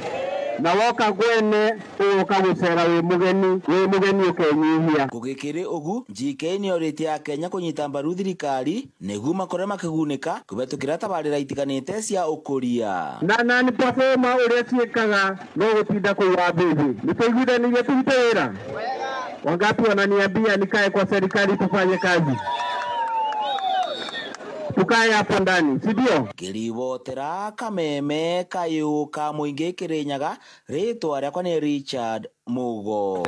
na woka gwene ũgoka gũcera wĩ mũgeni ũkenyihia. Gũgĩkĩrĩ ũgu GK nĩorĩtie akenya kũnyita mbaru thirikari nĩguo makorwo makĩgunĩka kũhetũkĩra tabarĩra itiganĩte cia ũkũria. Na nĩ performer ũrĩa ciĩkaga no gũtinda kũu wathĩthĩ. Nĩtũiguithanirie tũrute wĩra. Wangapi wananiambia nikae kwa serikali tufanye kazi? Tukae hapo ndani, si ndio? Ngĩribotera Kameme kayũ ka mũingĩ Kĩrĩnyaga, rĩtwa rĩakwa nĩ Richard Mugo.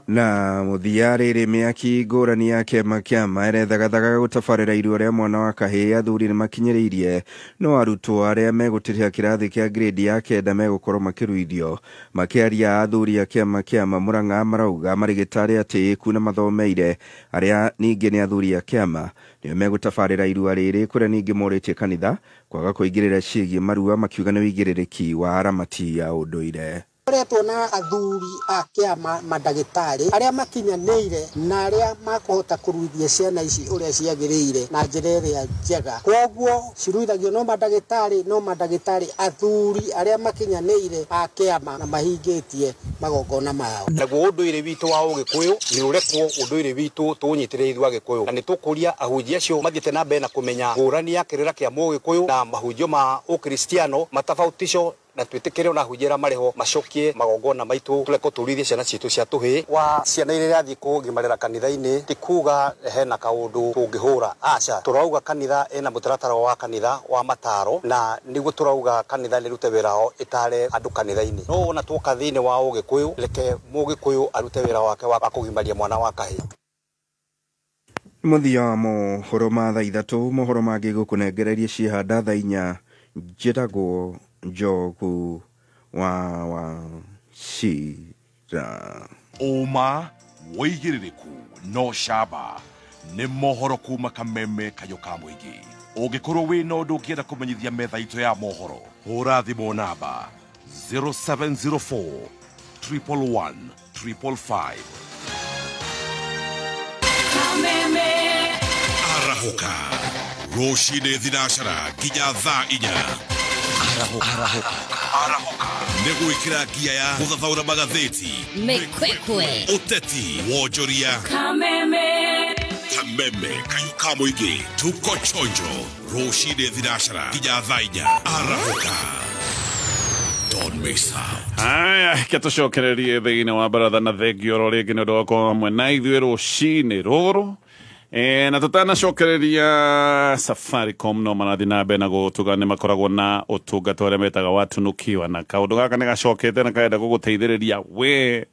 Na mũthia rĩrĩ mĩaki ngũrani ya kĩama kĩama ĩrethagathaga gũtabarĩra irua rĩa mwana wa kahĩĩ athuri nĩmakinyĩrĩirie no arutwo arĩa megũtĩrĩha kĩrathi kĩa grade ya kenda megũkorwo makĩruithio. Makĩaria athuri a kĩama kĩama Murang'a marauga marĩgĩtarĩ atĩĩku na mathomeire arĩa ningĩ nĩ athuri a kĩama nĩo megũtabarĩra irua rĩrĩ kũrĩa ningĩ morĩtie kanitha kwaga kũingĩrĩra ciĩgiĩ marua makiuga nĩ ũigĩrĩrĩki wa aramati ya ũndũire. Koretwo na athuri a kĩama mandagĩtarĩ arĩa makinyanĩire na arĩa makũhota kũruithia ciana ici ũrĩa ciagĩrĩire na njĩra ĩrĩa njega. Kwoguo ciruithagio no mandagĩtarĩ athuri arĩa makinyanĩire a kĩama na mahingĩtie magongona mao. Naguo ũndũire witũ wa ũgĩkũyũ nĩ ũrekwo ũndũire witũ tũũnyitĩrĩre ithuĩ Agĩkũyũ, na nĩ tũkũria ahunjia acio mathiĩte na mbere na kũmenya ngũrani ya kĩrĩra kĩa mũgĩkũyũ na mahunjio ma ũkristiano matabautisho na twĩtĩkĩre ona ahunjia arĩa marĩ ho macokie magongona maitũ tũreko tũruithie ciana citũ cia tũhĩĩ. Wa ciana iria irathiĩ kũgimarĩra kanitha-inĩ ti kuga hena kaũndũ tũngĩhũra, aca, tũrauga kanitha ĩna mũtaratara wa kanitha wa mataro na nĩguo tũrauga kanitha nĩrute wĩra wao ĩtare andũ kanitha-inĩ. No ona tuoka thĩinĩ wa ũgĩkũyũ reke mũgĩkũyũ arute wĩra wake wa kũgimaria mwana wa kahĩĩ. Mũthia wa mohoro ma thaa ithatũ, mohoro mangĩ gũkũnengereria ciĩhanda thaa inya. Njĩtagwo Njogu wa Wachira. Ũma wĩigĩrĩrĩku no camba nĩ mohoro kuma Kameme kayũ ka mũingĩ. Ũngĩkorwo wĩna ũndũ ũngĩenda kũmenyithia metha itũ ya mohoro, hũra thimũ namba 0704 111 555. Kameme arahũka rũcinĩ thinacara nginya thaa inya. Arahũka nĩ gwĩkĩra ngia ya gũthathaũra magathĩti, mĩkwekwe, ũteti, wonjoria. Kameme Kameme kayũ ka mũingĩ, tuko chonjo rũcinĩ thinacara nginya thaa inya. Arahũka, don't miss out. Aya, ke tũcokererie thĩinĩ wa baratha na thengio oro rĩngĩ nĩ ũndũ wa gũkorwo hamwe na ithuĩ rũcinĩ rũrũ. Na tutanacokereria Safaricom no marathi na mbere na gũtuga nĩ makoragwo na ũtungata ũrĩa metaga watunukiwa, na kaũndũ gaka nĩ gacokete na karenda gũgũteithĩrĩria we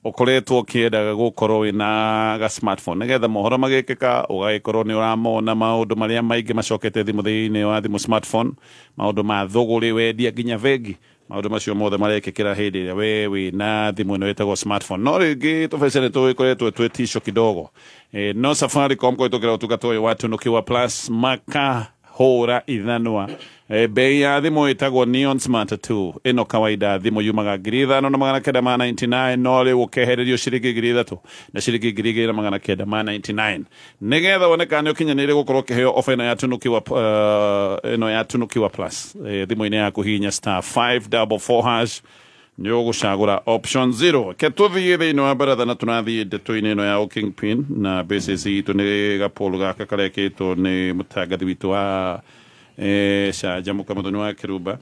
ũkoretwo ũkĩendaga gũkorwo wĩna ga smartphone nĩgetha mohoro magĩkĩka ũgagĩkorwo nĩ ũramona maũndũ marĩa maingĩ macokete thimũ thĩinĩ wa thimũ smartphone, maũndũ ma thũgũrĩ wendia nginya bengi, maũndũ macio mothe marekĩkĩra hĩndĩ ĩrĩa we wĩna thimũ ĩno ĩtagwo smartphone. No rĩngĩ tũbeca nĩ tũgĩkoretwo twĩtico kidogo. No Safaricom kũhĩtũkĩra ũtungata ũyũ wa Tunukiwa Plus makahũra ithanwa. Bei ya thimũ ĩtagwo Neon Smart 2 ĩno kawaida thimũ yumaga 5999 no rĩu ũkehererio ciringi 3000 na ciringi 2999 nĩgetha wone kana nĩ ũkinyanĩire gũkorwo ũkĩheo ofa ĩno ya Tunukiwa ĩno ya Tunukiwa Plus. Thimũ-inĩ yaku hihinya star 544 hash nĩ ũgũcagũra option 0. Ke tũthiĩ thĩinĩ wa baratha na tũrathiĩ ndeto-inĩ ĩno ya Kingpin na basis itũ nĩ gapolu gaka karekĩtwo nĩ mũtangathi witũ wa canjamũka mũthoni wa Kĩrumba.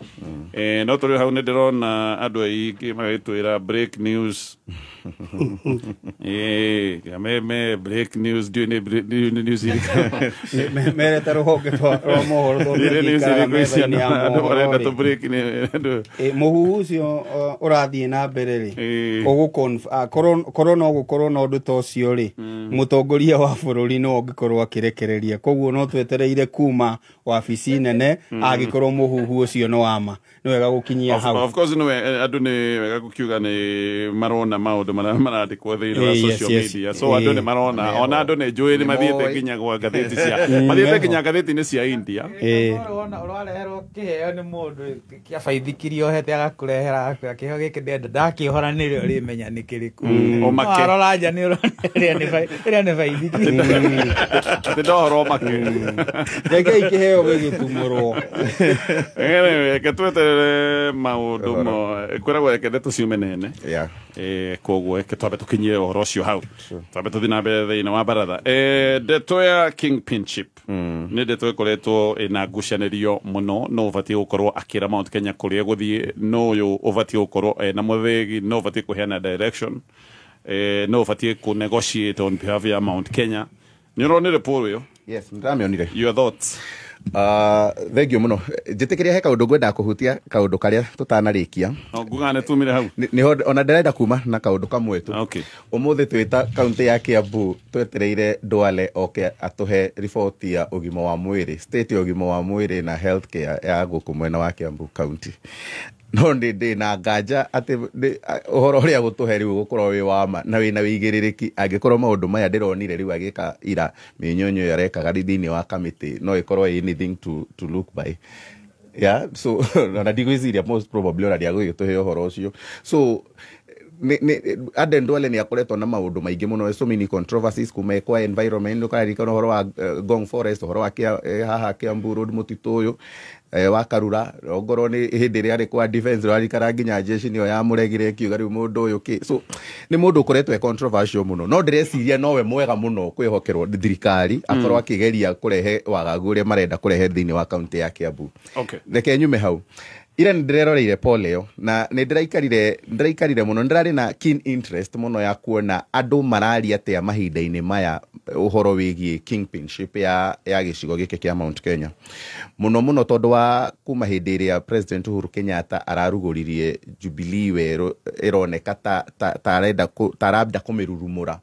No tũrĩ hau nĩ ndĩrona andũ aingĩ magĩtwĩra break news. Kameme break news ndiũĩ nĩ news irĩkũ. Merete rũhonge rwa mohoro Nĩ news irĩkũ icio andũ marenda tũ break nĩ andũ. Mũhuhu ũcio ũrathiĩ na mbere rĩ, korwo no gũkorwo na ũndũ ta ũcio rĩ, mũtongoria wa bũrũri no ũngĩkorwo akĩrekereria. Koguo no twetereire kuma wabici nene angĩkorwo mũhuhu ũcio no wama nĩ wega gũkinyia hau. Of course no andũ nĩ wega gũkiuga nĩ marona maũndũ marĩa marandĩkwo thĩinĩ wa social media, so andũ nĩ marona, ona andũ nĩ njũĩ nĩ mathiĩte nginya gwa ngathĩti cia mathiĩte nginya ngathĩti-inĩ cia India. Ũrareherwo kĩheo nĩ mũndũ kĩa baithikiri ohete agakũrehera agakwĩra kĩheo gĩkĩ ndĩrenda ndakĩohora nĩrĩo ũrĩmenya nĩ kĩrĩkũ. Warora nja nĩ ũrona ĩrĩa nĩ baithikiri. Atĩ ndohora ũmake. Rekei kĩheo gĩgĩtumũrwo. Reke tweterere maũndũ mo kwĩragwo reke ndeto ciume nene, koguo reke twambe tũkinyie ũhoro ũcio hau, twambe tũthiĩ na mbere thĩinĩ wa baratha. Ndeto ya kingpinship nĩ ndeto ĩkoretwo ĩna ngucanĩrio mũno. No ũbatiĩ gũkorwo akĩra Mount Kenya kũrĩa gũthiĩ, no ũyũ ũbatiĩ gũkorwo ena mũthĩgi, no ũbatiĩ kũheana direction, no ũbatiĩ kũ negotiate on behalf ya Mount Kenya. Nĩ ũronire poll ĩyo? Yes, ndĩramĩonire. Your thoughts? Thank you mũno. Njĩtĩkĩria he kaũndũ ngwendaga kũhutia, kaũndũ karĩa tũtanarĩkia. No nguga nĩ tumire hau. Nĩho ona ndĩrenda kuma na kaũndũ kamwe tu. Ũmũthĩ twĩta kaunti ya Kiambu twetereire Duale oke atũhe riboti ya ũgima wa mwĩrĩ, state ya ũgima wa mwĩrĩ na health care ya gũkũ mwena wa Kiambu county. No ndĩ na nganja atĩ ũhoro ũrĩa gũtũhe rĩu gũkorwo wĩ wa ma na wĩna wĩigĩrĩrĩki, angĩkorwo maũndũ maya ndĩronire rĩu agĩka ira mĩnyonyo ĩyo arekaga thĩinĩ wa kamĩtĩ no ĩkorwo anything to look by. Yeah, so ona ndigwĩciria most probably ona ndĩagũgĩtũhe ũhoro ũcio. So Aden Duale nĩ akoretwo na maũndũ maingĩ mũno, so many controversies kuma kwa environment, ũkaririkana ũhoro wa Ngong Forest, ũhoro wa haha Kiambu Road mũtitũ ũyũ wa Karura, ongorwo nĩ hĩndĩ ĩrĩa arĩ kwa defense ũrarikana nginya jeshi nĩyo yamũregire ĩkiuga rĩu mũndũ ũyũ kĩ. So nĩ mũndũ ũkoretwo e controversial mũno, no ndĩreciria nowe mwega mũno kwĩhokerwo thirikari akorwo akĩgeria kũrehe wagagu ũrĩa marenda kũrehe thĩinĩ wa kaunti ya Kiambu. Reke nyume hau. Ira nĩ ndĩreroreire poll ĩyo na nĩ ndĩraikarire mũno, ndĩrarĩ na keen interest mũno ya kuona andũ mararia atĩa mahinda-inĩ maya ũhoro wĩgiĩ kingpinship ya gĩcigo gĩkĩ kĩa Mount Kenya. Mũno mũno tondũ wa kuma hĩndĩ ĩrĩa President Uhuru Kenyatta ararugũririe Jubilee werũ ĩroneka ta arenda kũmĩrurumũra.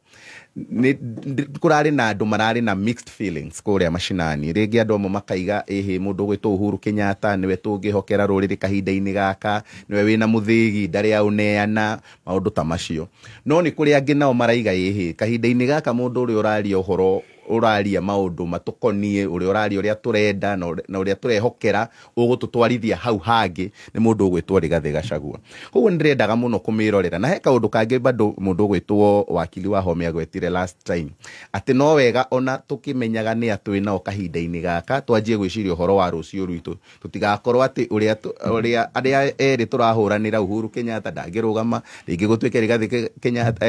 Kũrarĩ na andũ mararĩ na mixed feelings kũrĩa macinani, rĩngĩ andũ amwe makaiga ĩhĩ mũndũ ũgwĩtwo Uhuru Kenyatta nĩwe tũngĩhokera rũrĩrĩ kahinda-inĩ gaka, nĩwe wĩna mũthĩgi ndarĩ aũneana, maũndũ ta macio. No nĩ kũrĩ angĩ nao maraiga ĩhĩ kahinda-inĩ gaka mũndũ ũrĩa ũraria ũhoro ũraria maũndũ matũkoniĩ, ũrĩa ũraria ũrĩa tũrenda na ũrĩa tũrehokera ũgũtũtwarithia hau hangĩ nĩ mũndũ ũgwĩtwo Rigathĩ Gachagua. Koguo nĩndĩrendaga mũno kũmĩrorera. Na he kaũndũ kangĩ bado mũndũ ũgwĩtwo wakili wa Wahome agwetire last time, atĩ no wega ona tũkĩmenyaga nĩ atwĩ nao kahinda-inĩ gaka twanjie gwĩciria ũhoro wa rũciũ rwitũ, tũtigakorwo atĩ ũrĩa arĩa erĩ tũrahũranĩra Uhuru Kenyatta ndangĩrũgama, rĩngĩ gũtuĩke Rigathĩ Kenyatta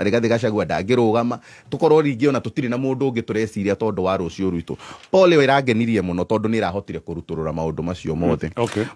Rigathĩ Gachagua ndangĩrũgama, tũkorwo rĩngĩ ona tũtirĩ na mũndũ ũngĩ tũreciria tondũ wa rũciũ rwitũ. Poll ĩyo ĩrangenirie mũno tondũ nĩ ĩrahotire kũrutũrũra maũndũ macio mothe.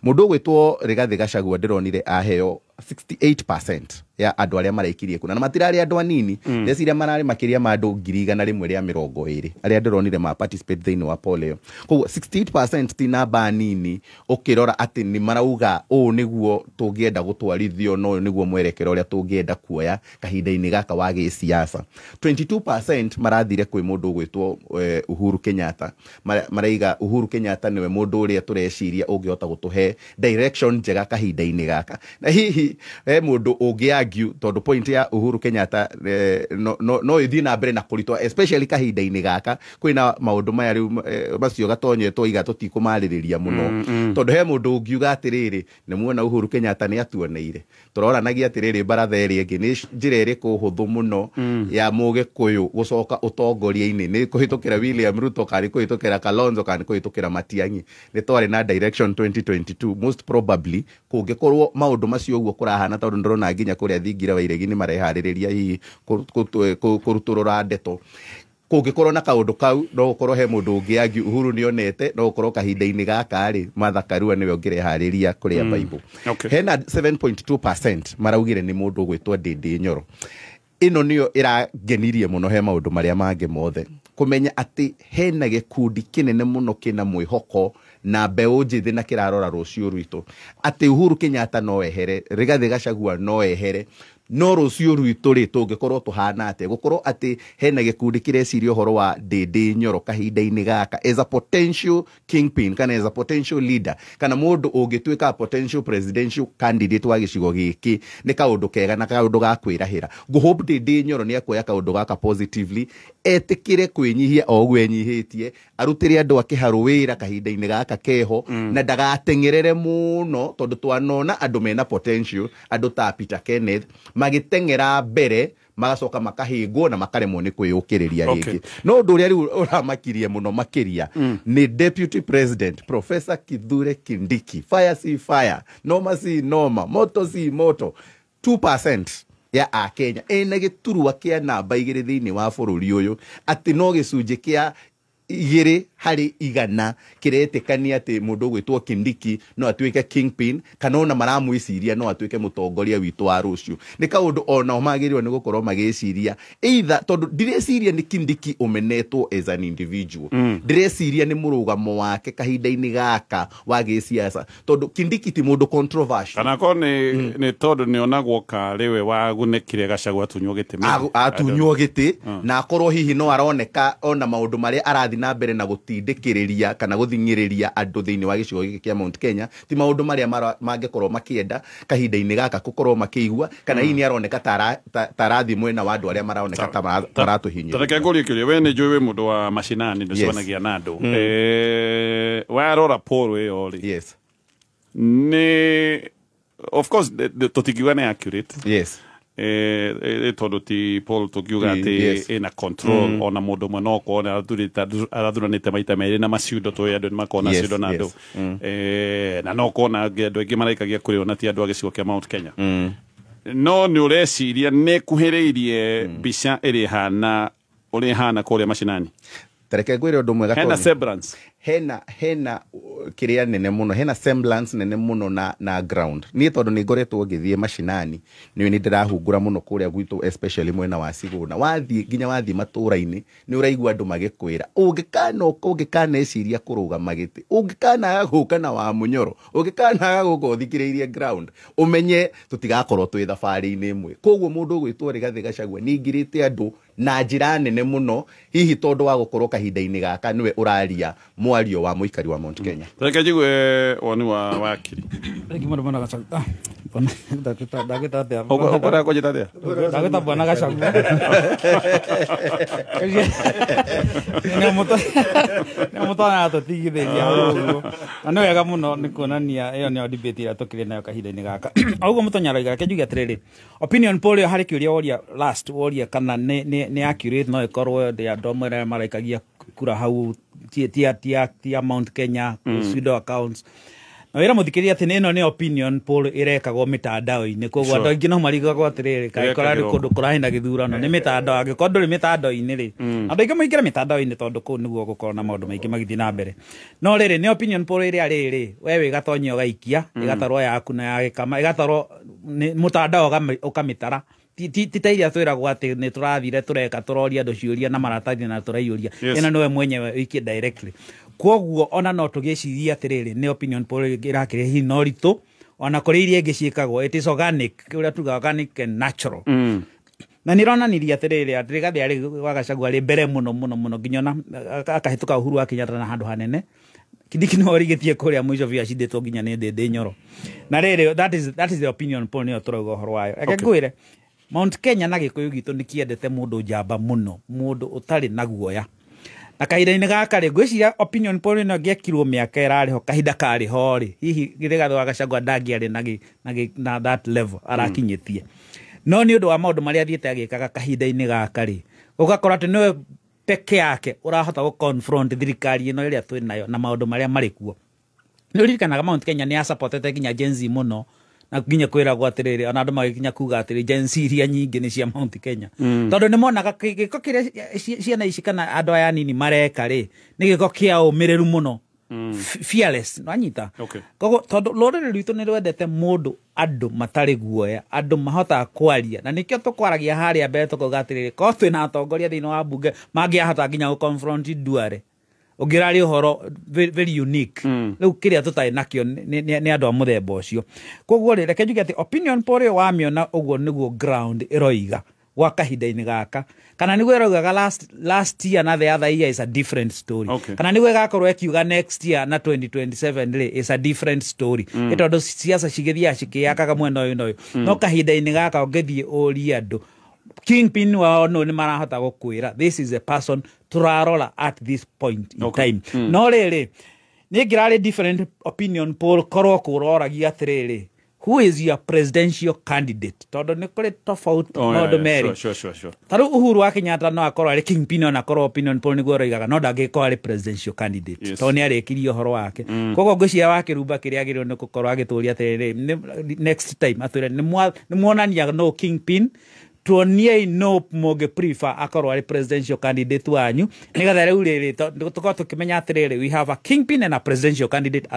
Mũndũ ũgwĩtwo Rigathĩ Gachagua ndĩronire aheo 68% ya andũ arĩa maraikirie kuna, na matirarĩ andũ anini, ndeciria mararĩ makĩria ma andũ 120,000 arĩa ndĩronire ma participate thĩinĩ wa poll ĩyo. Koguo 68% ti namba nini ũkĩrora atĩ nĩ marauga ũũ nĩguo tũngĩenda gũtwarithio, no ũyũ nĩguo mwerekero ũrĩa tũngĩenda kuoya kahinda-inĩ gaka wa gĩsiasa. 22% marathire kwĩ mũndũ ũgwĩtwo Uhuru Kenyatta, maraiga Uhuru Kenyatta nĩwe mũndũ ũrĩa tũreciria ũngĩhota gũtũhe direction njega kahinda-inĩ gaka. Na hihi he mũndũ ũngĩ argue tondũ point ya Uhuru Kenyatta no ĩthiĩ na mbere na kũritũha especially kahinda-inĩ gaka kwĩna maũndũ maya rĩu macio gatonyetwo iga tũtikũmarĩrĩria mũno, tondũ he mũndũ ũngiuga atĩrĩrĩ nĩ muona Uhuru Kenyatta nĩ atuoneire, tũroranagia atĩrĩrĩ baratha ĩrĩa ĩngĩ nĩ njĩra ĩrĩkũ hũthũ mũno ya Mũgĩkũyũ gũcoka ũtongoria-inĩ, nĩ kũhĩtũkĩra William Ruto kana kũhĩtũkĩra Kalonzo kana kũhĩtũkĩra Matiang'i. Nĩ twarĩ na direction 2022 most probably kũngĩkorwo maũndũ macio ũguo kũrahana, tondũ ndĩrona nginya kũrĩa thingira wa iregi nĩ mareharĩrĩria hihi kũrutũrũra ndeto. Kũngĩkorwo na kaũndũ kau no gũkorwo he mũndũ ũngĩ argue Uhuru nĩonete, no gũkorwo kahinda-inĩ gaka rĩ Martha Karua nĩwe ũngĩreharĩria kũrĩa Bible. Hena 7.2% maraugire nĩ mũndũ ũgwĩtwo Ndindi Nyoro. Ĩno nĩyo ĩrangenirie mũno he maũndũ marĩa mangĩ mothe, kũmenya atĩ hena gĩkundi kĩnene mũno kĩna mwĩhoko na mbeũ njĩthĩ na kĩrarora rũciũ rwitũ, atĩ Uhuru Kenyatta no ehere, Rigathĩ Gachagua no ehere, No rũciũ rwitũ rĩ tũngĩkorwo tũhana atĩa gũkorwo atĩ hena gĩkundi kĩreciria ũhoro wa Ndĩndĩ Nyoro kahinda-inĩ gaka as a potential kingpin kana as a potential leader kana mũndũ ũngĩtuĩka potential presidential candidate wa gĩcigo gĩkĩ nĩ kaũndũ kega na kaũndũ ga kwĩrahĩra. Ngũhope Ndĩndĩ Nyoro nĩ akuoya kaũndũ gaka positively, etĩkĩre kwĩnyihia o ũguo enyihĩtie, arutĩre andũ a Kĩharũ wĩra kahinda-inĩ gaka keho na ndagateng'erere mũno tondũ twanona andũ mena potential, andũ ta Peter Kenneth magĩteng'era mbere magacoka makahĩngwo na makaremwo nĩ kwĩyũkĩrĩria rĩngĩ. No ũndũ ũrĩa rĩu ũramakirie mũno makĩria nĩ Deputy President Professor Kithure Kindiki. Fire si fire, noma si noma, moto si moto. 2% ya Akenya ena gĩturwa kĩa namba 2 thĩinĩ wa bũrũri ũyũ, atĩ no gĩcunjĩ kĩa 2 harĩ 100 kĩretĩkania atĩ mũndũ ũgwĩtwo Kindiki no atuĩke kingpin kana ona maramwĩciria no atuĩke mũtongoria witũ wa rũciũ. Nĩ kaũndũ onao magĩrĩirwo nĩ gũkorwo magĩciria either, tondũ ndireciria nĩ Kindiki ũmenetwo as an individual, ndĩreciria nĩ mũrũgamo wake kahinda-inĩ gaka wa gĩciaca, tondũ Kindiki ti mũndũ controversial. Kana ko nĩ tondũ nĩonagwo karĩ we wagunĩkire Gachagua atunywo gĩtĩ, atunywo gĩtĩ, na akorwo hihi no aroneka ona maũndũ marĩa arathiĩ na mbere na gũtindĩkĩrĩria kana gũthing'ĩrĩria andũ thĩinĩ wa gĩcigo gĩkĩ kĩa Mount Kenya ti maũndũ marĩa mangĩkorwo makĩenda kahinda-inĩ gaka gũkorwo makĩigua, kana hihi nĩ aroneka ta arathiĩ mwena wa andũ arĩa maroneka ta maratũhinyĩrĩria. Reke ngũrie kĩũria, we nĩ njũĩ wĩ mũndũ wa macinani, ndũcemanagia na andũ, warora poll ĩyo rĩ, nĩ of course tũtingiuga nĩ accurate, yes, tondũ ti poll tũngiuga atĩ ĩna control ona mũndũ ũmwe no okorwo arathuranĩte maita merĩ na maciundo tũĩ andũ nĩmakorwo na ciundo na andũ, na no okorwo na andũ aingĩ maraikagia kũrĩ ona ti andũ a gĩcigo kĩa Mount Kenya. No nĩ ũreciria nĩ kuhĩrĩirie mbica ĩrĩa ĩhana ũrĩa ĩhana kũrĩa macinani? Tareke ngwĩre ũndũ mwega, hena semblance, hena kĩrĩa nene mũno, hena semblance nene mũno na ground. Niĩ tondũ nĩ ngoretwo ngĩthiĩ macinani, nĩ nĩ ndĩrahungura mũno kũrĩa gwitũ especially mwena wa Sigũna, wathiĩ nginya wathiĩ matũũra-inĩ nĩ ũraigua andũ magĩkwĩra ũngĩkanoka ũngĩkaneciria kũrũgama gĩtĩ, ũngĩkanaga gũka na wa Mũnyoro, ũngĩkanaga gũka ũthikĩrĩirie ground, ũmenye tũtigakorwo twĩ thabarĩ-inĩ ĩmwe. Koguo mũndũ ũgwĩtwo Rigathĩ Gachagua nĩ aingĩrĩte andũ na njĩra nene mũno, hihi tondũ wa gũkorwo kahinda-inĩ gaka nĩwe ũraria mwario wa mũikari wa Mount Kenya. Reke njigue woni wa wakiri. Reke mũndũ bwana Gachagua. Ndagĩta atĩa? Ũkwenda kũnjĩta atĩa? Ndagĩta bwana Gachagua. Nĩ mũtwana atũtigithĩria hau ũguo. Na nĩ wega mũno nĩ kuonania ĩyo nĩyo debate ĩrĩa tũkĩrĩ nayo kahinda-inĩ gaka. O ũguo mũtonya aroiga, reke njuge atĩrĩrĩ, opinion poll ĩyo harĩ kĩũria woria last, woria kana nĩ accurate, no ĩkorwo ndĩ andũ amwe arĩa maraikagia kura hau ti Mount Kenya, pseudo accounts. Na wĩra mũthikĩrĩria atĩ ĩno nĩ opinion poll ĩrekagwo mĩtandao-inĩ, koguo andũ aingĩ no marigagwo atĩrĩrĩ, kaĩ kũrarĩ kũndũ kũrarĩ na gĩthurano nĩ mĩtandao, angĩkorwo ndũrĩ mĩtandao-inĩ rĩ, andũ aingĩ maingĩre mĩtandao-inĩ tondũ kũu nĩguo gũkorwo na maũndũ maingĩ magĩthiĩ na mbere. No rĩrĩ nĩ opinion poll ĩrĩa rĩrĩ, we wĩ gatonya ũgaikia, ĩgatarwo yaku na ya gĩkama, ĩgatarwo mũtandao ũkamĩtara. Ti ta iria twĩragwo atĩ nĩ tũrathire tũreka tũroria andũ ciũria na maratathi na tũraiyũria, ĩno nĩwe mwenyewe ũikie directly. Koguo ona no tũgĩciria atĩrĩrĩ, nĩ opinion poll ĩrakĩrĩ hihi na ũritũ ona kũrĩ iria ingĩ ciĩkagwo, it is organic, ũrĩa tugaga organic and natural. Na nĩ ĩronanirie atĩrĩrĩ atĩ Rigathĩ arĩ wa Gachagua arĩ mbere mũno mũno mũno nginya ona akahĩtũka Uhuru wa Kenyatta na handũ hanene. Kindiki no origĩtie kũrĩa mũico biũ acindĩtwo nginya nĩ Ndĩndĩ Nyoro. Na rĩrĩ that is the opinion poll nĩyo tũrauga ũhoro wayo. Reke ngwĩre, Mount Kenya na Gĩkũyũ gitũ nĩ kĩendete mũndũ njamba mũno, mũndũ ũtarĩ na guoya. Na kahinda-inĩ gaka rĩ, ngwĩciria opinion poll ĩno ĩngĩekirwo mĩaka ĩrarĩ ho, kahinda karĩ ho rĩ, hihi Rigathĩ wa Gachagua ndangĩarĩ na that level arakinyĩtie. No nĩ ũndũ wa maũndũ marĩa athiĩte agĩkaga kahinda-inĩ gaka rĩ, ũgakora atĩ nĩwe peke yake ũrahota gũ confront thirikari ĩno ĩrĩa twĩ nayo na maũndũ marĩa marĩ kuo. Nĩ ũririkanaga Mount Kenya nĩ yasupportete nginya Gen Z mũno, na nginya kwĩragwo atĩrĩrĩ, ona andũ magĩkinya kuga atĩrĩ Gen Z iria nyingĩ nĩ cia Mount Kenya. Tondũ nĩ monaga gĩko kĩrĩa ciana ici kana andũ aya anini mareka rĩ, nĩ gĩko kĩa ũmĩrĩru mũno, fearless, nĩwanyita? Koguo tondũ rũrĩrĩ rwitũ nĩ rwendete mũndũ andũ matarĩ guoya, andũ mahotaga kwaria, na nĩkĩo tũkwaragia harĩa mbere tũkauga atĩrĩrĩ, korwo twĩna atongoria thĩinĩ wa mbunge mangĩahota nginya gũ confront Duale, Ũngĩraria ũhoro very unique. Rĩu kĩrĩa tũtarĩ nakĩo nĩ andũ a mũthemba ũcio. Koguo rĩ, reke njuge atĩ opinion poll ĩyo wamĩona ũguo nĩguo ground ĩroiga gwa kahinda-inĩ gaka, kana nĩguo ĩroigaga last year na the other year is a different story. Kana nĩguo ĩgakorwo ĩkiuga next year na 2027 rĩ is a different story. Nĩ tondũ siasa cigĩthiaga cikĩyakaga mwena ũyũ na ũyũ. No kahinda-inĩ gaka ũngĩthiĩ ũrie andũ kingpin wao no nĩ marahota gũkwĩra this is a person tũrarora at this point in time. No rĩrĩ, nĩ ngĩrarĩ different opinion poll korwo kũroragia atĩrĩrĩ, who is your presidential candidate, tondũ nĩ kũrĩ tofauti maũndũ merĩ. Ta rĩu Uhuru wa Kenyatta no akorwo arĩ kingpin, ona akorwo opinion poll nĩguo ĩroigaga, no ndangĩkorwo arĩ presidential candidate tondũ nĩ arĩkirie ũhoro wake. Koguo ngwĩciria wa Kĩrumba kĩrĩa agĩrĩirwo nĩ gũkorwo agĩtũria atĩrĩrĩ, next time atwĩre nĩ muonania no kingpin, tuoniei no mũngĩ prefer akorwo arĩ presidential candidate wanyu, nĩgetha rĩu rĩrĩ tũkorwo tũkĩmenya atĩrĩrĩ, we have a kingpin and a presidential candidate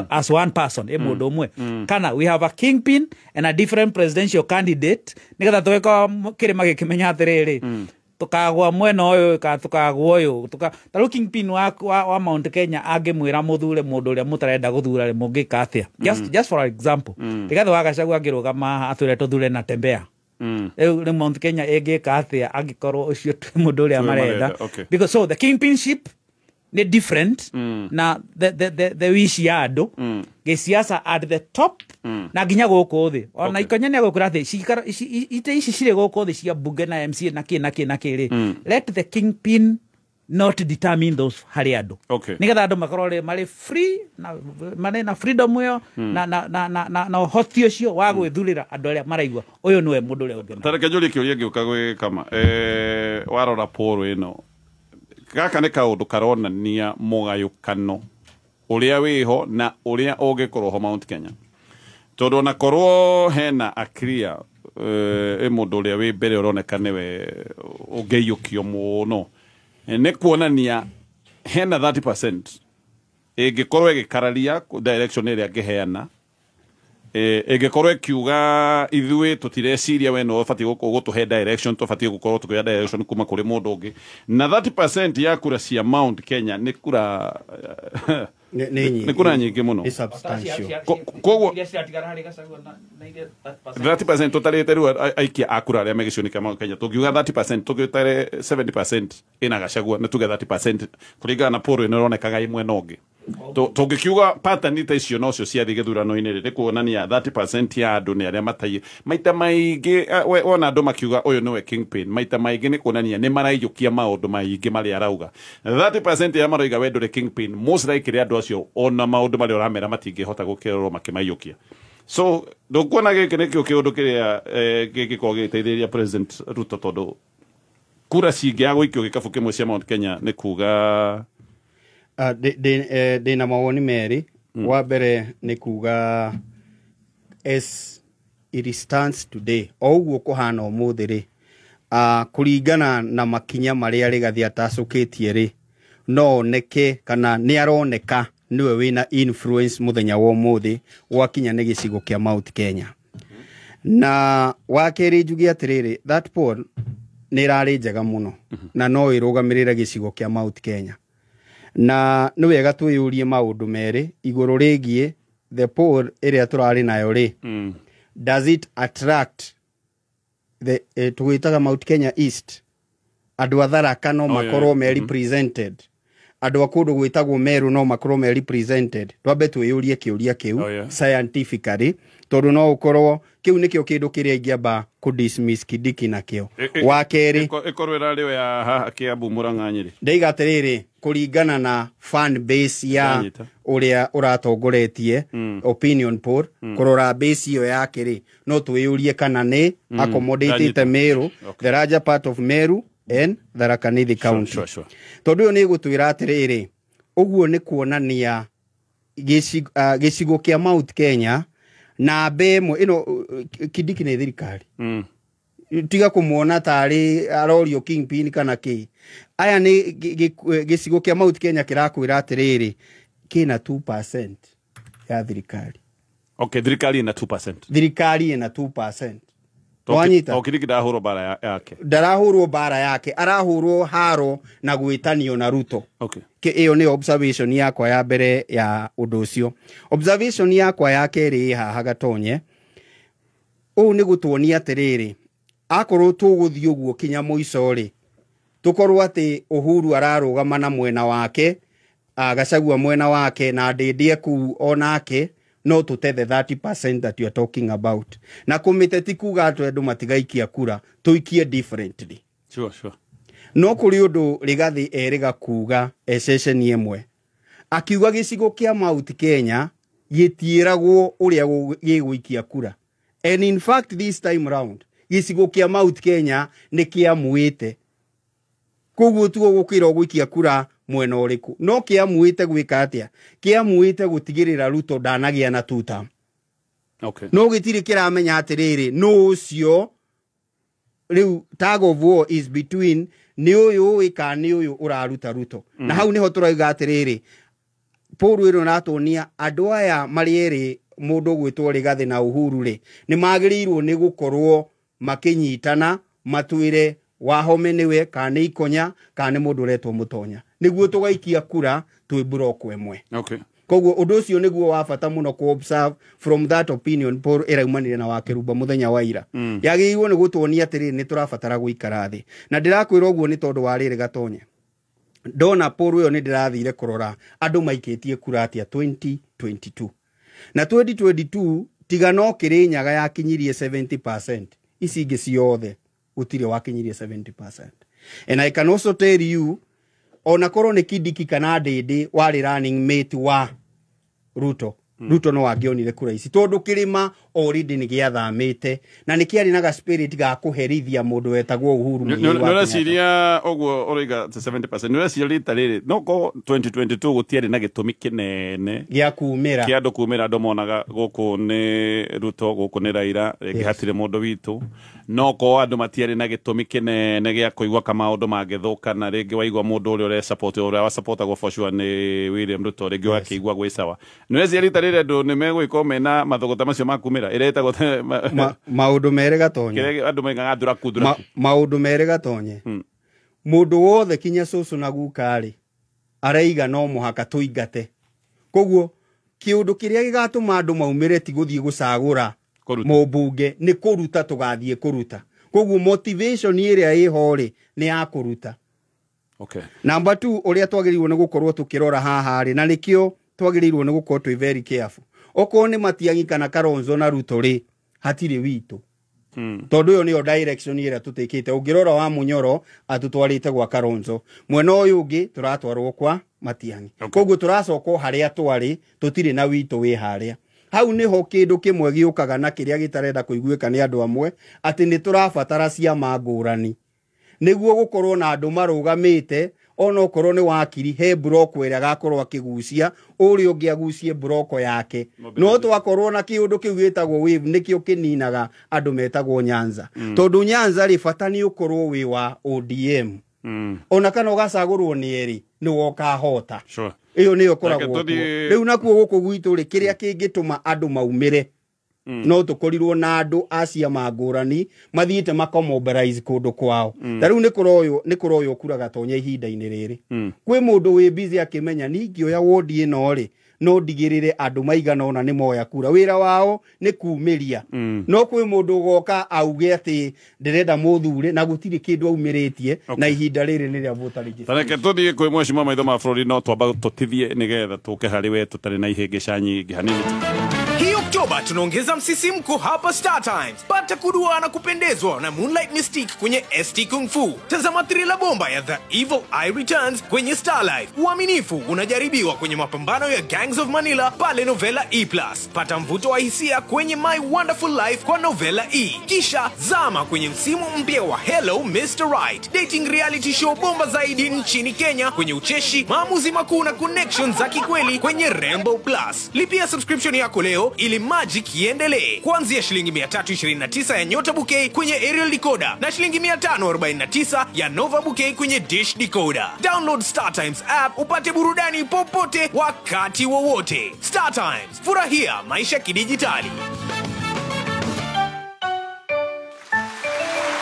as one person, ĩ mũndũ ũmwe, kana we have a kingpin and a different presidential candidate, nĩgetha tũgĩkorwo kĩrĩma gĩkĩmenya atĩrĩrĩ, tukagwa mwena ũyũ kana tukagwa ũyũ. Ta rĩu kingpin wa Mount Kenya angĩmwĩra mũthure mũndũ ũrĩa mũtarenda gũthura rĩ, mũngĩka atĩa? Just for example, Rigathĩ wa Gachagua angĩrũgama haha atwĩre tũthure na Tembea, rĩu nĩ Mount Kenya ĩngĩka atĩa angĩkorwo ũcio ti mũndũ ũrĩa marenda? Because so the kingpinship nĩ different na the wish ya andũ gĩsiasa at the top na nginya gũkũ thĩ. Ona Ikonya nĩ egũkwĩra atĩ itĩ ici cirĩ gũkũ thĩ cia bunge na MCA na kĩ na kĩ na kĩ rĩ, let the kingpin not determine those harĩ andũ, nĩgetha andũ makorwo marĩ free na marĩ na freedom ĩyo na ũhoti ũcio wa gwĩthurĩra andũ arĩa maraigua ũyũ nĩwe mũndũ ũrĩa ũngĩ. Tareke njũrie kĩũria gĩũka gwĩ kama warora poll ĩno, gaka nĩ kaũndũ karonania mũgayũkano ũrĩa wĩho na ũrĩa ũngĩkorwo ho Mount Kenya, tondũ ona korwo hena akria ĩ mũndũ ũrĩa wĩ mbere ũroneka nĩwe ũngĩiyũkio mũno, nĩ kuonania hena 30% ĩngĩkorwo ĩgĩkararia direction ĩrĩa angĩheana, ĩngĩkorwo ĩkiuga ithuĩ tũtireciria we no ũbatiĩ gũtũhe direction, tũbatiĩ gũkorwo tũkĩoya direction kuma kũrĩ mũndũ ũngĩ. Na 30% ya kura cia Mount Kenya nĩ kura nĩ kura nyingĩ mũno. Nĩ substantial. Koguo 30% tũtarĩte rĩu aikia a kura arĩa me gĩcigo-inĩ kĩa Mount Kenya, tũngiuga 30% tũgĩtare 70% ĩna Gachagua, nĩ tuge 30% kũringana na poll ĩno ĩronekaga ĩ mwena ũngĩ. Tũngĩkiuga pattern ta icio nocio ciathiĩ gĩthurano-inĩ rĩ, nĩ kuonania 30% ya andũ nĩ arĩa matai maita maingĩ wona andũ makiuga ũyũ nĩwe kingpin, maita maingĩ nĩ kuonania nĩ maraiyũkia maũndũ maingĩ marĩa arauga. 30% ya maroiga we ndũrĩ kingpin, most likely andũ acio ona maũndũ marĩa ũramera matingĩhota gũkĩrorwo makĩmaiyũkia. So ndũkuona gĩkĩ nĩkĩo kĩũndũ kĩrĩa gĩngĩkorwo gĩgĩteithĩrĩria President Ruto, tondũ kura cingĩaga gũikio gĩkabũ kĩmwe cia Mount Kenya nĩ kuga ndĩna mawoni merĩ. Wa mbere nĩ kuga as it stands today, o ũguo kũhana ũmũthĩ rĩ, kũringana na makinya marĩa Rigathĩ atacũkĩtie rĩ, no oneke kana nĩ aroneka nĩwe wĩna influence mũthenya wa ũmũthĩ gwakinya nĩ gĩcigo kĩa Mount Kenya. Na wa kerĩ njuge atĩrĩrĩ, that poll nĩ ĩrarĩ njega mũno na no ĩrũgamĩrĩre gĩcigo kĩa Mount Kenya. Na nĩ wega twĩyũrie maũndũ merĩ igũrũ rĩgiĩ the poll ĩrĩa tũrarĩ nayo rĩ, does it attract the tũgwĩtaga Mount Kenya East, andũ a Tharaka no makorwo me represented, andũ a kũndũ gwĩtagwo Meru no makorwo me represented. Twambe twĩyũrie kĩũria kĩu scientifically, tondũ no ũkorwo kĩu nĩkĩo kĩndũ kĩrĩa ingĩamba kũ dismiss Kindiki nakĩo. Wa kerĩ ĩkorwo ĩrarĩ o ya haha Kiambu, Murang'a, Nyĩrĩ. Ndaiga atĩrĩrĩ, kũringana na fan base ya ũrĩa ũratongoretie opinion poll, kũrora base ĩyo yake rĩ, no twĩyũrie kana nĩ accommodatĩte Meru, the larger part of Meru and Tharaka Nithi County. Tondũ ũyũ nĩ gũtwĩra atĩrĩrĩ, ũguo nĩ kuonania gĩcigo kĩa Mount Kenya na ĩmwe ĩno Kindiki nĩ thirikari. Tiga kũmuona tarĩ arorio kingpin kana kĩ. Aya nĩ gĩcigo kĩa Mount Kenya kĩrakwĩra atĩrĩrĩ, kĩna 2% ya thirikari. Okay, thirikari ĩna 2%. Thirikari ĩna 2%. Wanyita Kindiki ndarahũrwo mbara yake, ndarahũrwo mbara yake, arahũrwo haro na gwĩtanio na Ruto. Okay. Ĩyo nĩ observation yakwa ya mbere ya ũndũ ũcio. Observation yakwa ya kerĩ haha Gatonye, ũũ nĩ gũtuonia atĩrĩrĩ, akorwo tũgũthiĩ ũguo kinya mũico rĩ, tũkorwo atĩ Uhuru ararũgama na mwena wake, Gachagua mwena wake, na Ndindi kũu onake, no tũte the 30% that you are talking about. Na kũmĩte ti kuga atĩ andũ matigaikia kura, tũikie differently. Sure, sure. No kũrĩ ũndũ Rigathi erĩga kuga e session ĩmwe, akiuga gĩcigo kĩa Mount Kenya gĩtiĩragwo ũrĩa gĩgũikia kura. And in fact this time round gĩcigo kĩa Mount Kenya nĩ kĩamuĩte, koguo tuo gũkĩra gũikia kura mwena ũrĩkũ. No kĩamuĩte gwĩka atĩa? Kĩamuĩte gũtigĩrĩra Ruto ndanagĩa na tuta. Okay. No gĩtirĩ kĩramenya atĩrĩrĩ, no ũcio rĩu tag of war is between nĩ ũyũ ũĩ kana nĩ ũyũ ũraruta Ruto. Na hau nĩho tũrauga atĩrĩrĩ, poll ĩno ĩratuonia andũ aya marĩ erĩ, mũndũ ũgwĩtwo Rigathi na Uhuru rĩ, nĩ magĩrĩirwo nĩ gũkorwo makĩnyitana matwĩre Wahome nĩwe kana nĩ Ikonya kana nĩ mũndũ ũretwo Mũtonya, nĩguo tũgaikia kura twĩ block ĩmwe. Okay. Koguo ũndũ ũcio nĩguo wa bata mũno ku observe from that opinion poll ĩraumanire na Wakĩrumba mũthenya wa ira. Yagĩrĩirwo nĩ gũtuonia atĩrĩrĩ, nĩ tũrabatara gũikara thĩ. Na ndĩrakwĩra ũguo nĩ tondũ wa rĩrĩ Gatonye, ndona poll ĩyo nĩ ndĩrathire kũrora andũ maikĩtie kura atĩa 2022. Na 2022 tiga no Kĩrĩnyaga yakinyirie 70%, ici ingĩ ciothe gũtirĩ wakinyirie 70%. And I can also tell you, ona korwo nĩ Kindiki kana Ndindi warĩ running mate wa Ruto, Ruto no angĩonire kura ici, tondũ kĩrĩma already nĩ gĩathamĩte na nĩ kĩarĩ na ga spirit ga kũherithia mũndũ wetagwo Uhuru Muigai wa Kenyatta. Nĩũreciria ũguo ũroiga 70%, nĩũreciria rita rĩrĩ no ko 2022 gũtiarĩ na gĩtũmi kĩnene gĩa kumĩra, kĩa andũ kumĩra, andũ monaga gũkũ nĩ Ruto, gũkũ nĩ Raila, rĩngĩ hatirĩ mũndũ witũ. No ko andũ matiarĩ na gĩtũmi kĩnene gĩa kũigua ka maũndũ mangĩthũka, na rĩngĩ waigua mũndũ ũrĩa ũresupport, ũrĩa wasupportagwo for sure nĩ William Ruto, rĩngĩ ũgakĩigua gwĩ sawa. Nĩũreciria rita rĩrĩ andũ nĩ megũgĩkorwo mena mathũgũta macio ma kumĩra ĩrĩa ĩtagwo maũndũ merĩ Gatonye, kĩrĩa andũ moigaga nduraku nduraku, maũndũ merĩ Gatonye, mũndũ wothe kinya cũcũ na guka rĩ araiga no mũhaka tũingate. Koguo kĩũndũ kĩrĩa gĩgatũma andũ maumĩre ti gũthiĩ gũcagũra mũmbunge, nĩ kũruta tũgathiĩ kũruta. Koguo motivation ĩrĩa ĩho rĩ nĩ ya kũruta. Okay. Number 2, ũrĩa twagĩrĩirwo nĩ gũkorwo tũkĩrora haha rĩ, na nĩkĩo twagĩrĩirwo nĩ gũkorwo twĩ very careful. Okorwo nĩ Matiang'i kana Kalonzo na Ruto rĩ, hatirĩ witũ. Tondũ ĩyo nĩyo direction ĩrĩa tũtĩkĩte. Ũngĩrora wa Munyoro atũtwarĩte gwa Kalonzo, mwena ũyũ ũngĩ tũratwarwo kwa Matiang'i. Koguo tũracoka harĩa twarĩ, tũtirĩ na witũ wĩ harĩa. Hau nĩho kĩndũ kĩmwe gĩũkaga na kĩrĩa gĩtarenda kũiguĩka nĩ andũ amwe, atĩ nĩ tũrabatara ciama ngũrani nĩguo gũkorwo na andũ marũgamĩte, onokorwo nĩ wakiri he broko ĩrĩa agakorwo akĩgucia, ũrĩa ũngĩ agucie broko yake. No twakorwo na kĩũndũ kĩu gĩtagwo wave, nĩkĩo kĩninaga andũ metagwo Nyanza. Tondũ Nyanza rĩ, bata nĩ ũkorwo wĩ wa ODM. Ona kana ũgacagũrwo nĩ erĩ, nĩwe ũkahota. Ĩyo nĩyo ĩkoragwo kuo. Rĩu nakuo gũkũ gwitũ rĩ, kĩrĩa kĩngĩtũma andũ maumĩre, no tũkorirwo na andũ a ciama ngũrani mathiĩte makomobilize kũndũ kwao. Ta rĩu nĩ kũroywo kura Gatonye ihinda-inĩ rĩrĩ. Kwĩ mũndũ wĩ busy akĩmenya ningĩoya wodi ĩno rĩ, no ndigĩrĩre andũ maigana ũna nĩ moya kura. Wĩra wao nĩ kumĩria. No kwĩ mũndũ ũgoka auge atĩ ndĩrenda mũthure na gũtirĩ kĩndũ aumĩrĩtie, na ihinda rĩrĩ nĩ rĩa voter registration. Tareke tũthiĩ kwĩ mheshimiwa maitho ma bũrũri, no twamba tũtithie nĩgetha tũke harĩ we tũtarĩ na ihĩngĩca nyingĩ hanini. Hii Oktoba tunaongeza msisimko hapa Star Times. Pata kudua na kupendezwa na Moonlight Mystique kwenye ST Kung Fu. Tazama thriller bomba ya The Evil Eye Returns kwenye Star Life. Uaminifu unajaribiwa kwenye mapambano ya Gangs of Manila pale Novela E+. Pata mvuto wa hisia kwenye My Wonderful Life kwa Novela E. Kisha zama kwenye msimu mpya wa Hello Mr. Right, dating reality show bomba zaidi nchini Kenya kwenye ucheshi, maamuzi makuu na connections za kikweli kwenye Rainbow Plus. Lipia subscription yako leo ili magic iendelee. Kuanzia shilingi 329 ya Nyota Bouquet kwenye aerial decoder na shilingi 549 ya Nova Bouquet kwenye dish decoder. Download Star Times app upate burudani popote wakati wowote. Star Times, furahia maisha kidijitali.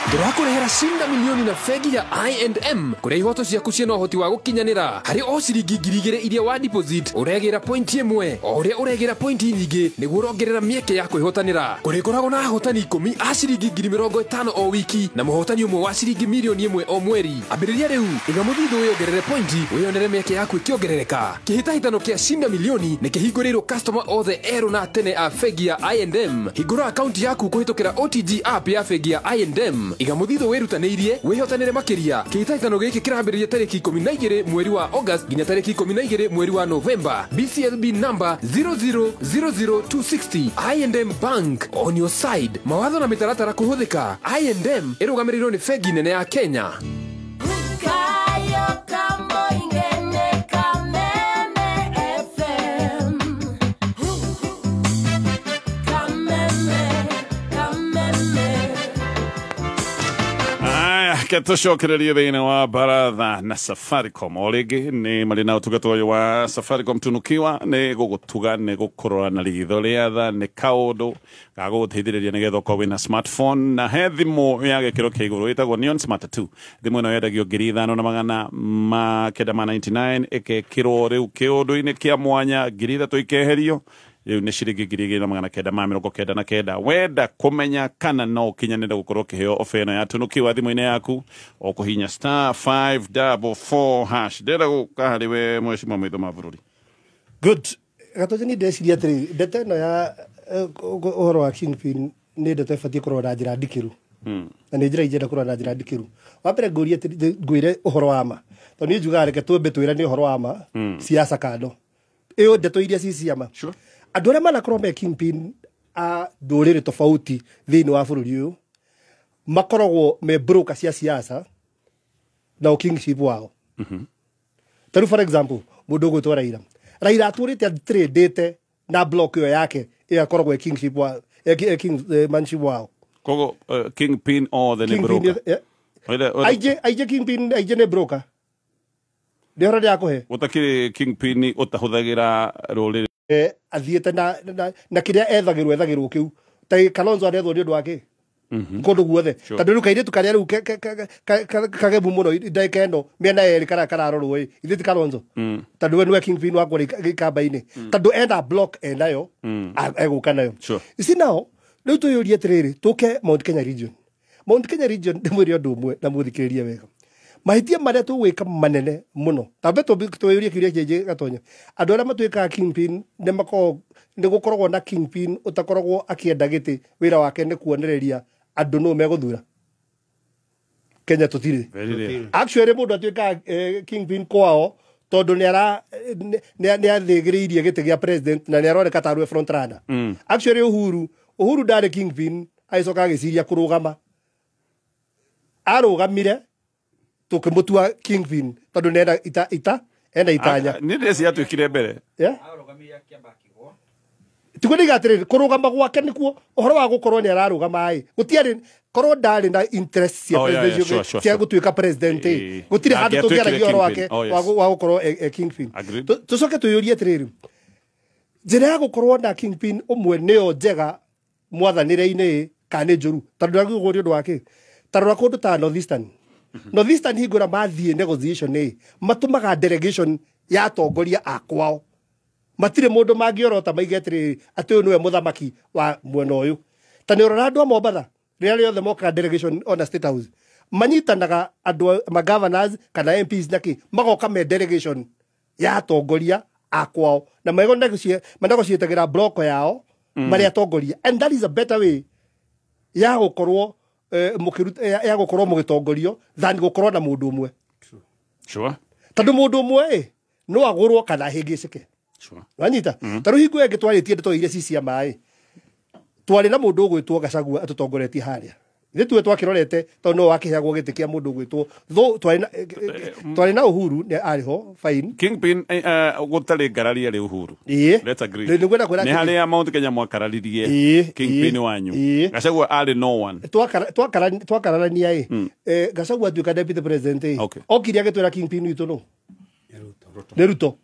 Tũrakũrehera Shinda Milioni na bengi ya I&M kũrĩa ihoto ciaku ciĩna ũhoti wa gũkinyanĩra harĩ o ciringi 2,000 iria wa deposit ũregĩra pointi 1 o ũrĩa ũregĩra pointi nyingĩ nĩguo ũrongerera mĩeke ya kwĩhotanĩra. Kũrĩkoragwo na ahotani 10 a ciringi 50,000 o wiki na mũhotani ũmwe wa ciringi milioni 1 o mweri. Ambĩrĩria rĩu, iga mũthithũ wĩongerere pointi wĩyonere mĩeke yaku ĩkĩongerereka. Kĩhĩtahĩtano kĩa Shinda Milioni nĩ kĩhingũrĩirwo customer othe erũ na tene a bengi ya I&M. Hingũra akaunti yaku kũhĩtũkĩra OTG app ya bengi ya I&M. Iga mũthithũ wĩrutanĩirie wĩhotanĩre makĩria. Kĩhĩtahĩtano gĩkĩ kĩrambĩrĩria tarĩki 12 mweri wa August nginya tarĩki 12 mweri wa November. BCLB number 0000260. I&M Bank on your side. Mawatho na mĩtaratara kũhũthĩka. I&M ĩrũgamĩrĩirwo nĩ bengi nene ya Kenya. Ketucokererie thĩinĩ wa baratha na Safaricom o rĩngĩ nĩ marĩ na ũtungata ũyũ wa Safaricom tunukiwa nĩ gũgũtuga nĩ gũkũrora na ritho rĩa tha nĩ kaũndũ ga gũgũteithĩrĩria nĩgetha ũkorwo wĩna smartphone na he thimũ ya gĩkĩro kĩa igũrũ ĩtagwo Neon Smart 2. Thimũ ĩno yendagio 5,999 ĩkekĩrwo rĩu kĩũndũ-inĩ kĩa mwanya 3,000 ikeherio rĩu nĩ ciringi 2,999. Wenda kũmenya kana no ũkinyanĩre gũkorwo ũkĩheo ofa ĩno ya tunukiwa thimũ-inĩ yaku o kũhinya *544#. Ndĩrenda gũka harĩ we mheshimiwa maitho ma bũrũri. Good. Gatoja ni ndeciria atĩrĩrĩ, ndeto ĩno ya ũhoro wa Kingpin nĩ ndeto ĩbatiĩ kũrora na njĩra ndikĩru. Na nĩ njĩra ingĩenda kũrora na njĩra ndikĩru. Wa mbere ngũrie atĩrĩ, ngwĩre ũhoro wa ma. Tondũ niĩ njugaga reke twambe twĩrane ũhoro wa ma, siasa kando. Ĩyo ndeto iria ci ciama. Andũ arĩa manakorwo me kingpin a ndũrĩrĩ tofauti thĩinĩ wa bũrũri ũyũ makoragwo me broker cia siasa na kingship wao. Ta rĩu for example mũndũ ũgwĩtwo Raila. Raila atũrĩte atradĩte na block ĩyo yake ĩyo akoragwo e kingship wa kingmanship wao. Koguo kingpin othe nĩ broker. Aingĩ kingpin aingĩ nĩ broker. Ndĩhoro ndĩrakũhe. Gũtakĩrĩ kingpin ũtahũthagĩra rũrĩrĩ athiĩte na kĩrĩa ethagĩrwo kĩu ta Kalonzo arethwo nĩ ũndũ wa kĩ kũndũ guothe tondũ rĩu kairĩtu karĩa rĩu kagemu mũno ndagĩka ĩno mĩena yerĩ karĩa kararorwo ĩ ithuĩ ti Kalonzo tondũ we nĩwe kingpin wakwa gĩkamba-inĩ tondũ ena block enayo egũka nayo. Ici nao rĩu twĩyũrie atĩrĩrĩ, tũke Mount Kenya region. Mount Kenya region ndĩmwĩre ũndũ ũmwe na mũthikĩrĩrie wega. Mahĩtia marĩa tũgwĩka manene mũno tambe twĩyũrie kĩũria kĩngĩ Gatonya. Andũ arĩa matuĩkaga kingpin nĩ makoragwo nĩ gũkoragwo na kingpin ũtakoragwo akĩenda gĩtĩ, wĩra wake nĩ kuonereria andũ nũ megũthura. Kenya tũtirĩ. Actually mũndũ atuĩkaga kingpin kwao tondũ nĩ athĩgĩrĩirie gĩtĩ gĩa president na nĩ aroneka tarĩ we front runner. Actually Uhuru ndarĩ kingpin, agĩcoka agĩciria kũrũgama. Arũgamire tukĩmũtua kingpin tondũ nĩ ita ena itanya. Nĩ ndĩreciria atuĩkire mbere. Tiguo ndiga atĩrĩrĩ, kũrũgama gwake nĩkuo ũhoro wa gũkorwo nĩ ararũgama ĩ gũtiarĩ korwo ndarĩ na interest cia cia gũtuĩka president ĩ gũtirĩ handũ tũngĩaragia ũhoro wake wa gũkorwo e kingpin. Tũcoke twĩyũrie atĩrĩrĩ, njĩra ya gũkorwo na kingpin ũmwe nĩyo njega mwathanĩre-inĩ kana nĩ njũru? Tondũ ndagũgwo nĩ ũndũ wa kĩ? Ta rora kũndũ ta Northeastern. Northeastern hingũra mathiĩ negotiation ĩ matũmaga delegation ya atongoria a kwao. Matirĩ mũndũ mangĩorota maige atĩrĩrĩ atĩ ũyũ nĩwe mũthamaki wa mwena ũyũ. Ta nĩ ũrora andũ a Mombatha rĩrĩa rĩothe mokaga delegation ona State House manyitanaga andũ ma governors kana MPs na kĩ magoka me delegation ya atongoria a kwao na manegotiatagĩra block yao marĩ atongoria, and that is a better way ya gũkorwo ya gũkorwo mũgĩtongorio than gũkorwo na mũndũ ũmwe. Sure. Tondũ mũndũ ũmwe no agũrwo kana ahĩngĩcĩke. Wanyita? Ta rĩu hingo ĩngĩ twarĩtie ndeto iria ci cia maĩ twarĩ na mũndũ ũgwĩtwo Gachagua atũtongoretie harĩa. Ithuĩ tuwe twakĩrorete tondũ no wakĩheagwo gĩtĩ kĩa mũndũ ũgwĩtwo twarĩ na Uhuru nĩ arĩ ho fine. Kingpin gũtarĩ ngarari arĩ Uhuru. Let's agree. Nĩ harĩa Mount Kenya mwakararirie kingpin wanyu. Gachagua arĩ no one. Twakararania ĩ Gachagua atuĩka deputy president ĩ okire agĩtwĩra kingpin witũ nũ? Nĩ Ruto.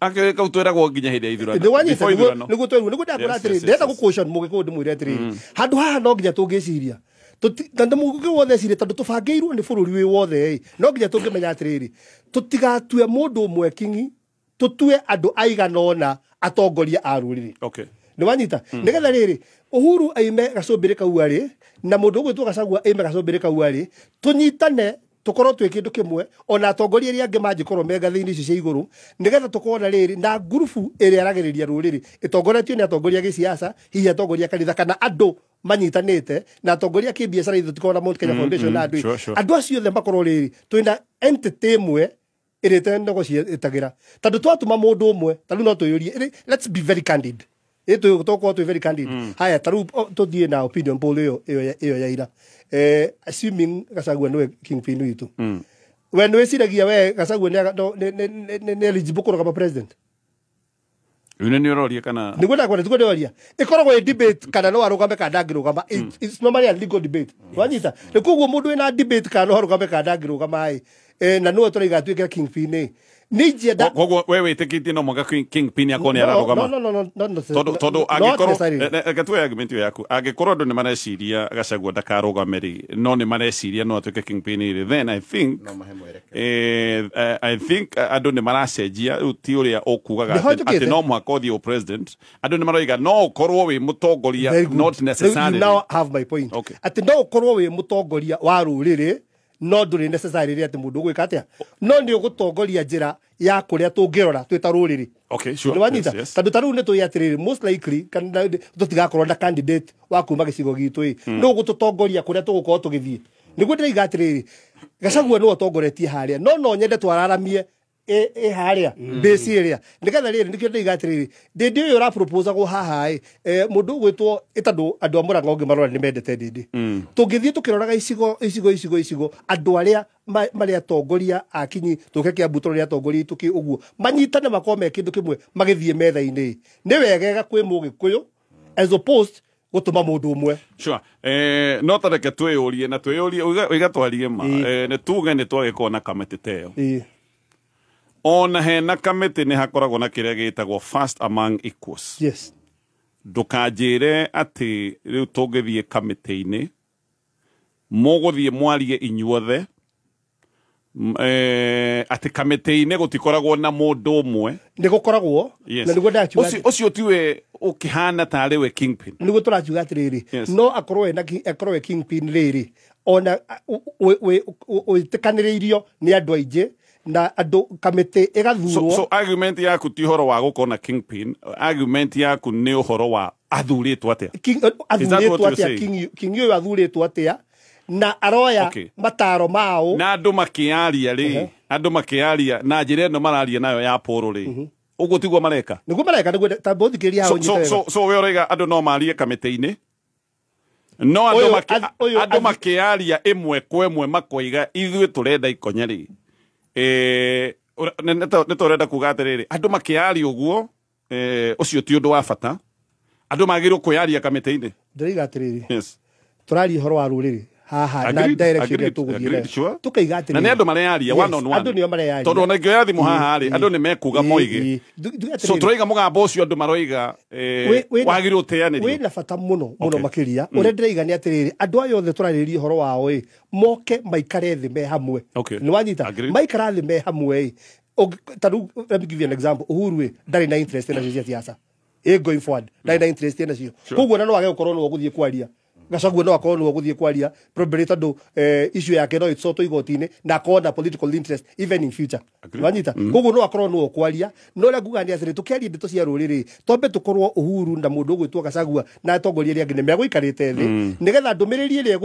Akĩrĩ kau twĩragwo nginya hĩndĩ ya ithurano. Nĩguo twĩrwo nĩguo ndakwĩra atĩrĩrĩ, ndĩrenda gũ caution mũgĩkũyũ ndĩmwĩre atĩrĩrĩ, handũ haha no nginya tũngĩciria Na mũgũkũ wothe ecire tondũ tũbangĩirwo nĩ bũrũri wĩ wothe ĩ, no nginya tũngĩmenya atĩrĩrĩ, tũtigatue mũndũ ũmwe kingi, tũtue andũ aigana ũna atongoria a rũrĩrĩ. Okay. Nĩ wanyita? Nĩgetha rĩrĩ Uhuru aime gacũmbĩrĩ kau arĩ na mũndũ ũgwĩtwo Gachagua aime gacũmbĩrĩ kau arĩ, tũnyitane tũkorwo twĩ kĩndũ kĩmwe, ona atongoria arĩa angĩ mangĩkorwo me ngathĩ-inĩ icio cia igũrũ, nĩgetha tũkorwo na rĩrĩ na ngurubu ĩrĩa yaragĩrĩria rũrĩrĩ ĩtongoretio nĩ atongoria a gĩciaca, hihi atongoria a kanitha kana andũ manyitanĩte na atongoria a kĩbiacara, ithuĩ tũkorwo na Mount Kenya Foundation na andũ andũ acio othe makorwo rĩrĩ twĩna entity ĩmwe ĩrĩa ĩtenogo ciĩtagĩra, tondũ twatũma mũndũ ũmwe ta rĩu no twĩyũrie, let's be very candid, tũkorwo twĩ very candid. Haya, ta rĩu tũthiĩ na opinion poll ĩyo ya ira, assuming Gachagua nĩwe kingpin witũ, we nĩwĩciragia we Gachagua nĩ eligible kũrũgama president? Nĩ nĩ ũroria kana nĩguo ndakwenda tiguo ndĩroria, ĩkoragwo ĩ debate kana no arũgame kana ndangĩrũgama. It's normally a legal debate, wanyita? Nĩ koguo mũndũ wĩna debate kana no arũgame kana ndangĩrũgama ĩ, na nĩwe tũraiga atuĩke kingpin ĩ, nĩ koguo we wĩtĩkĩtie no mũhaka kingpin akorwo nĩ ararũgama? No. Tondũ angĩkorwo, reke tuoe argument ĩyo yaku, angĩkorwo andũ nĩ mareciria Gachagua ndakarũgame rĩ, no nĩ mareciria no atuĩke kingpin rĩ, then I think andũ nĩ maracenjia rĩu, ti ũrĩa ũkugaga atĩ no mũhaka ũthiĩ president, andũ nĩ maroiga no ũkorwo wĩ mũtongoria, not necessarily. You now have my point. Atĩ no ũkorwo wĩ mũtongoria wa rũrĩrĩ no ndũrĩ necessarily atĩ mũndũ ũgwĩka atĩa, no nĩ ũgũtongoria njĩra ya kũrĩa tũngĩrora twĩ ta rũrĩrĩ. Okay, sure. Nĩwanyita? Tondũ ta rĩu nĩ tũĩ atĩrĩrĩ, most likely tũtigakorwo na candidate wa kuma gĩcigo gitũ ĩ, no ũgũtũtongoria kũrĩa tũgũkorwo tũgĩthiĩ. Nĩguo ndĩraiga atĩrĩrĩ, Gachagua nĩwe ũtongoretie harĩa, no nyende twararamie ĩ harĩa base ĩrĩa, nĩgetha rĩrĩ nĩkĩo ndĩraiga atĩrĩrĩ, Ndĩndĩ ũyũ ũraproposagwo haha ĩ, mũndũ ũgwĩtwo tondũ andũ a Mũrang'a ũngĩmarora nĩ mendete Ndĩndĩ, tũngĩthiĩ tũkĩroraga icigo icigo icigo icigo, andũ arĩa marĩ atongoria a kinyi, tũke Kiambu tũrore atongoria aitũ ũguo manyitane makorwo me kĩndũ kĩmwe magĩthiĩ metha-inĩ, nĩ wegega kwĩ Mũgĩkũyũ as opposed gũtũma mũndũ ũmwe. Sure. No tareke twĩyũrie na twĩyũrie ũiga twarie ma, nĩ tuge nĩ twagĩkorwo na kamĩtĩ ta ĩyo, ona hena kamĩtĩ nĩ hakoragwo na kĩrĩa gĩtagwo first among equals. Yes. Ndũkanjĩre atĩ rĩu tũngĩthiĩ kamĩtĩ-inĩ mũgũthiĩ mwarie inyuothe, atĩ kamĩtĩ-inĩ gũtikoragwo na mũndũ ũmwe. Nĩ gũkoragwo, na nĩguo ndakiuga ũcio tiwe ũkĩhana tarĩ we kingpin. Nĩguo tũrakiuga atĩrĩrĩ, no akorwo we kingpin rĩrĩ, ona wĩtĩkanĩrĩirio nĩ andũ aingĩ na andũ kamĩtĩ ĩgathurwo. So argument yaku ti ũhoro wa gũkorwo na kingpin, argument yaku nĩ ũhoro wa athurĩtwo atĩa, athurĩtwo atĩa, king ũyũ athurĩtwo atĩa, na aroya mataro mao na andũ makĩaria rĩ, andũ makĩaria na njĩra ĩno mararia nayo ya poro rĩ, ũguo tiguo mareka, nĩguo mareka, nĩguo ta bothikĩria hau nyite. So we ũraiga andũ no marie kamĩtĩ-inĩ, no andũ makĩaria ĩmwe kwa ĩmwe makoiga ithuĩ tũrenda ikonya rĩ, nĩ tũrenda kuga atĩrĩrĩ, andũ makĩaria ũguo, ũcio ti ũndũ wa bata, andũ magĩrĩirwo kwĩyaria kamĩtĩ-inĩ. Ndĩraiga atĩrĩrĩ, yes, tũraria ũhoro wa rũrĩrĩ haha na direction ĩrĩa tũgũthiĩ nayo, tũkaiga atĩrĩrĩ, na nĩ andũ mareyaria one on one, andũ nĩo mareyaria, tondũ ona ingĩoya thimũ haha rĩ, andũ nĩ mekuga moige. So tũraiga mũgambo ũcio andũ maroiga wagĩrĩirwo ũteanĩrio, wĩna bata mũno mũno makĩria. Ũrĩa ndĩraiga nĩ atĩrĩrĩ, andũ aya othe tũrarĩrĩria ũhoro wao ĩ, moke maikare thĩ me hamwe. Nĩ wanyita? Maikara thĩ me hamwe ĩ, ta rĩu let me give you an example, Uhuru ĩ ndarĩ na interest nacio cia siasa ĩ going forward, ndarĩ na interest nacio, koguo na no age gũkorwo nĩwe ũgũthiĩ kwaria. Gachagua no akorwo nĩwe ũgũthiĩ kwaria probably tondũ issue yake no ĩcotwo igoti-inĩ na akorwo na political interest even in future. Wanyita? Koguo no akorwo nĩwe ũkwaria, no ũrĩa nguga nĩ atĩrĩ, tũkĩaria ndeto cia rũrĩrĩ twambe tũkorwo Uhuru na mũndũ ũgwĩtwo Gachagua na atongoria arĩa angĩ nĩ megũikarĩte thĩ, nĩgetha ndũmĩrĩri ĩrĩa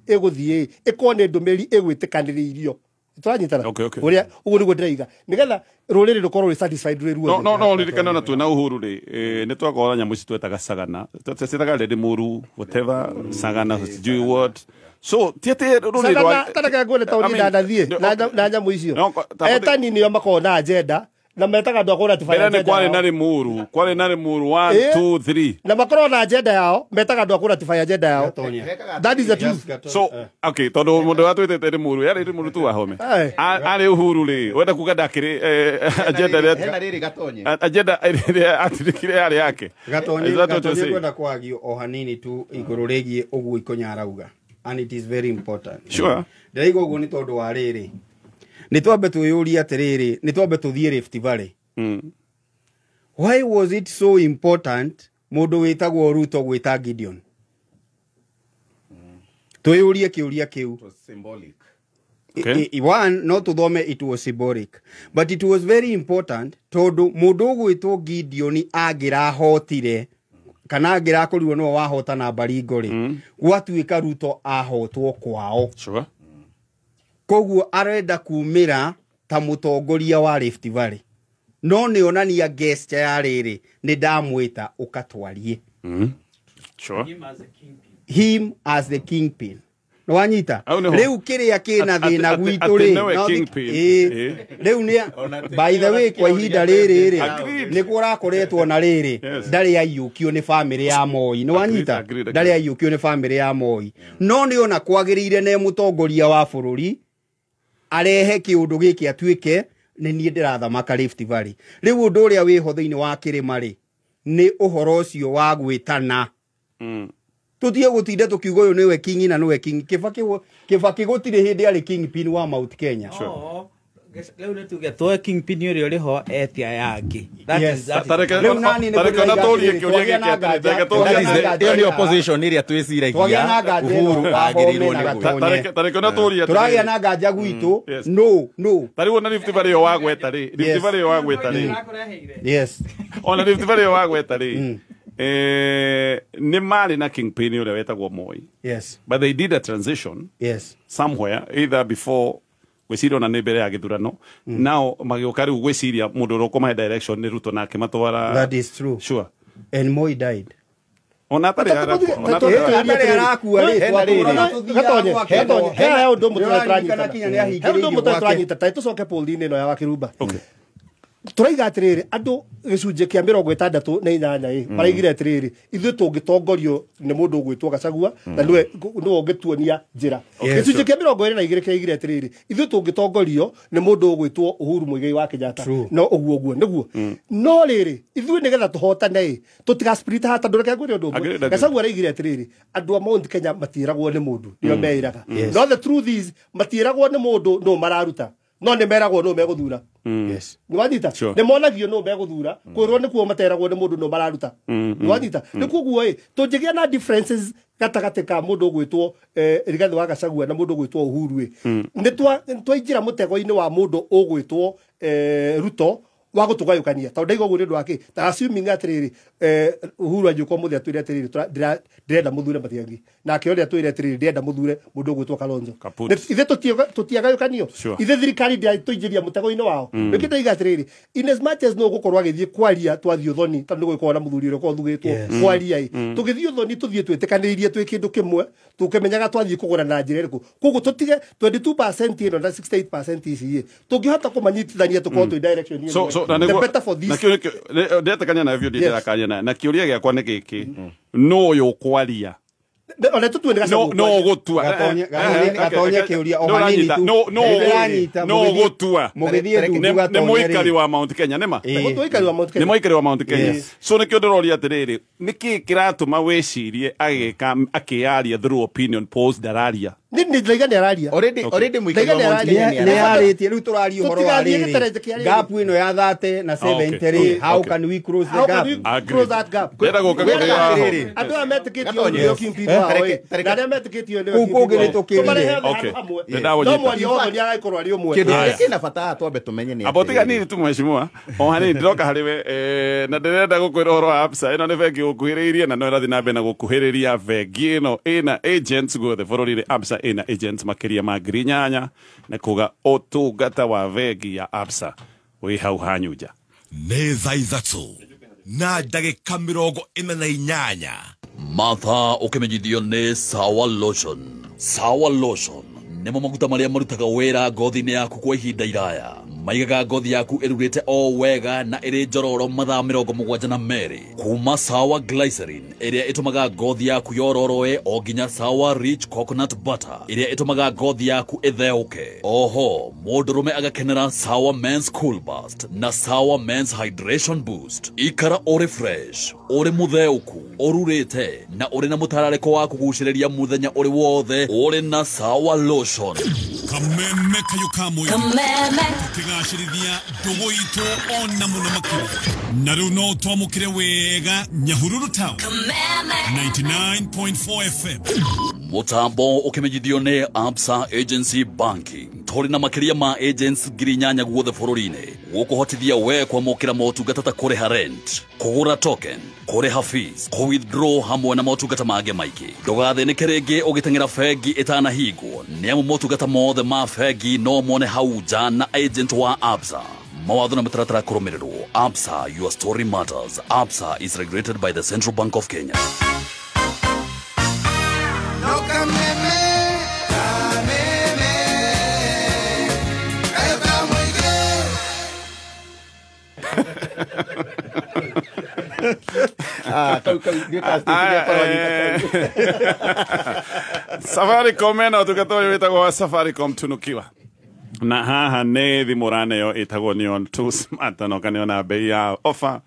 ĩgũthiĩ ĩkorwo nĩ ndũmĩrĩri ĩgwĩtĩkanĩrĩirio. Tũranyitana? Ũrĩa ũguo nĩguo ndĩraiga, nĩgetha rũrĩrĩ rũkorwo rwĩ satisfied rwĩ ruothe. No ririkane ona twĩna Uhuru rĩ, nĩ twakorwo na nyamũ ici twetaga sagana, twetaga Red Muru, whatever, sagana, sijui what. So ti atĩ rũrĩrĩ rwa tareke nguone taũni ndanathiĩ na nyamũ icio, etani nĩo makoragwo na agenda na metaga andũ a kũratify agenda. Mbere nĩ kwarĩ na Limuru, kwarĩ na Limuru 1 2 3, na makoragwo na agenda yao, metaga andũ a kũratify agenda yao. That is the truth. So okay, tondũ mũndũ watwĩtĩte Limuru, yarĩ Limuru tu wahome, arĩ Uhuru rĩ, wenda kuga ndakĩrĩ agenda ĩrĩa agenda ĩrĩa atirikire yarĩ yake. Gatonye ngwenda kwagio o hanini tu igũrũ rĩgiĩ ũguo Ikonya arauga. And it is very important. Sure. Ndĩraigua ũguo nĩ tondũ wa rĩrĩ, nĩ twambe twĩyũrie atĩrĩrĩ, nĩ twambe tũthiĩ Rift Valley. Why was it so important mũndũ wĩtagwo Ruto gwĩta Gideon? Twĩyũrie kĩũria kĩu. Symbolic. Okay. One, no tũthome it was symbolic, but it was very important tondũ mũndũ ũgwĩtwo Gideon angĩrahotire kana angĩrakorirwo nĩwe wahotana Baringo rĩ, gwatuĩka Ruto ahotwo kwao. Sure. Koguo arenda kumĩra ta mũtongoria wa Rift Valley, no nĩ onania gesture ya rĩrĩ, nĩ ndamwĩta ũkatwarie. Sure. Him as the kingpin. Nĩwanyita? Rĩu kĩrĩa kĩna thĩna gwitũ rĩ, rĩu nĩ, by the way, kwa ihinda rĩrĩ rĩ, nĩ kũrakoretwo na rĩrĩ, ndarĩ aiyũkio nĩ famĩlĩ ya Moi. Nĩwanyita? Ndarĩ aiyũkio nĩ famĩlĩ ya Moi. No nĩ ona kwagĩrĩire ne mũtongoria wa bũrũri arehe kĩũndũ gĩkĩ atuĩke nĩ niĩ ndĩrathamaka Rift Valley. Rĩu ũndũ ũrĩa wĩho thĩinĩ wa kĩrĩma rĩ, nĩ ũhoro ũcio wa gwĩtana. Tutie gũtinda tũkiuga ũyũ nĩwe king na nĩwe king. Kĩbakĩ gũtirĩ hĩndĩ arĩ kingpin wa Mount Kenya. Rĩu nĩ tuge twoe kingpin ũrĩa ũrĩ ho etia yangĩ. Rĩu nani nĩ Ĩyo nĩ opposition ĩrĩa twĩciragia Uhuru agĩrĩirwo nĩ gwĩka. Tũragĩa na nganja gwitũ. No, no. Ta rĩu ona Rift Valley ĩyo wagweta rĩ, Rift Valley ĩyo wagweta rĩ. Yes. Ona Rift Valley ĩyo wagweta rĩ. Nĩ marĩ na kingpin ũrĩa wetagwo Moi. Yes. But they did a transition. Yes. Somewhere either before gwĩciria ona nĩ mbere ya gĩthurano. Now magĩũka rĩu gwĩciria mũndũ ũrĩa ũkũmahe direction nĩ Ruto nake matwara. That is true. Sure. And Moi died. Ona atarĩ arakua rĩ, Gatonye, he ũndũ ũmwe tũranyita. He ũndũ ũmwe tũranyita. Tũcoke poll-inĩ ĩno ya Wakĩrumba. Turaiga atiriri andu gicunjĩ kĩa 68 ĩ maraigire atiriri ithuĩ tũngĩtongorio nĩ mũndũ ũgwĩtwo Gachagua na nĩwe ũngĩtuonia njĩra. Gĩcunjĩ kĩa 22 kĩraigire atiriri ithuĩ tũngĩtongorio nĩ mũndũ ũgwĩtwo Uhuru Muigai wa Kenyatta no ũguo ũguo nĩguo. No rĩrĩ ithuĩ nĩgetha tũhotane ĩ tũtiga spirit hata ndũreke ngwĩre ũndũ ũmwe. Gachagua araigire atiriri andũ a Mount Kenya matiĩragwo nĩ mũndũ nĩo meĩraga. No the truth is matiĩragwo nĩ mũndũ no mararuta no nĩ meragwo no megũthura. Yes. Nĩwanyita? Nĩ monagio no megũthura kwĩrwo nĩkuo materagwo nĩ mũndũ no mararuta. Nĩwanyita? Nĩ koguo ĩ tũngĩgĩa na differences gatagatĩ ka mũndũ ũgwĩtwo Rigathĩ wa Gachagua na mũndũ ũgwĩtwo Uhuru ĩ nĩ twaingĩra mũtego-inĩ wa mũndũ ũgwĩtwo Ruto wa gũtũgayũkania. Tondũ ndaiga ũguo nĩ ũndũ wa kĩ? Ta assuming atĩrĩrĩ Uhuru anjũka ũmũthĩ atwĩre atĩrĩrĩ ndĩrenda mũthure Matiang'i, nake ũrĩa atwĩre atĩrĩrĩ ndĩrenda mũthure mũndũ ũgwĩtwo Kalonzo. Ithe tũtiagayũkanio, ithe thirikari ndĩratũingĩria mũtego-inĩ wao. Nĩkĩo ndaiga atĩrĩrĩ in as much as no gũkorwo agĩthiĩ kwaria twathiĩ ũthoni, tondũ nĩ gũgĩkorwo na mũthuri ũrĩa ũkorwo ũthugĩtwo kwaria ĩ, tũgĩthiĩ ũthoni tũthiĩ twĩtĩkanĩirie twĩ kĩndũ kĩmwe tũkĩmenyaga twathiĩ kũgũra na njĩra ĩrĩkũ. Koguo tũtige 22% ĩno na 68% ici ĩ tũngĩhota kũmanyitithania tũkorwo twĩ direction ĩmwe. The better for this. Ndetekania nayo biũ ndĩrakania nayo. Na kĩũria gĩakwa nĩ gĩkĩ, no ũyũ ũkwaria ona tũtue nĩ Gachagua no ũgũtua Gatonye kĩũria o hanini tu. No ũgũtua nĩ mũikari wa Mount Kenya nĩma nĩ mũikari wa Mount Kenya. So nĩkĩo ndĩroria atĩrĩrĩ nĩkĩ kĩratũma wĩcirie agĩka akĩaria through opinion polls ndararia? Nĩ ndĩraiga nĩ araria. Already mũikari wa Mount Kenya nĩ arĩtie. Rĩu tũraria ũhoro wa rĩrĩ gap ĩno ya 30 na 70 rĩ, how can we close the gap? Close that gap. Ndĩrenda gũka kũrĩ andũ aya metĩkĩtio nĩo kingpin wao ĩ na arĩa metĩkĩtio nĩo kũu kũngĩ nĩ tũkĩrire. No mwaria wothe nĩ aragĩkorwo arĩ ũmwe. Kĩndũ kĩrĩa kĩna bata twambe tũmenye nĩ abo tiga nini tu mheshimiwa o hanini ndĩroka harĩ we na ndĩrenda gũkwĩra ũhoro wa Absa. Ĩno nĩ bengi gũkuhĩrĩirie na no ĩrathiĩ na mbere na gũkuhĩrĩria. Bengi ĩno ĩna agents guothe bũrũri-inĩ. Absa ĩna agents makĩria ma 8,000 na kuga ũtungata wa bengi ya Absa wĩ hau hanyunja. Nĩ thaa 3 na ndagĩka 48. Martha ũkĩmenyithio nĩ Sawa Lotion. Sawa Lotion nĩmo maguta marĩa marutaga wĩra ngothi-inĩ yaku kwa ihinda iraya. Maigaga ngothi yaku ĩrurĩte o wega na ĩrĩ njororo mathaa 72. Kuma Sawa Glycerin ĩrĩa ĩtũmaga ngothi yaku yororoe o nginya Sawa Rich Coconut Butter ĩrĩa ĩtũmaga ngothi yaku ĩtheũke. Oho mũndũrũme agakenera Sawa Men's Cool Burst na Sawa Men's Hydration Boost. Ikara ũrĩ fresh, ũrĩ mũtheũku, ũrurĩte na ũrĩ na mũtararĩko wa kũgucĩrĩria mũthenya ũrĩ wothe ũrĩ na Sawa Lotion. Kameme kayo kamwe. Kameme. Tukigacĩrithia ndũgũ itũ ona mũno makĩria. Na rĩu no twamũkĩre wega Nyahururu Town. Kameme. 99.4 FM. Mutambo ũkĩmenyithio nĩ Absa Agency Banking. Tũrĩ na makĩria ma agents 8,000 guothe bũrũri-inĩ gũkũhotithia we kwamũkĩra motungata ta kũrĩha rent, kũgũra token, kũrĩha fees, kũ-withdraw hamwe na motungata mangĩ maingĩ. Ndũgathĩnĩke rĩngĩ ũgĩteng'era bengi ĩtanahingwo nĩ amu motungata mothe ma bengi no mone hau nja na agent wa Absa. Mawatho na mĩtaratara kũrũmĩrĩrwo. Absa, your story matters. Absa is regulated by the Central Bank of Kenya. Safaricom ena ũtungata ũyũ wĩtagwo wa Safaricom tunukiwa. Na haha nĩ thimũ ũraneo ĩtagwo Neon 2 Smart na ũkaneo na bei ya offer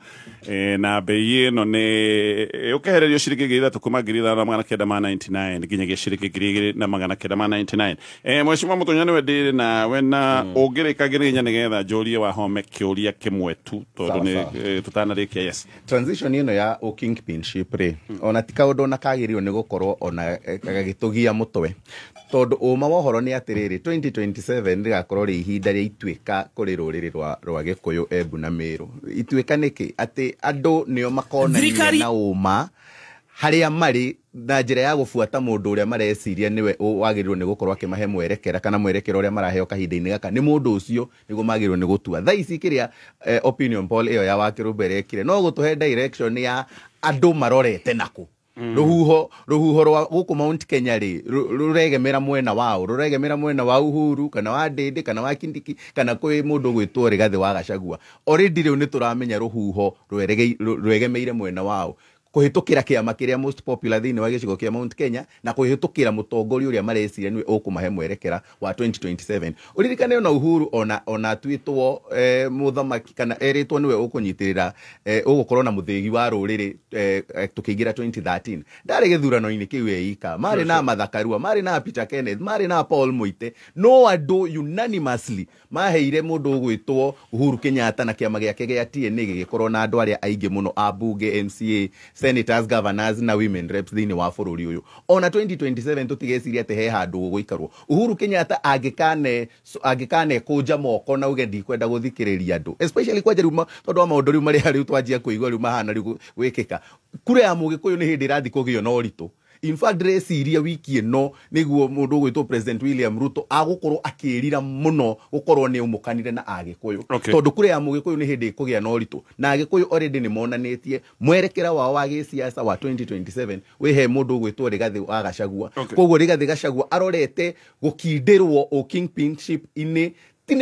na bei ĩno nĩ ũkehererio ciringi 3,000 kuma 5,999 nginyagia ciringi 2,999. Mheshimiwa Mutunya nĩwe ndĩrĩ nawe na ũngĩrĩkagĩrĩria nĩgetha njũrie wahome kĩũria kĩmwe tu tondũ nĩ tũtanarĩkia. Yes, transition ĩno ya kingpinship rĩ ona ti kaũndũ ona kagĩrĩirwo nĩ gũkorwo ona gagĩtũgia mũtwe tondũ ũma wa ũhoro nĩ atĩrĩrĩ 2027 rĩgakorwo rĩ ihinda rĩa ituĩka kũrĩ rũrĩrĩ rwa Gĩkũyũ, Embu na Meru. Ituĩka nĩkĩ? Atĩ andũ nĩo makonania na ũma harĩa marĩ na njĩra ya gũbuata mũndũ ũrĩa mareciria nĩwe wagĩrĩirwo nĩ gũkorwo akĩmahe mwerekera kana mwerekera ũrĩa maraheo kahinda-inĩ gaka nĩ mũndũ ũcio nĩguo magĩrĩirwo nĩ gũtua. Thaa ici kĩrĩa opinion poll ĩyo ya Wakĩrũmba ĩrekire no gũtũhe direction ya andũ marorete nakũ. Rũhuho rwa gũkũ Mount Kenya rĩ rũregemera mwena wao, rũregemera mwena wa Uhuru kana wa Ndindi kana wa Kindiki kana kwĩ mũndũ ũgwĩtwo Rigathĩ wa Gachagua. Already rĩu nĩ tũramenya rũhuho rwegemeire mwena wao kũhĩtũkĩra kĩama kĩrĩa most popular thĩinĩ wa gĩcigo kĩa Mount Kenya na kũhĩtũkĩra mũtongoria ũrĩa mareciria nĩwe ũkũmahe mwerekera wa 2027. Ũririkane ona Uhuru ona atuĩtwo mũthamaki kana erĩtwo nĩwe ũkũnyitĩrĩra ũgũkorwo na mũthĩgi wa rũrĩrĩ tũkĩingĩra 2013 ndarĩ gĩthurano-inĩ kĩu eika, marĩ na Martha Karua, marĩ na Peter Kenneth, marĩ na Paul Muite, no andũ unanimously maheire mũndũ ũgwĩtwo Uhuru Kenyatta na kĩama gĩake gĩa TNA gĩgĩkorwo na andũ arĩa aingĩ mũno a bunge, MCA, senators, governors na women reps thĩinĩ wa bũrũri ũyũ. Ona 2027 tũtigeciria atĩ he handũ gũgũikarwo. Uhuru Kenyatta angĩkane kũnja moko na uge ndikwenda gũthikĩrĩria andũ, especially kwanja rĩu tondũ wa maũndũ rĩu marĩa rĩu twanjia kũigua rĩu mahana rĩu gwĩkĩka. Kura ya Mũgĩkũyũ nĩ hĩndĩ ĩrathiĩ kũgĩo na ũritũ. In fact ndĩreciria wiki ĩno nĩguo mũndũ ũgwĩtwo President William Ruto agũkorwo akĩrira mũno gũkorwo nĩ ũmũkanire na Agĩkũyũ. Tondũ kura ya Mũgĩkũyũ nĩ hĩndĩ ĩkũgĩa na ũritũ na Agĩkũyũ already nĩ monanĩtie mwerekera wao wa gĩsiasa wa 2027 wĩhe mũndũ ũgwĩtwo Rigathĩ wa Gachagua. Koguo Rigathĩ Gachagua arorete gũkindĩrwo kingpinship-inĩ ti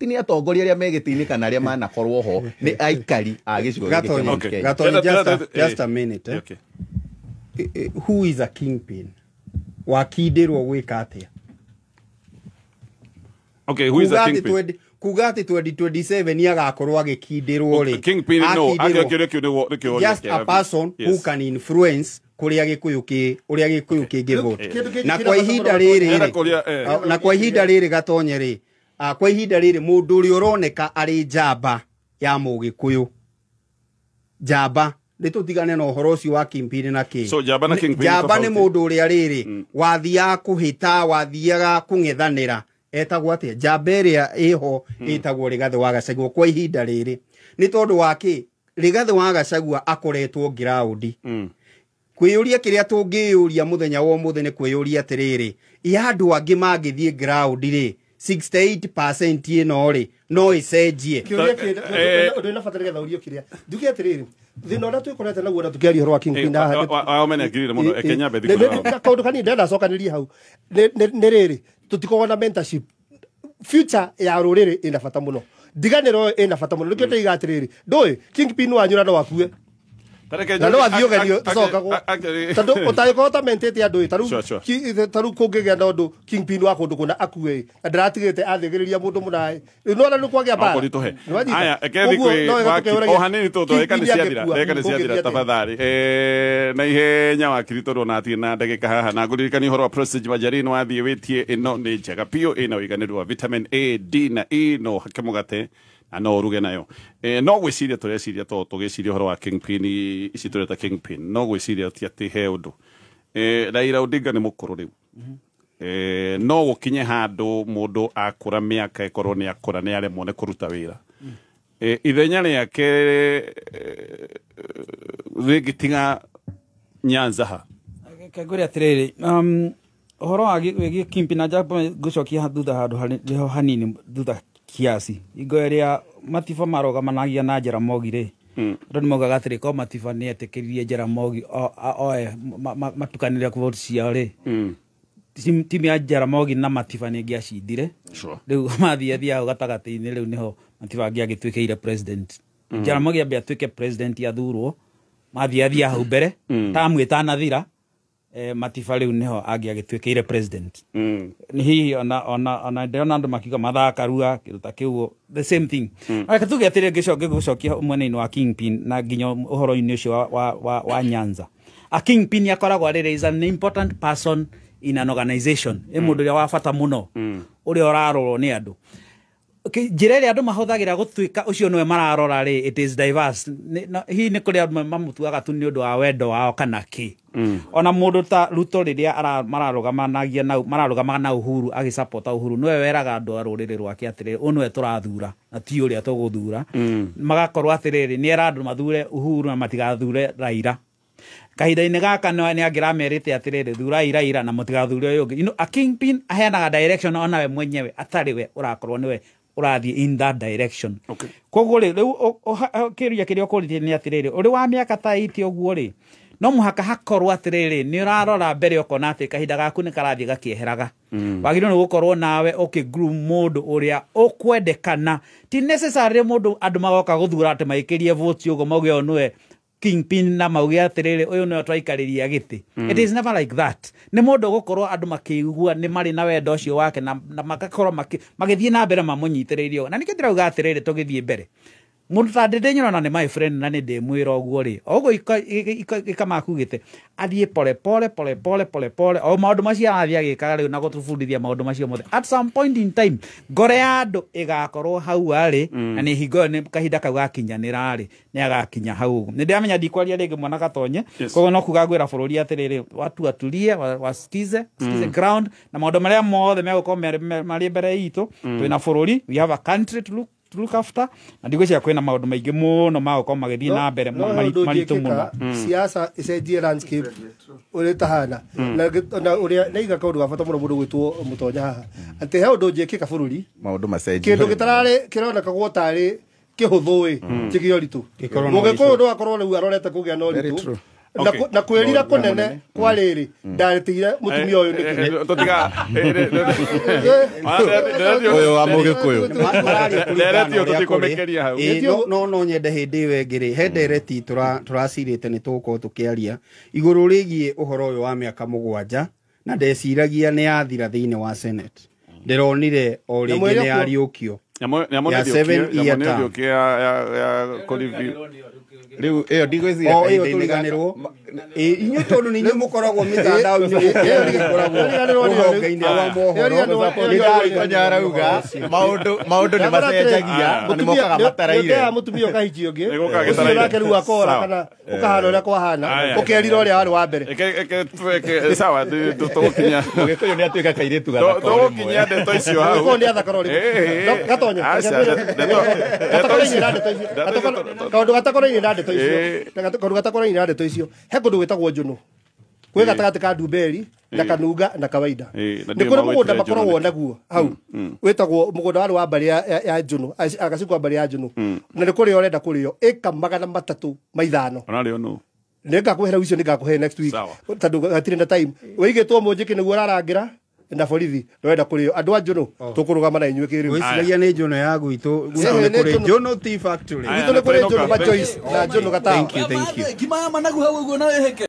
nĩ atongoria arĩa me gĩtĩ-inĩ kana arĩa manakorwo ho nĩ aikari a gĩcigo gĩkĩ kĩa Mount Kenya. Gatonyi, just a minute. Who is a kingpin? Wakindirwo gwĩka atĩa? Okay, who is a kingpin? Kuga atĩ 2027 nĩ agakorwo agĩkindirwo rĩ. Kingpin no, akĩũria just a person who can influence kũrĩa Gĩkũyũ kĩ ũrĩa Gĩkũyũ kĩngĩvote. Na kwa ihinda rĩrĩ na kwa ihinda rĩrĩ Gatonye rĩ, kwa ihinda rĩrĩ mũndũ ũrĩa ũroneka arĩ njamba ya Mũgĩkũyũ, njamba nĩtũtigane na ũhoro ũcio wa kingpin na kĩ. So njamba na kingpin njamba nĩ mũndũ ũrĩa rĩrĩ wathiaga kũhĩta, wathiaga kũng'ethanĩra, etagwo atĩa? Njamba ĩrĩa ĩho ĩtagwo Rigathĩ wa Gachagua kwa ihinda rĩrĩ. Nĩ tondũ wa kĩ? Rigathĩ wa Gachagua akoretwo ground. Kwĩyũria kĩrĩa tũngĩyũria mũthenya wa ũmũthĩ nĩ kwĩyũria atĩrĩrĩ, ya andũ angĩ mangĩthiĩ ground rĩ 68% ĩno rĩ no ĩcenjie. Kĩũria kĩ ũndũ ĩna bata nĩgetha ũrio kĩrĩa nduge atĩrĩrĩ, thĩna ũrĩa twĩkorete naguo na tũkĩaria ũhoro wa kingpin haha kaũndũ kanini ndĩrenda cokanĩrie hau nĩ rĩrĩ, tũtikoragwo na mentorship. Future ya rũrĩrĩ ĩna bata mũno Ndiganĩro ĩyo ĩna bata mũno. Nĩkĩo ndĩiga atĩrĩrĩ, ndũĩ kingpin wanyu no akue. Na no athiĩ ũgenio tũcokagwo tondũ ũtangĩkorwo ũtamentĩte andũ ĩ tarĩu kũngĩgĩa na ũndũ kingpin wa kũndũ kũna akue ĩ na ndĩratigĩte athĩgĩrĩria mũndũ mũna ĩ rĩu nĩwona nĩ kwagĩa mbara. Aya ekethi kwĩ o hanini tondũ ndagĩka nĩ ciathira, ndagĩka nĩ ciathira tafadhali. Na ihenya wakiri tondũ ona hatirĩ na ndagĩka haha, na ngũririkanie ũhoro wa Prestige Margarine wathiĩ wĩtie ĩno nĩ njega biũ, ĩna ũiganĩru wa vitamin A, D na E, no ũhake mũgate na no ũruge nayo. No gwĩciria tũreciria to tũgĩciria ũhoro wa kingpin ici tũreta kingpin, no gwĩciria ti atĩ he ũndũ. Raila Odinga nĩ mũkũrũ rĩu. No gũkinye handũ mũndũ akũra mĩaka ĩkorwo nĩ akũra nĩ aremwo nĩ kũruta wĩra. Ithenya rĩake rĩngĩtiga Nyanza ha. Kangũria atĩrĩrĩ, ũhoro wa wĩgiĩ kingpin na njamba ngũcokia thutha handũ hanini thutha kiasi. Ingo ĩrĩa Matiba marogamanagia na Jaramogi rĩ, andũ nĩ maugaga atĩrĩ ko Matiba nĩ etĩkĩririe Jaramogi oe matukanĩre vote ciao rĩ, timu ya Jaramogi na Matiba nĩ ĩngĩacindire. Rĩu mathiĩ athiaga gatagatĩ-inĩ rĩu nĩho Matiba angĩagĩtuĩkĩire president. Jaramogi ambe atuĩke president athurwo, mathiĩ athiaga hau mbere tamu ĩtanathira, Matiba rĩu nĩho angĩagĩtuĩkĩire president. Nĩ hihi ona ndĩrona andũ makiuga mathakarua kĩndũ ta kĩu, the same thing. Reke tuge atĩrĩ, ngĩcokia mwena-inĩ wa kingpin na nginya ũhoro-inĩ ũcio wa Nyanza. A kingpin akoragwo arĩ is an important person in an organization, ĩ mũndũ ũrĩa wa bata mũno, ũrĩa ũrarorwo nĩ andũ. Njĩra ĩrĩa andũ mahũthagĩra gũtuĩka ũcio nĩwe mararora rĩ, it is diverse. Hihi nĩ kũrĩ andũ mamũtuaga tu nĩ ũndũ wa wendo wao kana kĩ. Ona mũndũ ta Ruto rĩrĩa mararũgamaga na Uhuru agĩsapota Uhuru, nĩwe weraga andũ a rũrĩrĩ rwake atĩrĩrĩ, ũyũ nĩwe tũrathura na ti ũrĩa tũgũthura. Magakorwo atĩrĩrĩ, nĩ era andũ mathure Uhuru na matigathure Raila. Kahinda-inĩ gaka nĩ angĩramerĩte atĩrĩrĩ, thurai Raila na mũtigathure ũyũ ũngĩ. You know, a kingpin aheanaga direction ona we mwenyewe atarĩ we ũrakorwo nĩwe ũrathiĩ in that direction. Koguo rĩ, rĩu kĩũria kĩrĩa ũkũrĩtie nĩ atĩrĩrĩ, ũrĩ wa mĩaka ta 80 ũguo rĩ, no mũhaka hakorwo atĩrĩrĩ nĩ ũrarora mbere ũkona atĩ kahinda gaku nĩ karathiĩ gakĩeheraga. Wagĩrĩirwo nĩ gũkorwo nawe ũkĩ-groom mũndũ ũrĩa ũkwendekana. Ti necessarily mũndũ andũ magoka gũthura atĩ maikĩrie vote ũguo mauge ũyũ nĩwe kingpin na mauge atĩrĩrĩ ũyũ nĩwe twaikarĩria gĩtĩ. It is never like that. Nĩ mũndũ ũgũkorwo andũ makĩigua nĩ marĩ na wendo ũcio wake na magakorwo magĩthiĩ na mbere mamũnyitĩrĩire. Na nĩkĩo ndĩrauga atĩrĩrĩ tũgĩthiĩ mbere, mũndũ ta Ndĩndĩ Nyoro na nĩ my friend na nĩ ndĩmwĩra ũguo rĩ, o ũguo ikamakugĩte athiĩ pole pole pole pole pole pole o maũndũ macio arathiĩ agĩkaga rĩu na gũtũbundithia maũndũ macio mothe. At some point in time ngoro ya andũ ĩgakorwo hau arĩ, na nĩ hingo ĩyo nĩ kahinda kau gakinyanĩra rĩ, nĩ agakinya hau ũguo. Nĩ ndĩramenya ndikwaria rĩngĩ mwana Gatonye, koguo no kuga ngwĩra bũrũri atĩrĩrĩ, watu watulie, wasikize ground na maũndũ marĩa mothe megũkorwo marĩ mbere itũ. Twĩna bũrũri, we have a country to look after, na ndigwĩciria kwĩna maũndũ maingĩ mũno magũkorwo magĩthiĩ na mbere maritũ mũno. Siasa icenjie landscape ũrĩa ĩtahana na ũrĩa naiga kaũndũ ga bata mũno mũndũ gwĩtwo Mũtonya haha, atĩ he ũndũ ũngĩkĩka bũrũri maũndũ macenjie, kĩndũ gĩtararĩ kĩronekagwo tarĩ kĩhũthũ ĩ kĩgĩe ũritũ. Mũgĩkũyũ no akorwo rĩu arorete kũgĩa na ũritũ na kwĩrira kũnene kwa rĩrĩ ndaretigire mũtumia ũyũ nĩkĩ. Ũyũ wa Mũgĩkũyũ. No nyende hĩndĩ ĩyo ĩngĩ rĩ, he ndereti tũracirĩte nĩ tũgũkorwo tũkĩaria igũrũ rĩgiĩ ũhoro ũyũ wa mĩaka 7, na ndeciragia nĩ yathira thĩinĩ wa Senate. Ndĩronire o rĩngĩ nĩ yariũkio. Ya 7 year term. Rĩu ĩyo ndigwĩciria o ĩyo tũriganĩrwo. Inyuĩ tondũ nĩ inyuĩ mũkoragwo mĩtandao-inĩ mũkoragwo rũhonge-inĩ rwa mohoro. Nĩ arauga maũndũ nĩ macenjagia na nĩ mokaga mataraire. Mũtumia ũkahikia ũngĩ ũcio nake rĩu akora kana ũkahana ũrĩa kwahana ũkerira ũrĩa warĩ wa mbere. Sawa, tũgũkinya Mũgĩkũyũ nĩ atuĩka kairĩtu gathaka. Tũgũkinyia ndeto icio hau. Mũgĩkũyũ nĩ athaka o rĩmwe. Gatonya kaũndũ gatakoraine na ndeto icio, kaũndũ gatakoraine na ndeto icio, he kũndũ gwĩtagwo Njũnũ, kwĩ gatagatĩ ka Ndumberi na Kanunga na Kawaida. Nĩ kũrĩ mũgũnda makoragwo naguo hau wĩtagwo mũgũnda warĩ wa mbarĩ ya Njũnũ, agacikwa mbarĩ ya Njũnũ, na nĩ kũrĩo ũrenda kũrĩo ĩka 305. Onarĩo nũ? Nĩ ngakũhe rĩu icio, nĩ ngakũhe next week tondũ hatirĩ na time. Wĩigĩtwo mũnjĩkĩ nĩguo ũrarangĩra Na borithi ndorenda kũrĩo andũ a njũnũ tũkũrũgama na inyuĩ kĩrĩu. Gwĩciragia nĩ njũnũ ya gwitũ, gwitũ nĩ kũrĩ Njũnũ Tea Factory. Gwitũ nĩ kũrĩ Njũnũ Machoice na Njũnũ Gatawa. Thank you, thank you. Ngima ya managu hau ũguo na ĩhĩke.